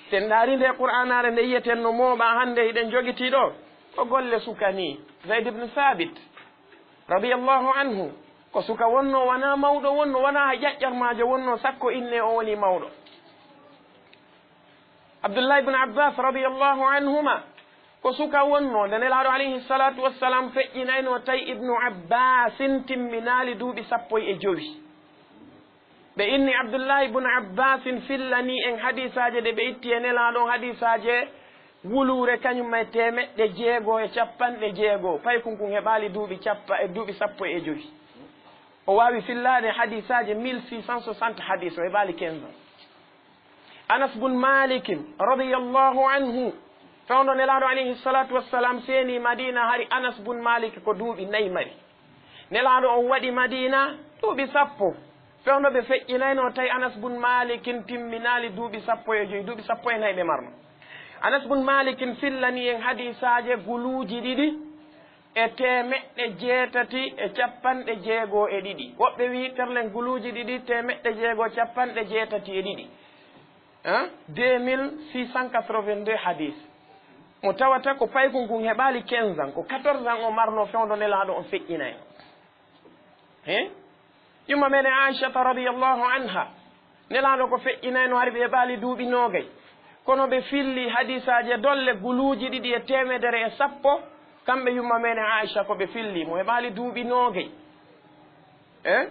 Si en ndaarii ndee Qur'aanaare nde yi'eten no mooɓaa hannde hiɗen jogitii ɗoo, ko golle suka nii. Zayd ibn Saabit, radiyallaahu anhu, ko suka wonnoo, wanaa mawɗo wonnoo, wanaa ƴaƴƴarmaajo wonnoo, sakko innee o woni mawɗo. Abdullahi ibn Abbas radiyallahu anhuma ko suka wonnoo, nde Nelaaɗo alayhi salatu wassalam feƴƴinaynoo tawi Ibnu Abbasin timminaali duuɓi sappo e jowi. Ɓe inni Abdullahi ibn Abbasin fillanii en hadiisaaje ɗe ɓe itti e Nelaaɗo on, hadiisaaje wuluure kañum e teemeɗɗe jeego e cappanɗe jeego. Paykun kun heɓaali duuɓi cappa-, e duuɓi sappo e jowi. O waawi fillaade hadiisaaje mille six cent soixante hadiis, o heɓaali quinze ans. Anas bun Malikin, radiyallahu anhu, fewndo Nelaaɗo alayhi salatu wassalam seeni Madina, hari Anas bun Malik ko duuɓi nayi mari. Nelaaɗo on waɗi Madina duuɓi sappo. Fewndo ɓe feƴƴinaynoo, tawi Anas bun Malikin timminaali duuɓi sappo e jowi, duuɓi sappo e nayi ɓe marno. Anas bun Malikin fillanii en hadiisaaje guluuji ɗiɗi. e teemeɗɗe jeetati e capanɗe jeego e ɗiɗi. Woɓɓe wi'i terlen guluuji ɗiɗi, teemeɗɗe jeego capanɗe jeetati e ɗiɗi. Hein? Deux mille six cent quatre-vingt-deux hadis. Mo tawata ko paykun kun heɓaali quinze ans, ko quatorze ans o marno fewndo Nelaaɗo on feƴƴinay. Hein? Yumma meɗen Aishata radiyallahu anha, Nelaaɗo ko feƴƴinayno hari ɓe heɓaali duuɓi noogay. Kono ɓe filli hadisaaje dolle guluuji ɗiɗi e teemedere e sappo, kamɓe yumma meɗen Aisha ko ɓe filli, mo heɓaali duuɓi noogay. Eh?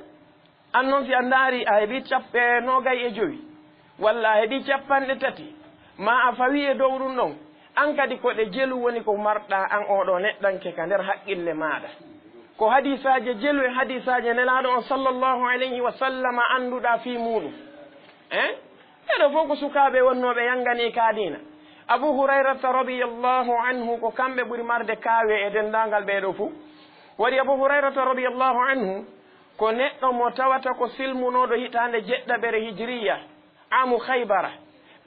An non si a ndaari a heɓi cap-, eh, noogay e jowi, walla a heɓi capanɗe tati, ma a fawi e dow ɗum ɗon, an kadi ko ɗe jelu woni ko marɗa an oɗo neɗɗanke ka nder haqqille maaɗa. Ko hadisaaje jelu e hadisaaje Nelaaɗo on sallallahu alayhi wa sallama annduɗa fii muuɗum. Eh? Ɓeɗo fof ko sukaaɓe wonnooɓe yannganii ka diina. Abu Hurayrata radiyallahu anhu ko kamɓe ɓuri marde kaawe e denndaangal ɓeeɗo fof. Waɗi Abu Hurayrata radiyallahu anhu ko neɗɗo mo tawata ko silmunooɗo hitaande jeɗɗaɓere hijriya, amu Khaybara.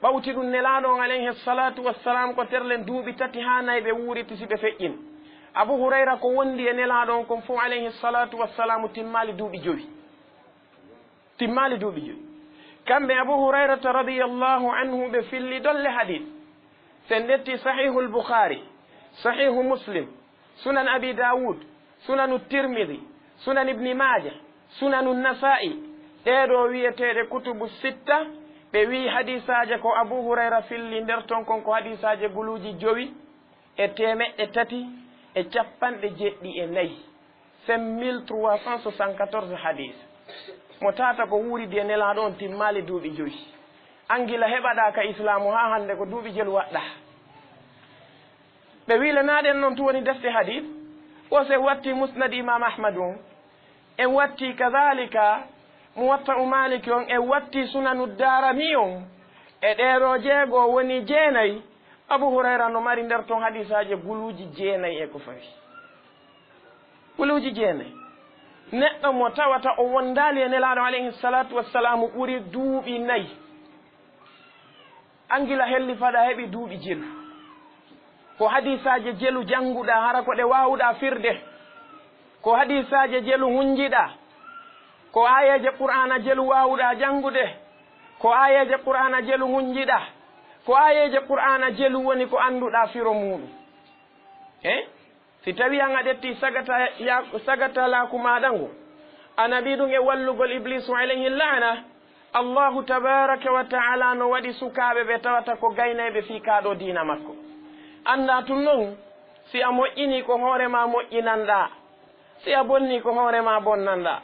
Ɓawti ɗum Nelaaɗo on alayhi salatu wassalam ko terlen duuɓi tati haa nayi ɓe wuuriti si ɓe feƴƴin. Abu Hurayra ko wondi e Nelaaɗo on kon fof alayhi salatu wassalam timmaali duuɓi jowi. Timmaali duuɓi jowi. Kamɓe Abu Hurayrata radiyallahu anhu ɓe filli dolle hadis. Sen ƴetti Sahihul Bukhari, Sahihu Muslim, Sunan Abi Dawud, Sunanu Tirmidhi, Sunan Ibni Maaja, Sunanu Nasa'i, ɗee ɗoo wi'eteeɗe kutubu sitta, ɓe wi'i hadisaaje ko Abu Hurayra filli nder ton kon ko hadisaaje guluuji jowi e teemeɗɗe tati e capanɗe jeɗɗi e nayi, cinq mille trois cent soixante-quatorze hadis. Mo tawata ko wuuridi e Nelaaɗo on timmaali duuɓi jowi. An gila heɓaɗaa ka Islaamu haa hannde ko duuɓi jelu waɗɗaa. Ɓe wiilanaaɗen noon tun woni defte hadis, o si en watti Musnad Imam Ahmad on, en watti kadhalika Muwatta'u Maliki on, en watti Sunanu Darami on, e ɗee ɗoo jeego woni jeenayi, Abu Hurayra no mari nder ton hadisaaje guluuji jeenayi e ko fawi. Guluuji jeenayi. Neɗɗo mo tawata o wondaali e Nelaaɗo alayhi salatu wassalamu ɓuri duuɓi nayi. An gila helli faɗa heɓi duuɓi jelu. Ko hadisaaje jelu jannguɗaa, hara ko ɗe waawuɗaa firde. Ko hadisaaje jelu hunjiɗaa. Ko aayeeje Qur'aana jelu waawuɗaa janngude. Ko aayeeje Qur'aana jelu hunjiɗaa. Ko aayeeje Qur'aana jelu woni ko annduɗaa firo muuɗum. Eh? Si tawii an a ƴettii sagata-, ya-, sagatalaaku maaɗa ngu, a naɓii ɗum e wallugol Ibliisu alayhi laana, Allaahu tabaaraka wa ta'aala no waɗi sukaaɓe ɓe tawata ko gaynayɓe fii kaa ɗoo diina makko. Anndaa tun non, si a moƴƴinii ko hoore maa moƴƴinanɗaa, si a bonnii ko hoore maa bonnanɗaa.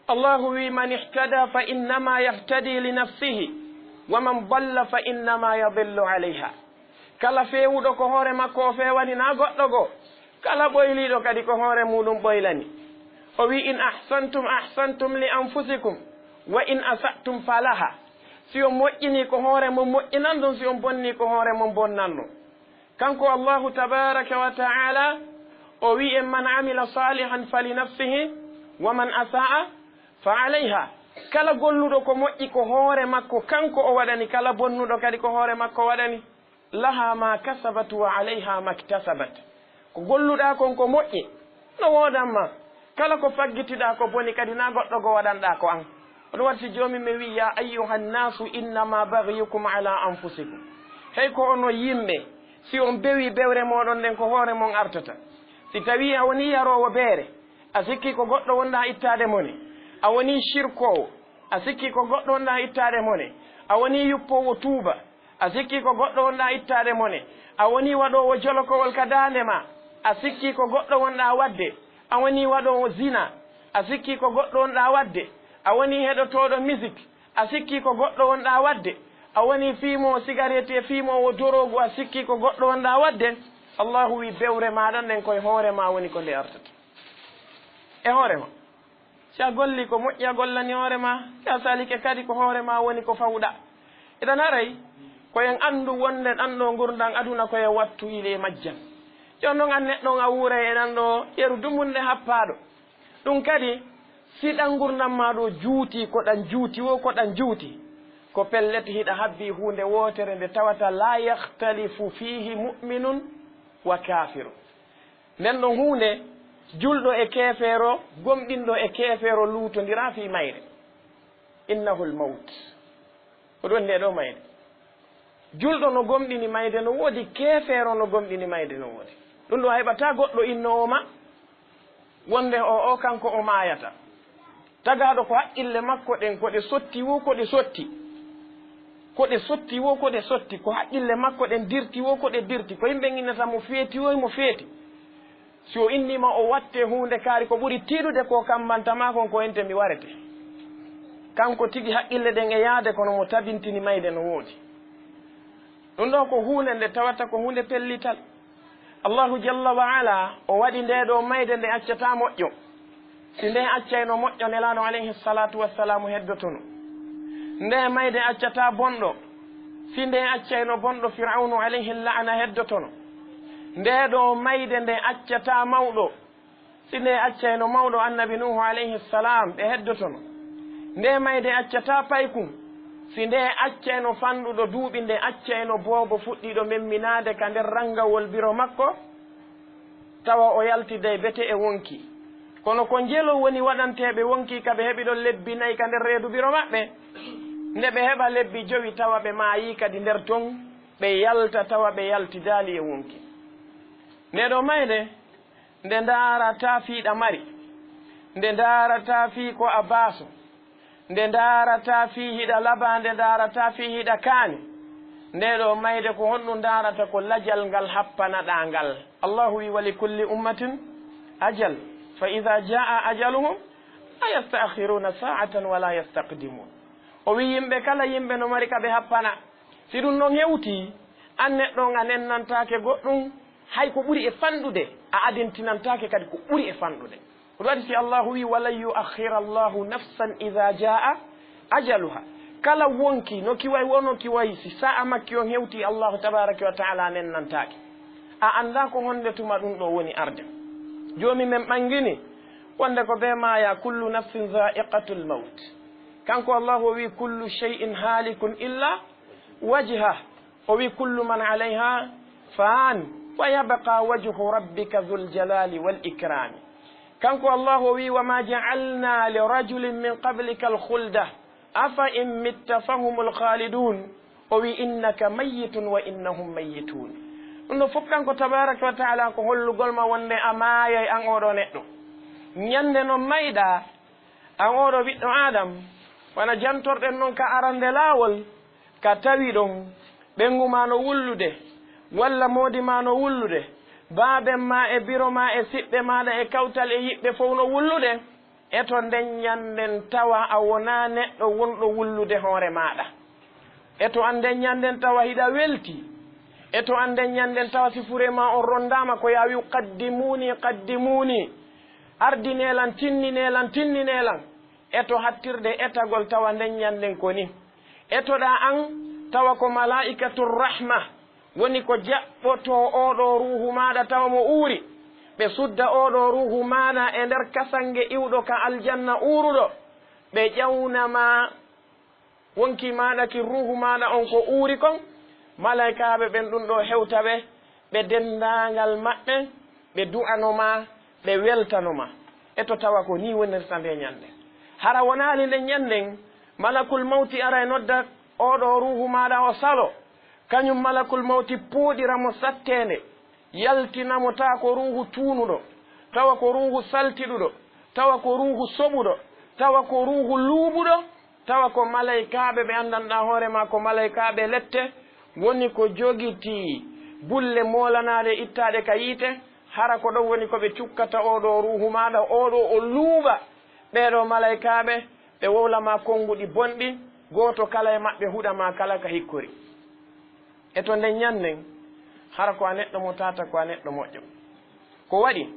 Allaahu wi'i, "Man ihtada fa innama yahtadi li nafsihi, wa man dalla fa innama yadillu alayha." Kala feewuɗo ko hoore makko o feewani, naa goɗɗo goo. Kala ɓoyliiɗo kadi ko hoore muuɗum ɓoylani. O wi'i, "In ahsantum ahsantum li anfusikum, wa in asa'tum falaha." Si on moƴƴinii ko hoore mon moƴƴinan ɗum, si on bonnii ko hoore mon bonnan ɗum. Kanko Allaahu tabaaraka wa ta'aala, o wi'i en, "Man amila saalihan fali nafsihi, wa man asa'a fa alayha." Kala golluɗo ko moƴƴi ko hoore makko kanko o waɗani, kala bonnuɗo kadi ko hoore makko waɗani. "Laha ma kasabat wa alayha maktasabat." Ko golluɗaa kon ko moƴƴi, no woodan ma. Kala ko faggitiɗaa ko boni kadi na goɗɗo go waɗanɗaa ko an. Ɗum waɗi si Joomi men wi'i, "Ya ayyuhan nasu innama baghiyukum ala anfusikum." Hey ko onon yimɓe, si on bewii bewre mooɗon nden ko hoore mon artata. Si tawii a wonii yaroowo beere, a sikki ko goɗɗo wonɗaa ittaade mone. A wonii shirkoowo, a sikki ko goɗɗo wonɗaa ittaade mone. A wonii yuppoowo tuuba, a sikki ko goɗɗo wonɗaa ittaade mone. A wonii waɗoowo jolokowol ka daande ma, a sikki ko goɗɗo wonɗaa waɗde. A wonii waɗoowo zina, a sikki ko goɗɗo wonɗaa waɗde. A wonii heɗotooɗo misik, a sikki ko goɗɗo wonɗaa waɗde. A wonii fiimoowo sigareeti e fiimoowo doroogu, a sikki ko goɗɗo wonɗaa waɗde. Allaahu wi'i, bewre maaɗa nden koye hoore maa woni ko nde artata. E hoore ma. Si a gollii ko moƴƴi, a gollani hoore maa, si a salike kadi, ko hoore maa woni ko fawuɗaa. Eɗen haray ko en anndu wonde ɗan ɗoo ngurndan aduna ko e wattu ile majjan. Jooni non an neɗɗo on a wuuray e ɗan ɗoo yeru dumunde happaaɗo. Ɗum kadi, si ɗan ngurndan maa ɗoo juutii, ko ɗan juuti woo, ko ɗan juuti, ko pellet hiɗa habbii huunde wootere nde tawata laa yahtalifu fiihi mu'minun wa kaafirun. Nden ɗon huunde, julɗo e keefeero, gomɗinɗo e keefeero luutondiraa fii mayre. Innahul mawt. Ko ɗum woni ndee ɗoo mayde. Julɗo no gomɗini mayde no woodi, keefeero no gomɗini mayde no woodi. Ɗum ɗoo a heɓataa goɗɗo innoowo ma wonde o, o kanko o maayata. Tagaaɗo ko haqqille makko ɗen, ko ɗe sotti woo, ko ɗe sotti. Ko ɗe sotti woo, ko ɗe sotti. Ko haqqille makko ɗen dirti woo, ko ɗe dirti. Ko yimɓe innata mo feeti woo, mo feeti. Si o innii ma o watte huunde kaari ko ɓuri tiiɗude ko kammanta maa kon, ko ente mi warete. Kanko tigi haqqille ɗen e yaade, kono mo tabintini mayde no woodi. Ɗum ɗoo ko huunde nde tawata ko huunde pellital. Allahu jalla wa ala o waɗi ndee ɗoo mayde nde accataa moƴƴo. Si nde accayno moƴƴo, Nelaaɗo alayhi salatu wassalamu heddotono. Nde mayde accataa bonɗo. Si nde accayno bonɗo, Firawnu alayhi la'ana heddotono. Ndee ɗoo mayde nde accataa mawɗo. Si nde accayno mawɗo, Annabi Nuuhu alayhi salam, ɓe heddotono. Nde mayde accataa paykun. Si nde accayno fanɗuɗo duuɓi, nde accayno boobo fuɗɗiiɗo memminaade ka nder ranngawol biro makko, tawa o yaltiday bete e wonkii. Kono ko njelo woni waɗanteeɓe wonkii ka ɓe heɓi ɗon lebbi nayi ka nder reedu biro maɓɓe. Nde ɓe heɓa lebbi jowi, tawa ɓe maayii kadi nder ton, ɓe yalta, tawa ɓe yaltidaali e wonkii. Ndee ɗoo mayde, nde ndaarataa fii ɗa mari, nde ndaarataa fii ko a baaso, nde ndaarataa fii hiɗa labaa, nde ndaarataa fii hiɗa kaani. Ndee ɗoo mayde ko honɗum ndaarata? Ko lajal ngal happanaɗaa ngal. Allahu wi'i, "Wa li kulli ummatin ajal, fa idha jaa ajaluhum, la yasta'khiruna sa'atan wa la yastaqdimun." O wi'i, yimɓe kala, yimɓe no mari ka ɓe happana. Si ɗum ɗon hewtii, an neɗɗo on a nennantaake goɗɗum, hay ko ɓuri e fanɗude, a adintinantaake kadi ko ɓuri e fanɗude. Ko ɗum waɗi si Allahu wi'i, "Wa lan yu'akhkhira Allahu nafsan idha jaa ajaluha." Kala wonkii, no ki wa'i, wo no ki wa'i, si saa'a makki on hewtii, Allahu tabaraka wa ta'ala nennantaake. A anndaa ko honde tuma ɗum ɗoo woni arde. Joomi men ɓanngini wonde ko bee maaya, "Kullu nafsin dha'iqatul mawt." Kanko Allahu o wi'i, "Kullu shay'in halikun illa wajhah." O wi'i, "Kullu man alayha fan, wa yabqa wajhu rabbika dhul jalali wal ikrami." Kanko Allahu o wi'i, "Wa ma ja'alna li rajulin min qablika al khulda, afa in mitta fahumul khalidun." O wi'i, "Innaka mayyitun wa innahum mayyitun." Ɗum ɗoo fof kanko tabaraka wa ta'ala ko hollugol ma wonde a maayay an oo ɗoo neɗɗo. Ñande no mayɗaa, an oo ɗoo ɓiɗɗo Adam, wano jantorɗen non ka arande laawol, ka tawi ɗon ɓeyngu maa no wullude, walla moodi maa no wullude, baaben maa e biro maa e siɓɓe maaɗa e kawtal e yiɓɓe fof no wullude, eto nden ñannden tawa a wonaa neɗɗo wonɗo wullude hoore maaɗa. Eto an nden ñannden tawa hiɗa weltii. Eto an nden ñannden tawa si furee maa on ronndaama ko yaa wi'u, "Qaddimuni, qaddimuni." Ardinee lan, tinninee lan, tinninee lan. Eto hattirde etagol tawa nden ñannden ko ni. Etoɗaa an tawa ko malaa'ikatu rahma woni ko jaɓɓotoo oo ɗoo ruuhu maaɗa tawa mo uuri. Ɓe sudda oo ɗoo ruuhu maaɗa e nder kasange iwɗo ka aljanna uuruɗo. Ɓe ƴawna ma wonkii maaɗa kin ruuhu maaɗa on ko uuri kon. Malaykaaɓe ɓen ɗum ɗoo hewta ɓe, ɓe denndaangal maɓɓe, ɓe du'ano ma, ɓe weltano ma. Eto tawa ko nii wonirta ndee ñannde. Hara wonaali nden ñannden, malakul mawti ara e nodda oo ɗoo ruuhu maaɗa o salo. Kañum malakul mawti pooɗira mo satteende, yaltina mo tawa ko ruuhu tuunuɗo, tawa ko ruuhu saltiɗuɗo, tawa ko ruuhu soɓuɗo, tawa ko ruuhu luuɓuɗo, tawa ko malaykaaɓe ɓe anndanɗaa hoore maa ko malaykaaɓe lette, woni ko jogitii bulle moolanaaɗe ittaaɗe ka yiite, hara ko ɗon woni ko ɓe cukkata oo ɗoo ruuhu maaɗa, oo ɗoo o luuɓa. Ɓee ɗoo malaykaaɓe, ɓe wowla ma konnguɗi bonɗi, gooto kala e maɓɓe huɗa ma kala ka hikkori. Eto nden ñannden, hara ko a neɗɗo mo tata, ko a neɗɗo moƴƴo. Ko waɗi,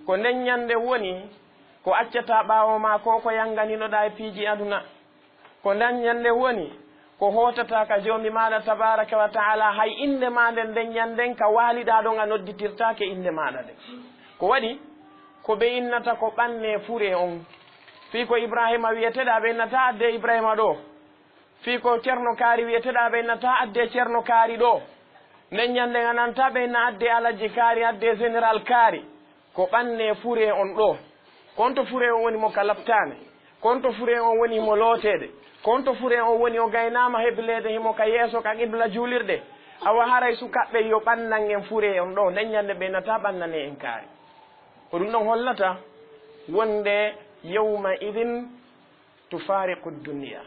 ko nden ñannde woni ko accataa ɓaawo maa ko ko yannganinoɗaa e piiji aduna. Ko nden ñannde woni ko hootataa ka Joomi maaɗa tabaaraka wa ta'ala, hay innde maa nden, nden ñannden ka waaliɗaa ɗon a nodditirtaake innde maaɗa nden. Ko waɗi, ko ɓe innata ko ɓannee furee on. Fii ko Ibraahiima wiyeteɗaa, ɓe innataa addee Ibraahiima ɗoo. Fii ko Ceerno Kaari wiyeteɗaa, ɓe innataa addee Ceerno Kaari ɗoo. Nden ñande a nanta ɓe na adde Alhaji Kaari, adde Général Kaari. Ko ɓanne fure on ɗo. Kon to fure on woni mo ka laɓtaane. Kon to fure on woni mo looteede. Kon to fure on woni o gaynaama hebleede himo ka yeeso ka qibla juulirde. Awa haray sukaaɓe yo ɓannan en fure on ɗo. Nden ñande ɓe nata ɓannane en kaari. Ko ɗum ɗon hollata wonde yawma idin tufariqu dunya.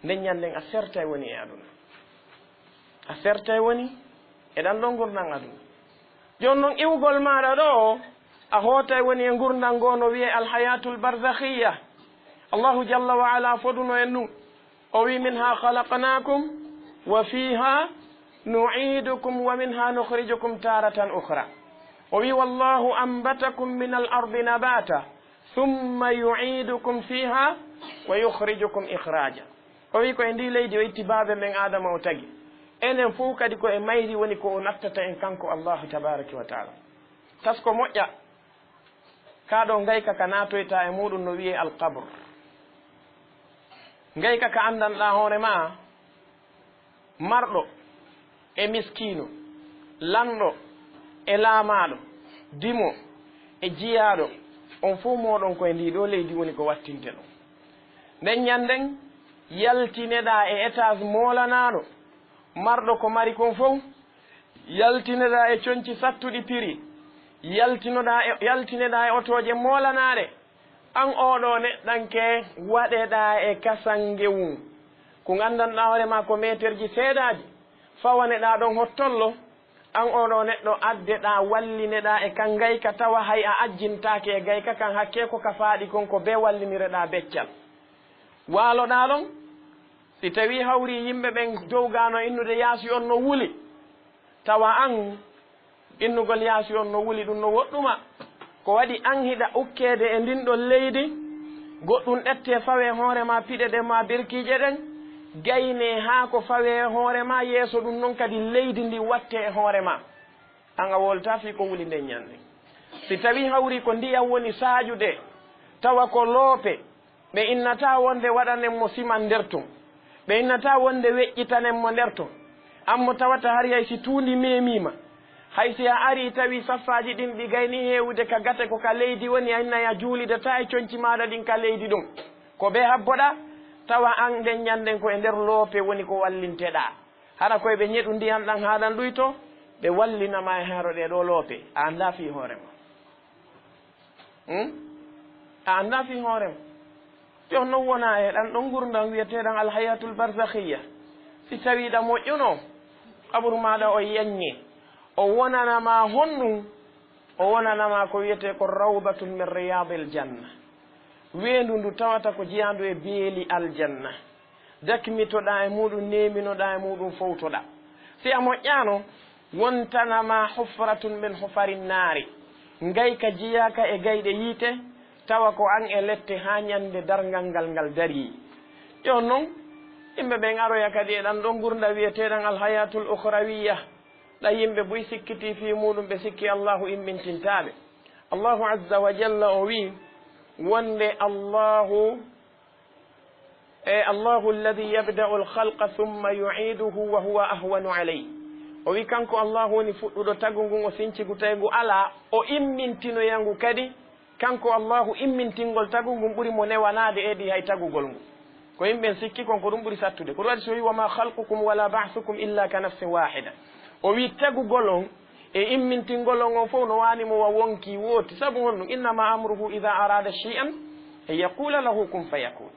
Nden ñanden a sertay woni e aduna. A sertay woni e ɗan ɗon ngurndan aduna. Jon non iwugol maaɗa ɗo, a hootay woni e ngurndan goo no wi'e alhayatul barzakhiya. Allahu jalla wa ala foduno en ɗum. O wi: "Minha khalaqnakum wa fiha nu'idukum wa minha nukhrijukum taratan ukhra." O wi: "Wallahu anbatakum min al ardi nabata, thumma yu'idukum fiha wa yukhrijukum ikhraja." O wi ko e ndi leydi o itti baabe men Adama o tagi. Enen fof kadi ko e mayri woni ko o nattata en kanko Allahu tabaraka wa taala. Tasko moƴƴa, kaa ɗo ngayka ka naatoyta e muɗum no wi'e alqabr. Ngayka ka anndanɗaa hoore ma, marɗo e miskiino, lanɗo e laamaaɗo, dimo e jiyaaɗo, on fof mooɗon ko e ndii ɗoo leydi woni ko wattinte ɗon. Nden ñannden, yaltineɗaa e étage moolanaaɗo, marɗo ko mari kon fof, yaltineɗaa e conci sattuɗi piri, yaltinoɗaa e, yaltineɗaa e otooje moolanaaɗe, an oo ɗoo neɗɗanke waɗeɗaa e kasangewun, ko nganndanɗaa hoore maa ko meeterji seeɗaaji, fawaneɗaa ɗon hottollo, an oo ɗoo neɗɗo addeɗaa wallineɗaa e kan ngayka tawa hay a ajjintaake e gayka kan hakkee ko ka faaɗi kon ko bee wallinireɗaa beccal. Waaloɗaa ɗon, si tawii hawrii yimɓe ɓen dowgaano innude yaasi on no wuli, tawa an innugol yaasi on no wuli ɗum no woɗɗuma. Ko waɗi an hiɗa ukkeede e ndin ɗon leydi, goɗɗum ɗettee fawee hoore maa piɗe ɗen maa birkiije ɗen, gaynee haa ko fawee hoore maa yeeso ɗum non kadi leydi ndi wattee e hoore maa. An a woltaa fii ko wuli nden ñande. Si tawii hawrii ko ndiyam woni saaƴude, tawa ko loope, ɓe innataa wonde waɗanen mo siman nder ton. Ɓe innataa wonde weƴƴitanen mo nder ton. An mo tawata hari hay si tuundi meemiima, hay si a arii tawi saffaaji ɗin ɗi gayni heewude ka gate ko ka leydi woni, a innay a juulidataa e conci maaɗa ɗin ka leydi ɗon. Ko bee habboɗaa, tawa an nden ñanden ko e nder loope woni ko wallinteɗaa. Hara koy ɓe ñeɗu ndiyan ɗan haa ɗan ɗuyto, ɓe wallina ma e haro ɗee ɗoo loope. A anndaa fii hoore ma. Hmm? A anndaa fii hoore ma. Jooni non wona e ɗan ɗon ngurndan wi'eteeɗan alhayatul barzakhiya. Si tawii ɗa moƴƴuno, qabru maaɗa o yaññe. O wonana ma honɗum? O wonana ma ko wi'etee ko rawdatun min riyadil janna. Weendu ndu tawata ko jeyaandu e beeli aljanna. Dakmitoɗaa e muɗum, neeminoɗaa e muɗum, fowtoɗaa. Si a moƴƴaano, wontana ma hufratun min hufari nnaari. Ngayka jeyaaka e gayɗe yiite, tawa ko an e lette haa ñande darngal ngal ngal darii. Jooni non, yimɓe ɓen aroya kadi e ɗan ɗon ngurndan wi'eteeɗan alhayatul ukhrawiya. Ɗa yimɓe buy sikkitii fii muɗum, ɓe sikki Allahu immintintaa ɓe. Allahu azza wa jalla o wi'i wonde Allahu E, Allahu alladhi yabda'u al-khalqa thumma yu'iduhu wa huwa ahwanu alayh. O wi kanko Allahu woni fuɗɗuɗo tagu ngun, o sincigu tawi ngu alaa, o immintinoya ngu kadi. Kanko Allahu immintingol tagu ngun ɓuri mo newanaade edi hay tagugol ngu. Ko yimɓe en sikki kon ko ɗum ɓuri sattude. Ko ɗum waɗi so wi, "Wa ma khalqukum wa la ba'thukum illa ka nafsin wahida." O wi tagugol on e immintingol on, on fof no waani mo wa wonkii wooti. Sabu honɗum? "Innama amruhu idha arada shay'an an yaqula lahu kun fayakun."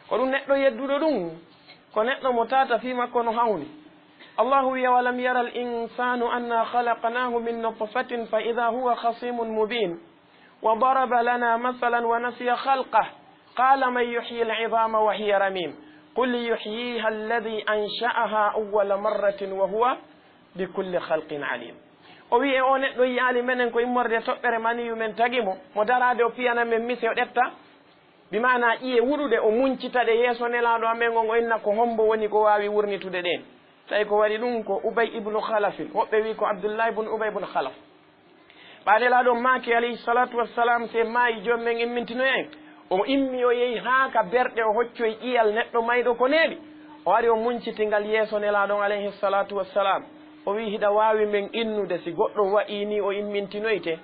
Ko ɗum neɗɗo yedduɗo ɗum, ko neɗɗo mo tata fii makko no hawni. Allahu wi'i, "Awalam yara al-insanu anna khalaqnahu min nutfatin fa idha huwa khasimun mubin. Wa daraba lana mathalan wa nasiya khalqah. Qala man yuhyi al-'idhama wa hiya ramim. Qul yuhyiha alladhi ansha'aha awwala marratin wa huwa bi kulli khalqin alim." O wi'i, e o neɗɗo yi'aali menen ko immorde e toɓɓere maniyu men tagi mo, mo daraade o piyana men mise o ɗetta, bi maana ƴiye wuɗuɗe o muncita ɗe yeeso Nelaaɗo amen on, o inna ko hombo woni ko waawi wurnitude ɗeen. Tawi ko waɗi ɗum ko Ubay ibnu Khalafin, woɓɓe wi'i ko Abdullahi ibn Ubay ibn Khalaf. Ɓaa Nelaaɗo maaki alayhi salatu wassalam, si en maayi joom men immintinoya en. O immi o yehi haa ka berɗe o hoccoyi ƴiyal neɗɗo mayɗo ko neeɓi. O ari o munciti ngal yeeso Nelaaɗo on alayhi salatu wassalam. O wi'i, hiɗa waawi men innude si goɗɗo wa'ii nii o immintinoyte?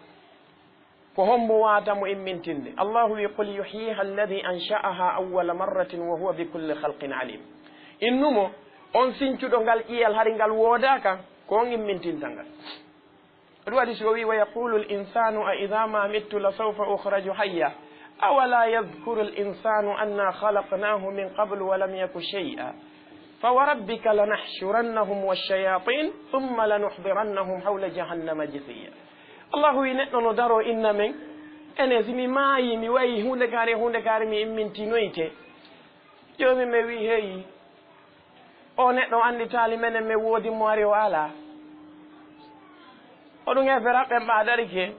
Ko hombo waata mo immintinde? Allahu wi'i, "Qul yuhyiha alladhi ansha'aha awwala marratin wa huwa bi kulli khalqin alim." Innu mo, on sincuɗo ngal ƴiyal hari ngal woodaaka, ko on immintinta ngal. Ɗum waɗi si o wi'i, "Wa yaqulu al insanu a idha ma mittu la sawfa ukhraju hayya. Awala yadhkuru al insanu anna khalaqnahu min qablu wa lam yaku shay'a. Fa wa rabbika lanahshurannahum wash shayatin thumma lanuhdirannahum hawla jahannama jithiya." Allahu wi'i, neɗɗo no daroo inna men, ene si mi maayi, mi wayi huunde kaari, huunde kaari, mi immintinoyte. Joomi men wi'i, heyi, o neɗɗo annditaali menen men woodi mo ari o alaa. O ɗum heeferaɓe ɓen ɓaadarike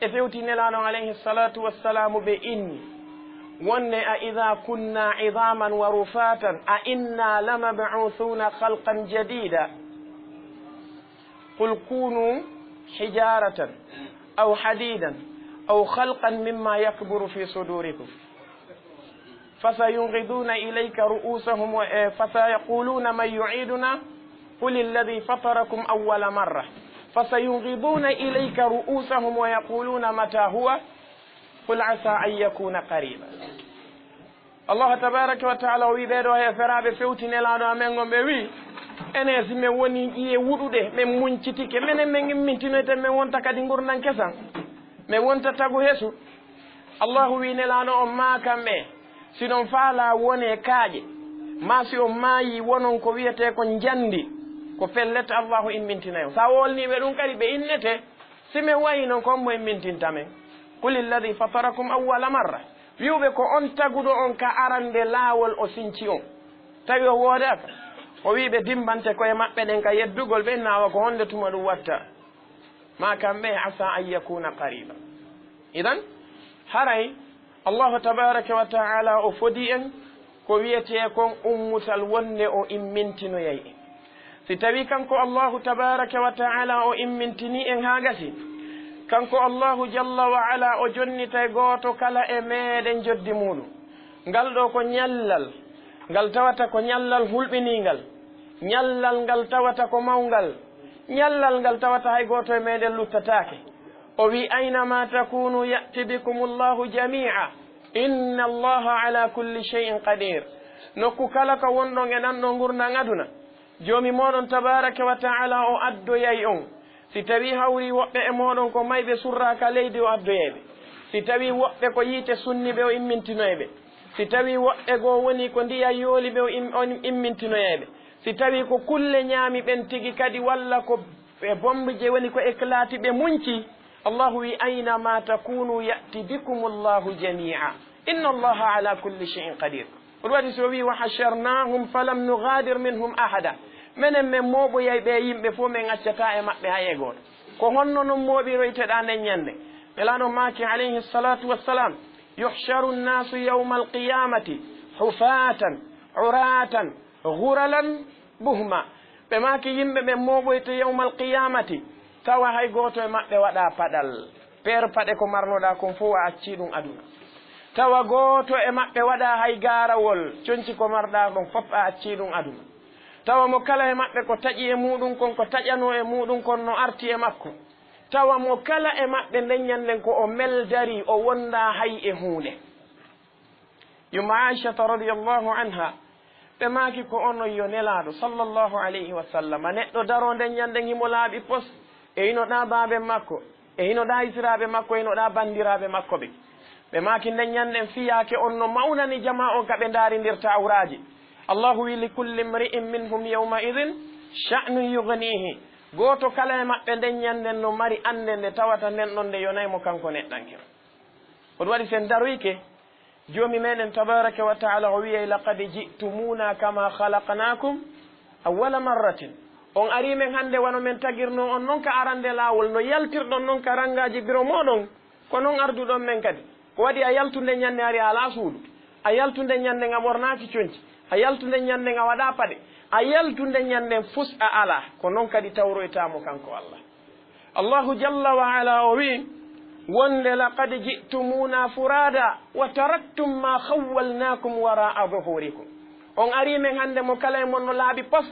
e fewti Nelaaɗo alayhi salatu wassalamu ɓe inni wonde, "A idha kunna idhaman wa rufatan, a inna lamab'uthuna khalqan jadida." Qul kunu hijaratan aw hadidan aw khalqan mimma yakburu fi sudurikum. فسينغضون إليك رؤوسهم و-، إيه، فسيقولون من يعيدنا قل الذي فطركم أول مرة فسينغضون إليك رؤوسهم ويقولون متى هو قل عسى أن يكون قريبا. Allahu tabaraka wa taala o wi ɓeeɗo heeferaaɓe fewti Nelaaɗo amen on, ɓe wi, enen si men woni ƴiye wuɗuɗe, men muncitike, menen men immintinoyten, men wonta kadi ngurndan kesan, men wonta tagu hesu. Allahu wi Nelaaɗo on, maa kamɓe, si ɗon faalaa wonee kaaƴe, maa si on maayii wonon ko wiyetee ko njandi, ko pellet Allahu immintinay on. Sa wolnii ɓe ɗum kadi, ɓe innete, si men wayii non, ko on mo immintinta men? Qul alladhi fatarakum awwala marra. Wi'u ɓe ko on taguɗo on ka arande laawol o sinci on. Tawi o woodaaka, o wi'i ɓe dimbante ko'e maɓɓe ɗen ka yeddugol ɓe, naawa ko honde tuma ɗum watta? Maa kamɓe, asa an yakuna qariba. Idan, haray Allahu tabaraka wa ta'ala o fodi en ko wiyetee kon ummutal wonde o immintinoyay en. Si tawi kanko Allahu tabaraka wa ta'ala o immintini en haa gasi, kanko Allahu jalla wa ala o jonnitay gooto kala e meɗen joddi muuɗum. Ngal ɗoo ko ñallal, ngal tawata ko ñallal hulɓiniingal, ñallal ngal tawata ko mawngal, ñallal ngal tawata hay gooto e meɗen luttataake. O wi, "Aynama takunu ya'ti bikumullahu jami'a, inna Allaha ala kulli shay'in qadir." Nokku kala ka wonɗon e ɗan ɗoo ngurndan aduna, Joomi mooɗon tabaraka wa ta'ala o addoyay on. Si tawi hawri woɓɓe e mooɗon ko mayɓe surraa ka leydi, o addoyay ɓe. Si tawi woɓɓe ko yiite sunni ɓe, o immintinoy ɓe. Si tawi woɓɓe goo woni ko ndiyan yooli ɓe, o im-, on immintinoyay ɓe. Si tawi ko kulle ñaami ɓen tigi kadi, walla ko e bombije woni ko éclati ɓe munci, Allahu wi, "Aynama takunu ya'ti bikumullahu jami'a. Inna Allaha ala kulli shay'in qadir." Ko ɗum waɗi si o wi, "Wa hasharnahum falam nughadir minhum ahada." Menen men mooɓoyay ɓe yimɓe fof, men accataa e maɓɓe hay e gooto. Ko honno non mooɓiroyteɗaa nden ñande? Nelaaɗo maaki alayhi salatu wassalam, "Yuhsharu nnasu yawma alqiyamati hufatan, uratan, ghuralan, buhma." Ɓe maaki yimɓe ɓen mooɓoyte yawmal qiyamati, tawa hay gooto e maɓɓe waɗaa paɗal. Peer paɗe ko marnoɗaa kon fof a accii ɗum aduna. Tawa gooto e maɓɓe waɗaa hay gaarawol, conci ko marɗaa ɗon fof a accii ɗum aduna. Tawa mo kala e maɓɓe ko taƴi e muuɗum kon, ko taƴanoo e muuɗum kon no arti e makko. Tawa mo kala e maɓɓe nden ñanden ko o meldari, o wondaa hay e huunde. Yumma Aishata radiyallahu anha, ɓe maaki ko onon yo Nelaaɗo sallallahu alayhi wa sallam, neɗɗo daroo nden ñanden himo laaɓi pos, e hino ɗaa baaben makko, e hino ɗaa hisiraaɓe makko, e hino ɗaa banndiraaɓe makko ɓe. Ɓe maaki nden ñanden fiyaake on no mawnani jamaa on ka ɓe ndaarindirta awraaji. Allahu wi, "Li kulli mri'in minhum yawma idhin sha'nun yughnihi." Gooto kala e maɓɓe nden ñanden no mari annde nde tawata nden ɗon nde yonay mo kanko neɗɗankiro. Ko ɗum waɗi si en daroyke, Joomi meɗen tabaraka wa ta'ala o wi'ay, "Laqad ji'tumuna kama khalaqnakum awwala marratin." On arii men hannde wano men tagirnoo on non ka arande laawol, no yaltirɗon non ka ranngaaji biro mooɗon, ko non arduɗon men kadi. Ko waɗi a yaltunde ñande hari a alaa suudu, a yaltunde ñande a ɓornaaki conci, a yaltunde ñande a waɗaa paɗe, a yaltunde ñande fus a alaa, ko non kadi tawroytaa mo kanko Allah. Allahu jalla wa ala o wi'i wonde, "Laqad ji'tumuna furada wa taraktum ma khawwalnakum wara'a zuhurikum." On arii men hannde mo kala e mon no laaɓi pos,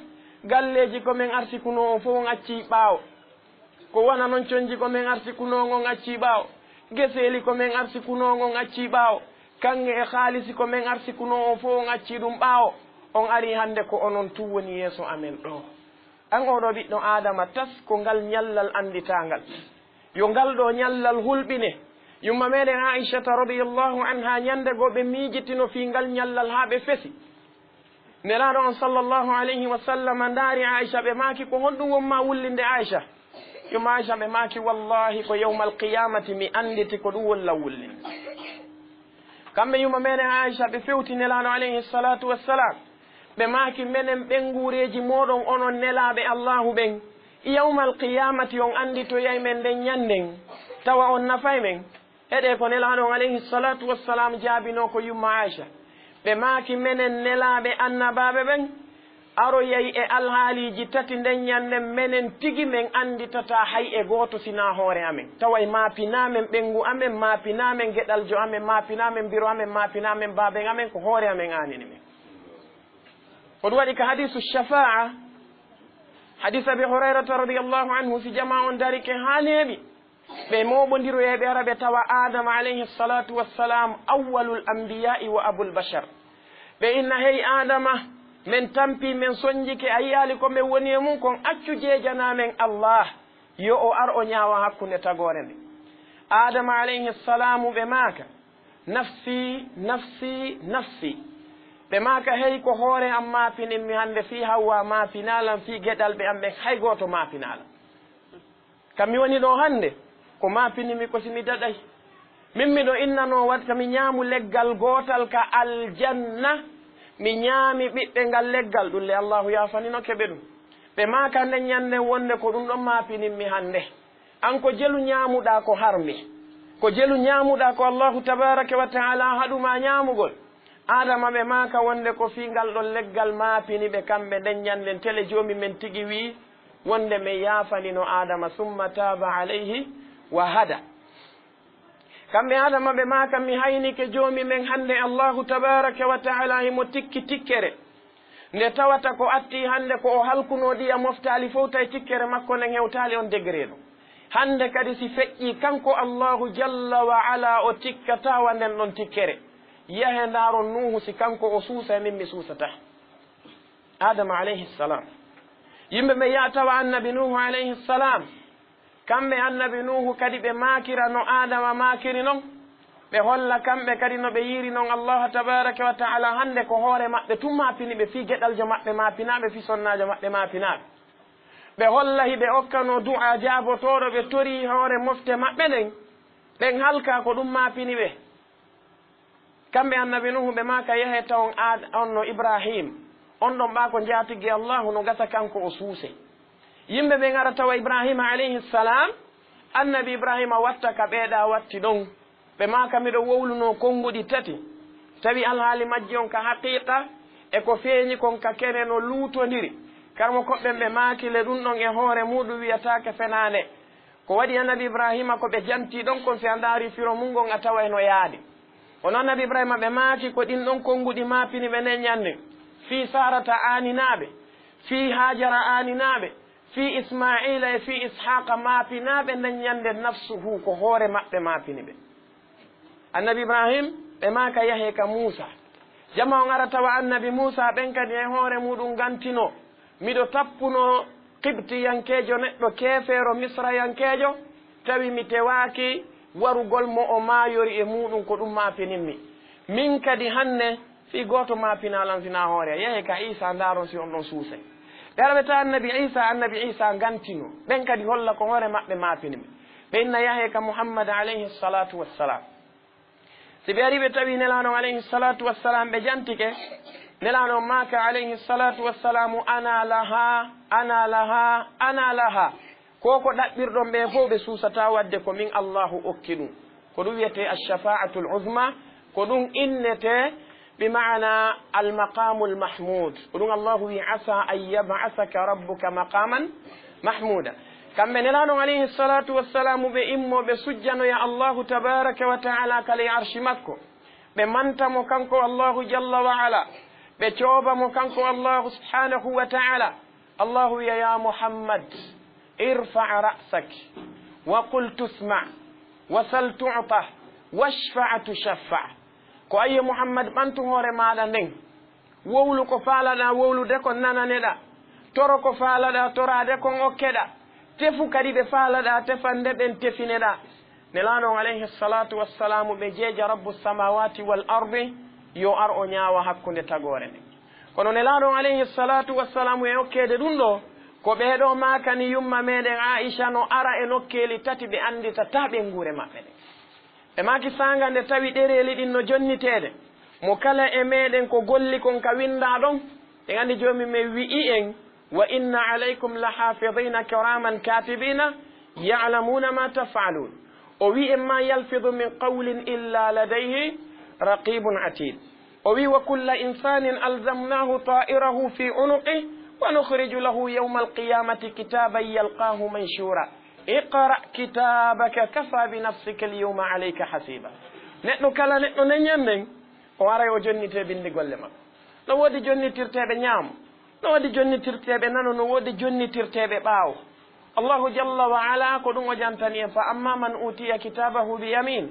Galleeji ko men arsikunoo on fof on accii ɓaawo. Ko wona noon connji ko men arsikunoo on on accii ɓaawo. Geseeli ko men arsikunoo on on accii ɓaawo. Kaŋŋe e haalisi ko men arsikunoo on fof on accii ɗum ɓaawo. On arii hannde ko onon tun woni yeeso amen ɗoo. Aan oo ɗoo ɓiɗɗo Aadama tas ko ngal ñallal annditaa ngal. Yo ngal ɗoo ñallal hulɓine. Yumma meeɗen Aa'ishata radiyallaahu anhaa ñannde goo ɓe miijitino fii ngal ñallal haa ɓe fesi. Nelaaɗo on sallallaahu alayhi wa sallam ndaari Aa'isha ɓe maaki ko honɗum won maa wullinde Aa'isha? Yumma Aa'isha ɓe maaki wallaahi ko yawmal qiyaamati mi annditi ko ɗum won lan wullinde. Kamɓe yumma meeɗen Aa'isha ɓe fewti Nelaaɗo alayhi salaatu wa salaam. Ɓe maaki menen ɓeynguureeji mooɗon onon nelaaɓe Allaahu ɓen. Yawmal qiyaamati on annditoyay men nden ñannden. Tawa on nafay men. Heɗee ko Nelaaɗo on alayhi salaatu wa salaam jaabinoo ko yumma Aa'isha. Ɓe maaki menen nelaaɓe annabaaɓe ɓen. Aroyay e alhaaliiji tati nden ñannden menen tigi men annditataa hay e gooto sinaa hoore amen. Taway maapinaa men ɓeyngu amen, maapinaa men geɗaljo amen, maapinaa men biro amen, maapinaa men baaben amen, ko hoore amen aanini men. Ko ɗum waɗi ka hadiisu shafaa'a, hadiis Abi Hurayrata radiyallaahu anhu, si jamaa on darike haa neeɓi, ɓe mooɓondiroyay ɓe ara ɓe tawa Aadama alayhi salaatu wa salaam awwalul anbiyaa'i wa abul bashar. Ɓe inna, hey Aadama, men tampii, men sonnjike, a yi'aali ko men woni e mum kon, accu jeejanaa men Allah, yo o ar o ñaawa hakkunde tagoore nde. Aadama alayhi salaamu ɓe maaka, nafsi, nafsi, nafsi. Ɓe maaka, hey ko hoore am maapininmi hannde, fii Hawwa maapinaa lan, fii geɗalɓe am ɓen hay gooto maapinaa lan. Ka mi woni ɗoo hannde, ko maapinimi ko si mi daɗay. Min miɗo innanoo waɗta mi ñaamu leggal gootal ka aljanna, mi ñaami ɓiɓɓe ngal leggal, ɗum le Allaahu yaafaninoke ɓe ɗum. Ɓe maaka nden ñannden wonnde ko ɗum ɗon maapinimmi hannde. An ko jelu ñaamuɗaa ko harmi. Ko jelu ñaamuɗaa ko Allaahu tabaaraka wa ta'aalaa haɗu maa ñaamugol. Aadama ɓe maaka wonnde ko fii ngal ɗon leggal maapini ɓe kamɓe nden ñannden tele Joomi men tigi wi'i, wonnde men yaafanino Aadama, summa taaba alayhi wa hada. Kamɓe Aadama ɓe maaka, mi haynike Joomi men hannde Allaahu tabaaraka wa ta'aalaa himo tikki tikkere. Nde tawata ko attii hannde ko o halkunoo ɗiya moftaali fow tawi tikkere makko nden hewtaali on degré ɗon. Hannde kadi si feƴƴii kanko Allaahu jalla wa ala o tikkataa wa nden ɗon tikkere. Yahe ndaaron Nuuhu si kanko o suusa e min mi suusataa. Aadama alayhi salaam. Yimɓe ɓe yaha tawa annabi Nuuhu alayhi salaam. Kamɓe annabi Nuuhu kadi ɓe maakira no Aadama maakiri non. Ɓe holla kamɓe kadi no ɓe yiiri non Allaahu tabaaraka wa ta'aalaa hannde ko hoore maɓɓe tun maapini ɓe fii geɗaljo maɓɓe maapinaa ɓe fii sonnaajo maɓɓe maapinaa ɓe. Ɓe holla hiɓe okkanoo du'aa jaabotooɗo ɓe torii hoore mofte maɓɓe nden. Ɓen halkaa ko ɗum maapini ɓe. Kamɓe annabi Nuuhu ɓe maaka, yahe tawon aad on no Ibraahiim, on ɗon ɓaa ko njaatige Allaahu no gasa kanko o suuse. Yimɓe ɓen ara tawa Ibraahiima alayhi salaam, annabi Ibraahiima watta ka ɓeeɗa watti ɗon. Ɓe maaka miɗo wowlunoo konnguɗi tati, tawi alhaali majji on ka haqiiqa e ko feeñi kon ka kene no luutondiri. Karmo koɓɓen ɓe maaki le ɗum ɗon e hoore muuɗum wiyataake fenaande. Ko waɗi annabi Ibraahiima ko ɓe jantii ɗon kon si a ndaarii firo mun ngon a taway no yaadi. Kono annabi Ibraahiima ɓe maaki ko ɗin ɗon konnguɗi maapini ɓe nden ñannde. Fii Saarata aaninaa ɓe, fii Haajara aaninaa ɓe, fii Ismaa'iila e fii Ishaaqa maapinaa ɓe nden ñannde nafsuhu ko hoore maɓɓe maapini ɓe. Annabi Ibraahiim ɓe maaka yahe ka Muusaa. Jama on ara tawa annabi Muusaa ɓen kadi e hoore muuɗum ngantinoo. Miɗo tappunoo Qibtiyankeejo, neɗɗo keefeero Misrayankeejo, tawi mi tewaaki warugol mo o maayori e muuɗum, ko ɗum maapininmi. Min kadi hannde, fii gooto maapinaa lan sinaa hoore. Yahe ka Iisaa, ndaaron si on ɗon suusay. Ɓe ara ɓe tawa annabi Iisaa, annabi Iisaa ngantinoo. Ɓen kadi holla ko hoore maɓɓe maapini ɓe. Ɓe inna yahe ka Muhammad alayhi salaatu wassalaam. Si ɓe arii ɓe tawi Nelaaɗo on alayhi salaatu wassalaam ɓe jantike, Nelaaɗo on maaka alayhi salaatu wassalaamu, "Ana laha, ana laha, ana laha." Ko ko ɗaɓɓirɗon ɓe fof ɓe suusataa waɗde ko min Allaahu okki ɗum. Ko ɗum wiyetee ash-shafa'atul uzma, ko ɗum innetee bi maana al-maqamul mahmud. Ko ɗum Allaahu wi, "Asa an yab'asaka rabbuka maqaman mahmuda." Kamɓe Nelaaɗo on alayhi salaatu wassalaamu ɓe immoo ɓe sujjanoya Allaahu tabaaraka wa ta'ala ka ley arshi makko. Ɓe manta mo kanko Allaahu jalla wa ala. Ɓe cooba mo kanko Allaahu subhaanahu wa ta'ala. Allahu wiya, "Ya Muhammad, irfa' ra'sak, wa qul tusma', wa sal tu'ta, washfa' tushaffa'." Ko ayye Muhammad, ɓantu hoore maaɗa nden. Wowlu ko faalaɗaa wowlude kon nananeɗaa. Toro ko faalaɗaa toraade kon okkeɗaa. Tefu kadi ɓe faalaɗaa tefande ɓen tefineɗaa. Nelaaɗo on alayhi salatu wassalamu ɓe jeeja Rabbu samawati wal ardi yo ar o ñaawa hakkunde tagoore nden. Kono Nelaaɗo on alayhi salatu wassalamu e okkeede ɗum ɗo, ko ɓee ɗo maakani yumma meɗen Aisha no ara e nokkeeli tati ɓe annditataa ɓeynguure maɓɓe ɗen. Ɓe maaki saanga nde tawi ɗereeli ɗin no jonniteede, mo kala e meɗen ko golli kon ka winndaa ɗon, en anndi Joomi men wi'i en, "Wa inna alaykum la hafidina kiraman katibina ya'lamuna ma taf'alun." O wi'i en, "Ma yalfidu min qawlin illa ladayhi raqibun atid." O wi'i, "Wa kulla insanin alzamnahu ta'irahu fi unuqi, wa nukhriju lahu yawma alqiyamati kitaban yalqahu manshura. Iqra kitabaka kafa bi nafsika alyawma alayka hasiba." Neɗɗo kala neɗɗo nden ñannden, o aray o jonnitee binndi golle makko. No woodi jonnitirteeɓe ñaamo, no woodi jonnitirteeɓe nano, no woodi jonnitirteeɓe ɓaawo. Allahu jalla wa ala ko ɗum o jantani en, "Fa amma man utiya kitabahu bi yamin."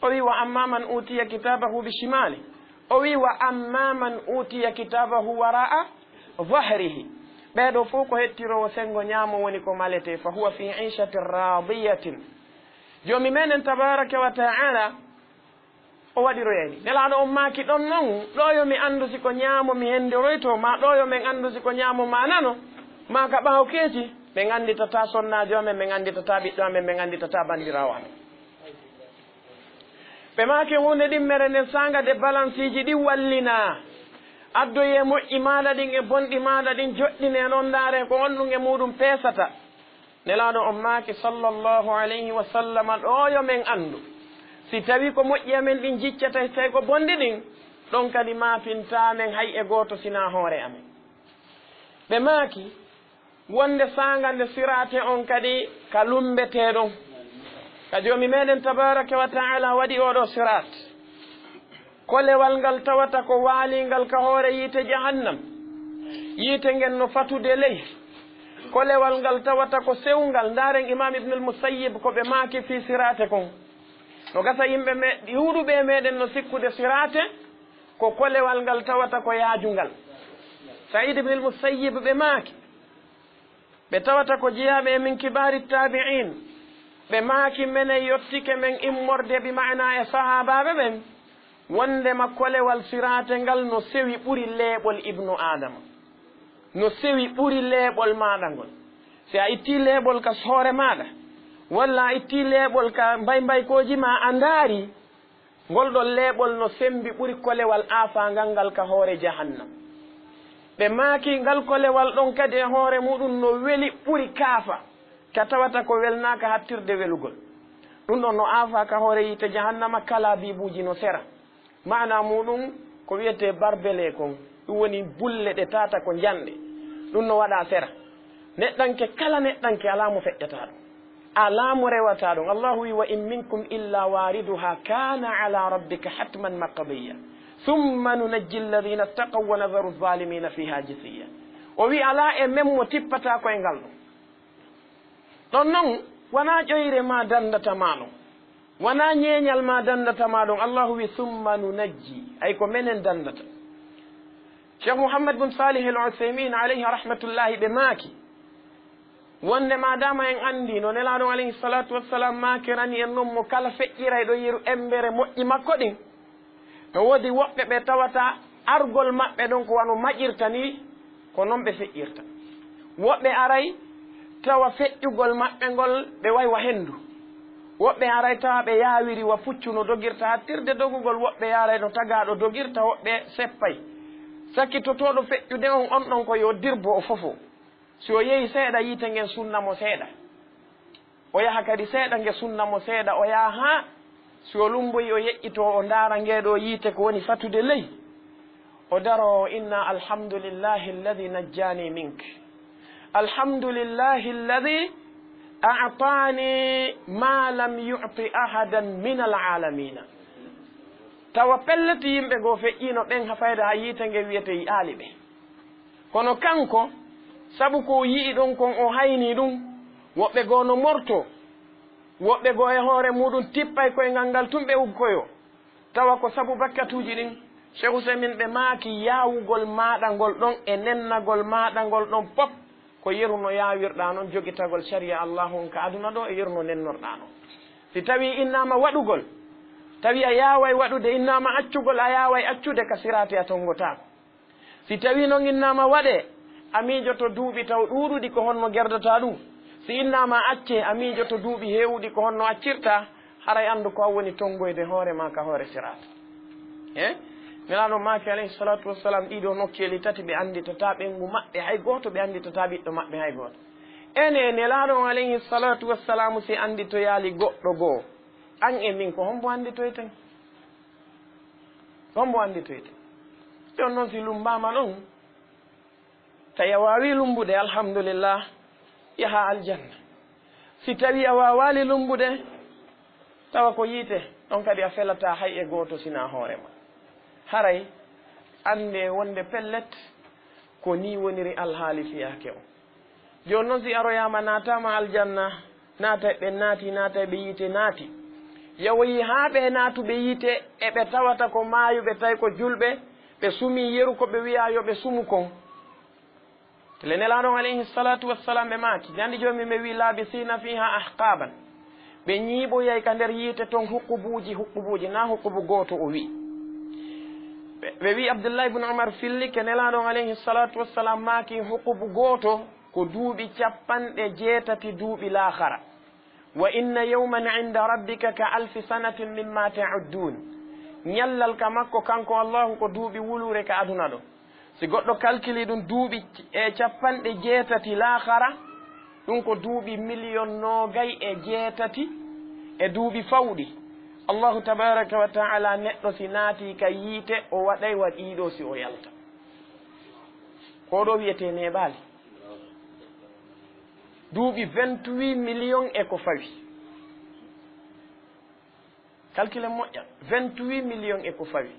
O wi, "Wa amma man utiya kitabahu bi shimali." O wi, "Wa amma man utiya kitabahu wara'a zahrihi." Ɓee ɗo fof ko hettiroowo senngo ñaamo woni ko maletee, "fa huwa fi ishatin radiyatin." Joomi meɗen tabaraka wa ta'ala o waɗiroyani. Nelaaɗo on maaki, "Ɗon non, ɗo yo mi anndu si ko ñaamo mi henndoroyto, ma ɗo yo men anndu si ko ñaamo ma nano, ma ka ɓaawo keeci, men annditataa sonnaajo amen, men annditataa ɓiɗɗo amen, men annditataa banndiraawo amen." Ɓe maaki, "Huunde ɗimmere nden saanga de balansiiji ɗin wallinaa. Addoyee moƴƴi maaɗa ɗin e bonɗi maaɗa ɗin, joɗɗinee non, ndaaree ko honɗum e muuɗum peesata." Nelaaɗo on maaki, sallallahu alayhi wa sallam, "Ɗo yo men anndu. Si tawii ko moƴƴi amen ɗin jiccata, si tawii ko bonɗi ɗin, ɗon kadi maafintaa men hay e gooto sinaa hoore amen." Ɓe maaki, wonde saanga nde siraate on kadi ka lummbetee ɗon. Ka Joomi meɗen tabaraka wa ta'ala waɗi oo ɗoo siraat. Kolewal ngal tawata ko waaliingal ka hoore yiite jahannam. Yiite ngen no fatude ley. Kolewal ngal tawata ko sewngal. Ndaaren Imam Ibnul Musayyib ko ɓe maaki fii siraate kon. No gasa yimɓe me-, ɗuuɗuɓe e meɗen no sikkude siraate ko kolewal ngal tawata ko yaajungal. Sa'id Ibnul Musayyib ɓe maaki, ɓe tawata ko jeyaaɓe e min kibaari taabi'iin. Ɓe maaki, menen yottike men immorde, bi ma'ana e sahaabaaɓe ɓen, wondema kolewal siraate ngal no sewi ɓuri leeɓol Ibnu Aadama. No sewi ɓuri leeɓol maaɗa ngol. Si a ittii leeɓol ka hoore maaɗa, walla a ittii leeɓol ka mbaymbaykooji maa, a ndaari, ngol ɗon leeɓol no semmbi ɓuri kolewal aafaangal ngal ka hoore jahannam. Ɓe maaki, ngal kolewal ɗon kadi e hoore muuɗum no weli ɓuri kaafa, ka tawata ko welnaaka hattirde welugol. Ɗum ɗon no aafaa ka hoore yiite jahannama, kala biibuuji no sera. Maana muuɗum ko wiyetee barbele kon, ɗum woni bulle ɗe tata ko njanɗe. Ɗum no waɗaa sera. Neɗɗanke, kala neɗɗanke, alaa mo feƴƴataa ɗum. Alaa mo rewataa ɗum. Allahu wi, "Wa in minkum illa wariduha kana ala rabbika hatman maqdiya. Thumma nunajji alladhina ittaqaw wa nadharu adh-dhalimina fiha jithiya." O wi, "Alaa e men mo tippataa ko e ngal ɗum." Ɗon non, wanaa ƴoyre maa dandata maa ɗum. Wanaa ñeeñal maa dandata maa ɗum. Allahu wi, "Thumma nunajji." Ay ko menen dandata. Cheikh Mouhammad bun Salih al Uthaymin, alayhi rahmatullahi, ɓe maaki, wonde maadaama en anndi no Nelaaɗo alayhi salatu wassalam maakirani en non, mo kala feƴƴirayɗo yeru embere moƴƴi makko ɗin, no woodi woɓɓe ɓe tawata argol maɓɓe ɗon ko wano maƴirta ni, ko non ɓe feƴƴirta. Woɓɓe aray tawa feƴƴugol maɓɓe ngol ɓe way wa henndu. Woɓɓe aray tawa ɓe yaawiri wa puccu no dogirta hattirde dogugol, woɓɓe yaaray no tagaaɗo dogirta, woɓɓe seppay. Sakkitotooɗo feƴƴude on, on ɗon ko yo dirbo o fofo. Si o yehi seeɗa, yiite ngen sunna mo seeɗa. O yaha kadi seeɗa, nge sunna mo seeɗa. O yaha haa si o lumboyi, o yeƴƴitoo, o ndaara ngee ɗoo yiite ko woni fatude ley. O daro, o inna, "Alhamdulillahi alladhi najjani mink. Alhamdulillahi alladhi a'tani ma lam yu'ti ahadan min al-alamina." Tawa pellet yimɓe goo feƴƴiino ɓen ha fayda, ha yiite nge wiyete yi'aali ɓe. Kono kanko, Sabu ko o yi'i ɗon kon, o haynii ɗum. Woɓɓe goo no mortoo, woɓɓe goo e hoore muuɗum tippay koyngal ngal tun ɓe uggoyoo. Tawa ko sabu bakkatuuji ɗin. Cheikh Ousaymin ɓe maaki, yaawugol maaɗa ngol ɗon e nennagol maaɗa ngol ɗon pop, ko yeru no yaawirɗaa non jogitagol sariya Allaahu on ka aduna ɗoo e yeru no nennorɗaa non. Si tawii innaama waɗugol, tawi a yaaway waɗude, innaama accugol, a yaaway accude, ka siraati a tonngotaako. Si tawii non innaama waɗee, a miijoto duuɓi taw ɗuuɗuɗi ko honno gerdataa ɗum. Si innaama accee, a miijoto duuɓi heewuɗi ko honno accirtaa, haray anndu ko an woni tonngoyde hoore maa ka hoore siraati. E Nelaaɗo maaki, alayhi salaatu wassalaam, ɗii ɗoo nokkeeli tati ɓe annditataa ɓeyngu maɓɓe hay gooto, ɓe annditataa ɓiɗɗo maɓɓe hay gooto. Ene Nelaaɗo on, alayhi salaatu wassalaam, si annditoyaali goɗɗo goo, an e min ko hombo annditoyten? Hombo annditoyten? Jooni non si lummbaama ɗon, tawi a waawii lummbude, alhamdulillah, yahaa aljanna. Si tawii a waawaali lummbude, tawa ko yiite, ɗon kadi a felataa hay e gooto sinaa hoore ma. Haray anndee wonde pellet, ko nii woniri alhaali fiyaake on. Jooni non si aroyaama naataama aljanna, naatay ɓe naati, naatay ɓe yiite naati. Yawoyii haa ɓee naatuɓe yiite e ɓe tawata ko maayuɓe tawi ko julɓe, ɓe sumii yeru ko ɓe wi'aa yo ɓe sumu kon. Tele Nelaaɗo on, alayhi salaatu wassalaam, ɓe maaki, jandi jooni ɓe wi'i, "Laabisiina fiihaa ahqaaban." Ɓe ñiiɓoyay ka nder yiite ton huqubuuji, huqubuuji, naa huqubu gooto o wi'i. Ɓe, ɓe wi'i Abdullahi ibn Umar fillike Nelaaɗo on, alayhi salaatu wassalaam, maaki huqubu gooto ko duuɓi capanɗe jeetati duuɓi laakhara. "Wa inna yawman inda rabbika ka alfi sanatin mimma ta'uddun." Ñallal ka makko kanko Allahu ko duuɓi wuluure ka aduna ɗo. Si goɗɗo kalkili ɗum duuɓi e capanɗe jeetati laakhara, ɗum ko duuɓi miliyon noogay e jeetati e duuɓi fawɗi. Allahu tabaraka wa ta'ala, neɗɗo si naati ka yiite, o waɗay wa ɗiɗo si o yalta. Ko ɗo wiyetee neeɓaali. Duuɓi vingt-huit millions e ko fawi. Calculen moƴƴa, vingt-huit millions e ko fawi.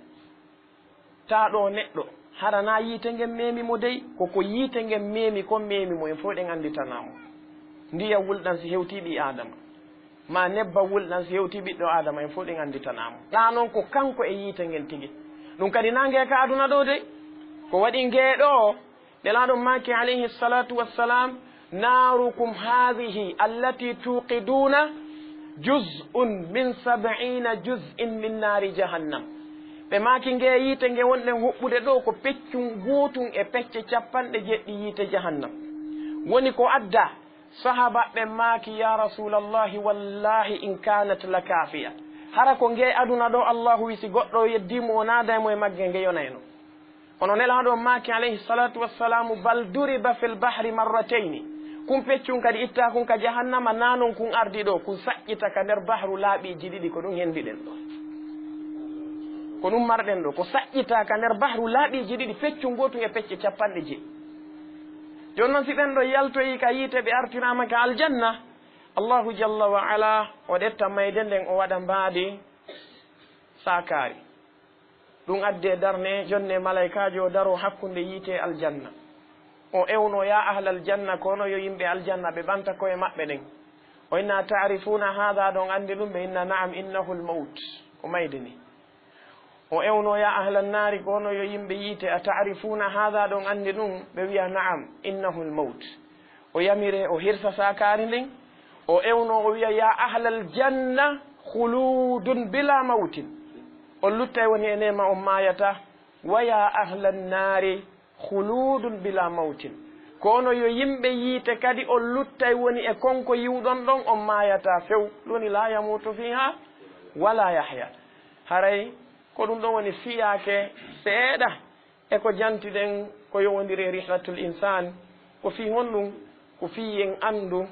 Taa ɗo neɗɗo, hara na yiite ngen meemi mo dey, ko ko yiite ngen meemi kon meemi mo, en fof ɗen annditanaa mo. Ndiyam wulɗam si hewtii ɓii Aadama, maa nebbam wulɗam si hewtii ɓiɗɗo Aadama, en fof ɗen annditanaa mo. Ɗaa non ko kanko e yiite ngen tigi. Ɗum kadi na ngee ka aduna ɗo dey, ko waɗi ngee ɗo, Nelaaɗo maaki, alayhi salatu wassalam, "Narukum hadhihi allati tuqiduna juz'un min sab'ina juz'in min nari jahannam." Ɓe maaki, "Ngee yiite nge wonɗen huɓɓude ɗo ko peccun gootun e pecce capanɗe jeɗɗi yiite jahannam." Woni ko adda, sahabaɓe maaki, "Ya rasulallahi, wallahi in kanat la kafiya." Hara ko ngee aduna ɗo Allahu wisi goɗɗo o yeddii mo, o naaday mo e magge, nge yonayno. Kono Nelaaɗo on maaki, alayhi salatu wassalamu, "Bal duriba fil bahri marratayni." Kun peccun kadi ittaa kun ka jahannama, na non kun ardi ɗo, kun saƴƴita ka nder bahru laaɓiiji ɗiɗi, ko ɗum hendiɗen ɗo. Ko ɗum marɗen ɗo, ko saƴƴita ka nder bahru laaɓiiji ɗiɗi, peccun gootun e pecce capanɗe jeɗɗi. Jooni non si ɓen ɗo yaltoyi ka yiite, ɓe artiraama ka aljanna, Allahu jalla wa ala o ɗetta mayde nden, o waɗa mbaadi saakaari. Ɗum addi e darne, jonne malaykaajo o daroo hakkunde yiite e aljanna. O ewno, "Ya ahlal janna, ko onon yo yimɓe aljanna?" Ɓe ɓanta ko'e maɓɓe ɗen. O inna, "Ta'rifuna hadha?" Ɗon anndi ɗum? Ɓe inna, "Na'am, innahu al-mawt." Ko mayde ni. O ewno, "Ya ahlan nari, ko onon yo yimɓe yiite, a ta'rifuna hadha?" Ɗon anndi ɗum? Ɓe wi'a, "Na'am, innahu al-mawt." O yamire, o hirsa saakaari ndin. O ewno, o wi'a, "Ya ahlal janna, khuludun bila mawtin." On luttay woni e neema, on maayata. "Wa ya ahlan nari, khuludun bila mawtin." Ko onon yo yimɓe yiite kadi, on luttay woni e kon ko yiwɗon ɗon, on maayata few. Ɗum woni, "La yamutu fiha wala yahya." Haray ko ɗum ɗon woni fiyaake seeɗa e ko jantiɗen ko yowondiri e rihlatul insan. Ko fii honɗum? Ko fii yen anndu,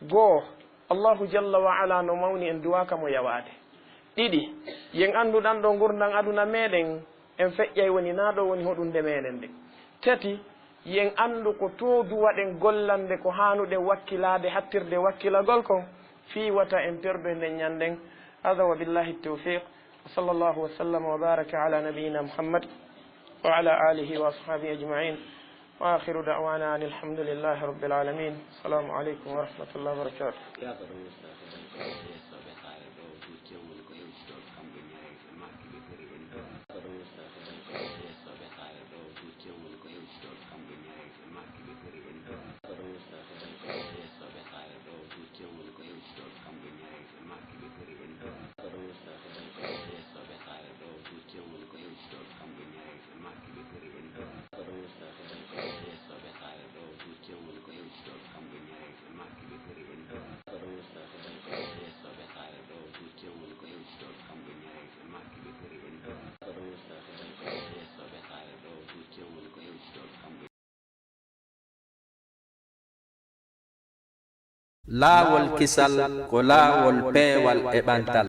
goo, Allahu jalla wa ala no mawni, en duwaaka mo yawaade. Ɗiɗi, yen anndu ɗan ɗo ngurndan aduna meɗen, en feƴƴay woni naa ɗo woni hoɗunde meɗen nde. Tati, yen anndu ko to duwaɗen gollande ko haanuɗen wakkilaade, hattirde wakkilagol kon, fii wata en perdu e nden ñannden. Hada wa billahi tawfiq. Wa sallallahu wa sallama wa baraka ala nabiyina Muhammad wa ala alihi wa ashabihi ajma'in. وآخر دعوانا أن الحمد لله رب العالمين. السلام عليكم ورحمة الله وبركاته. Laawol kisal ko laawol peewal e ɓantal.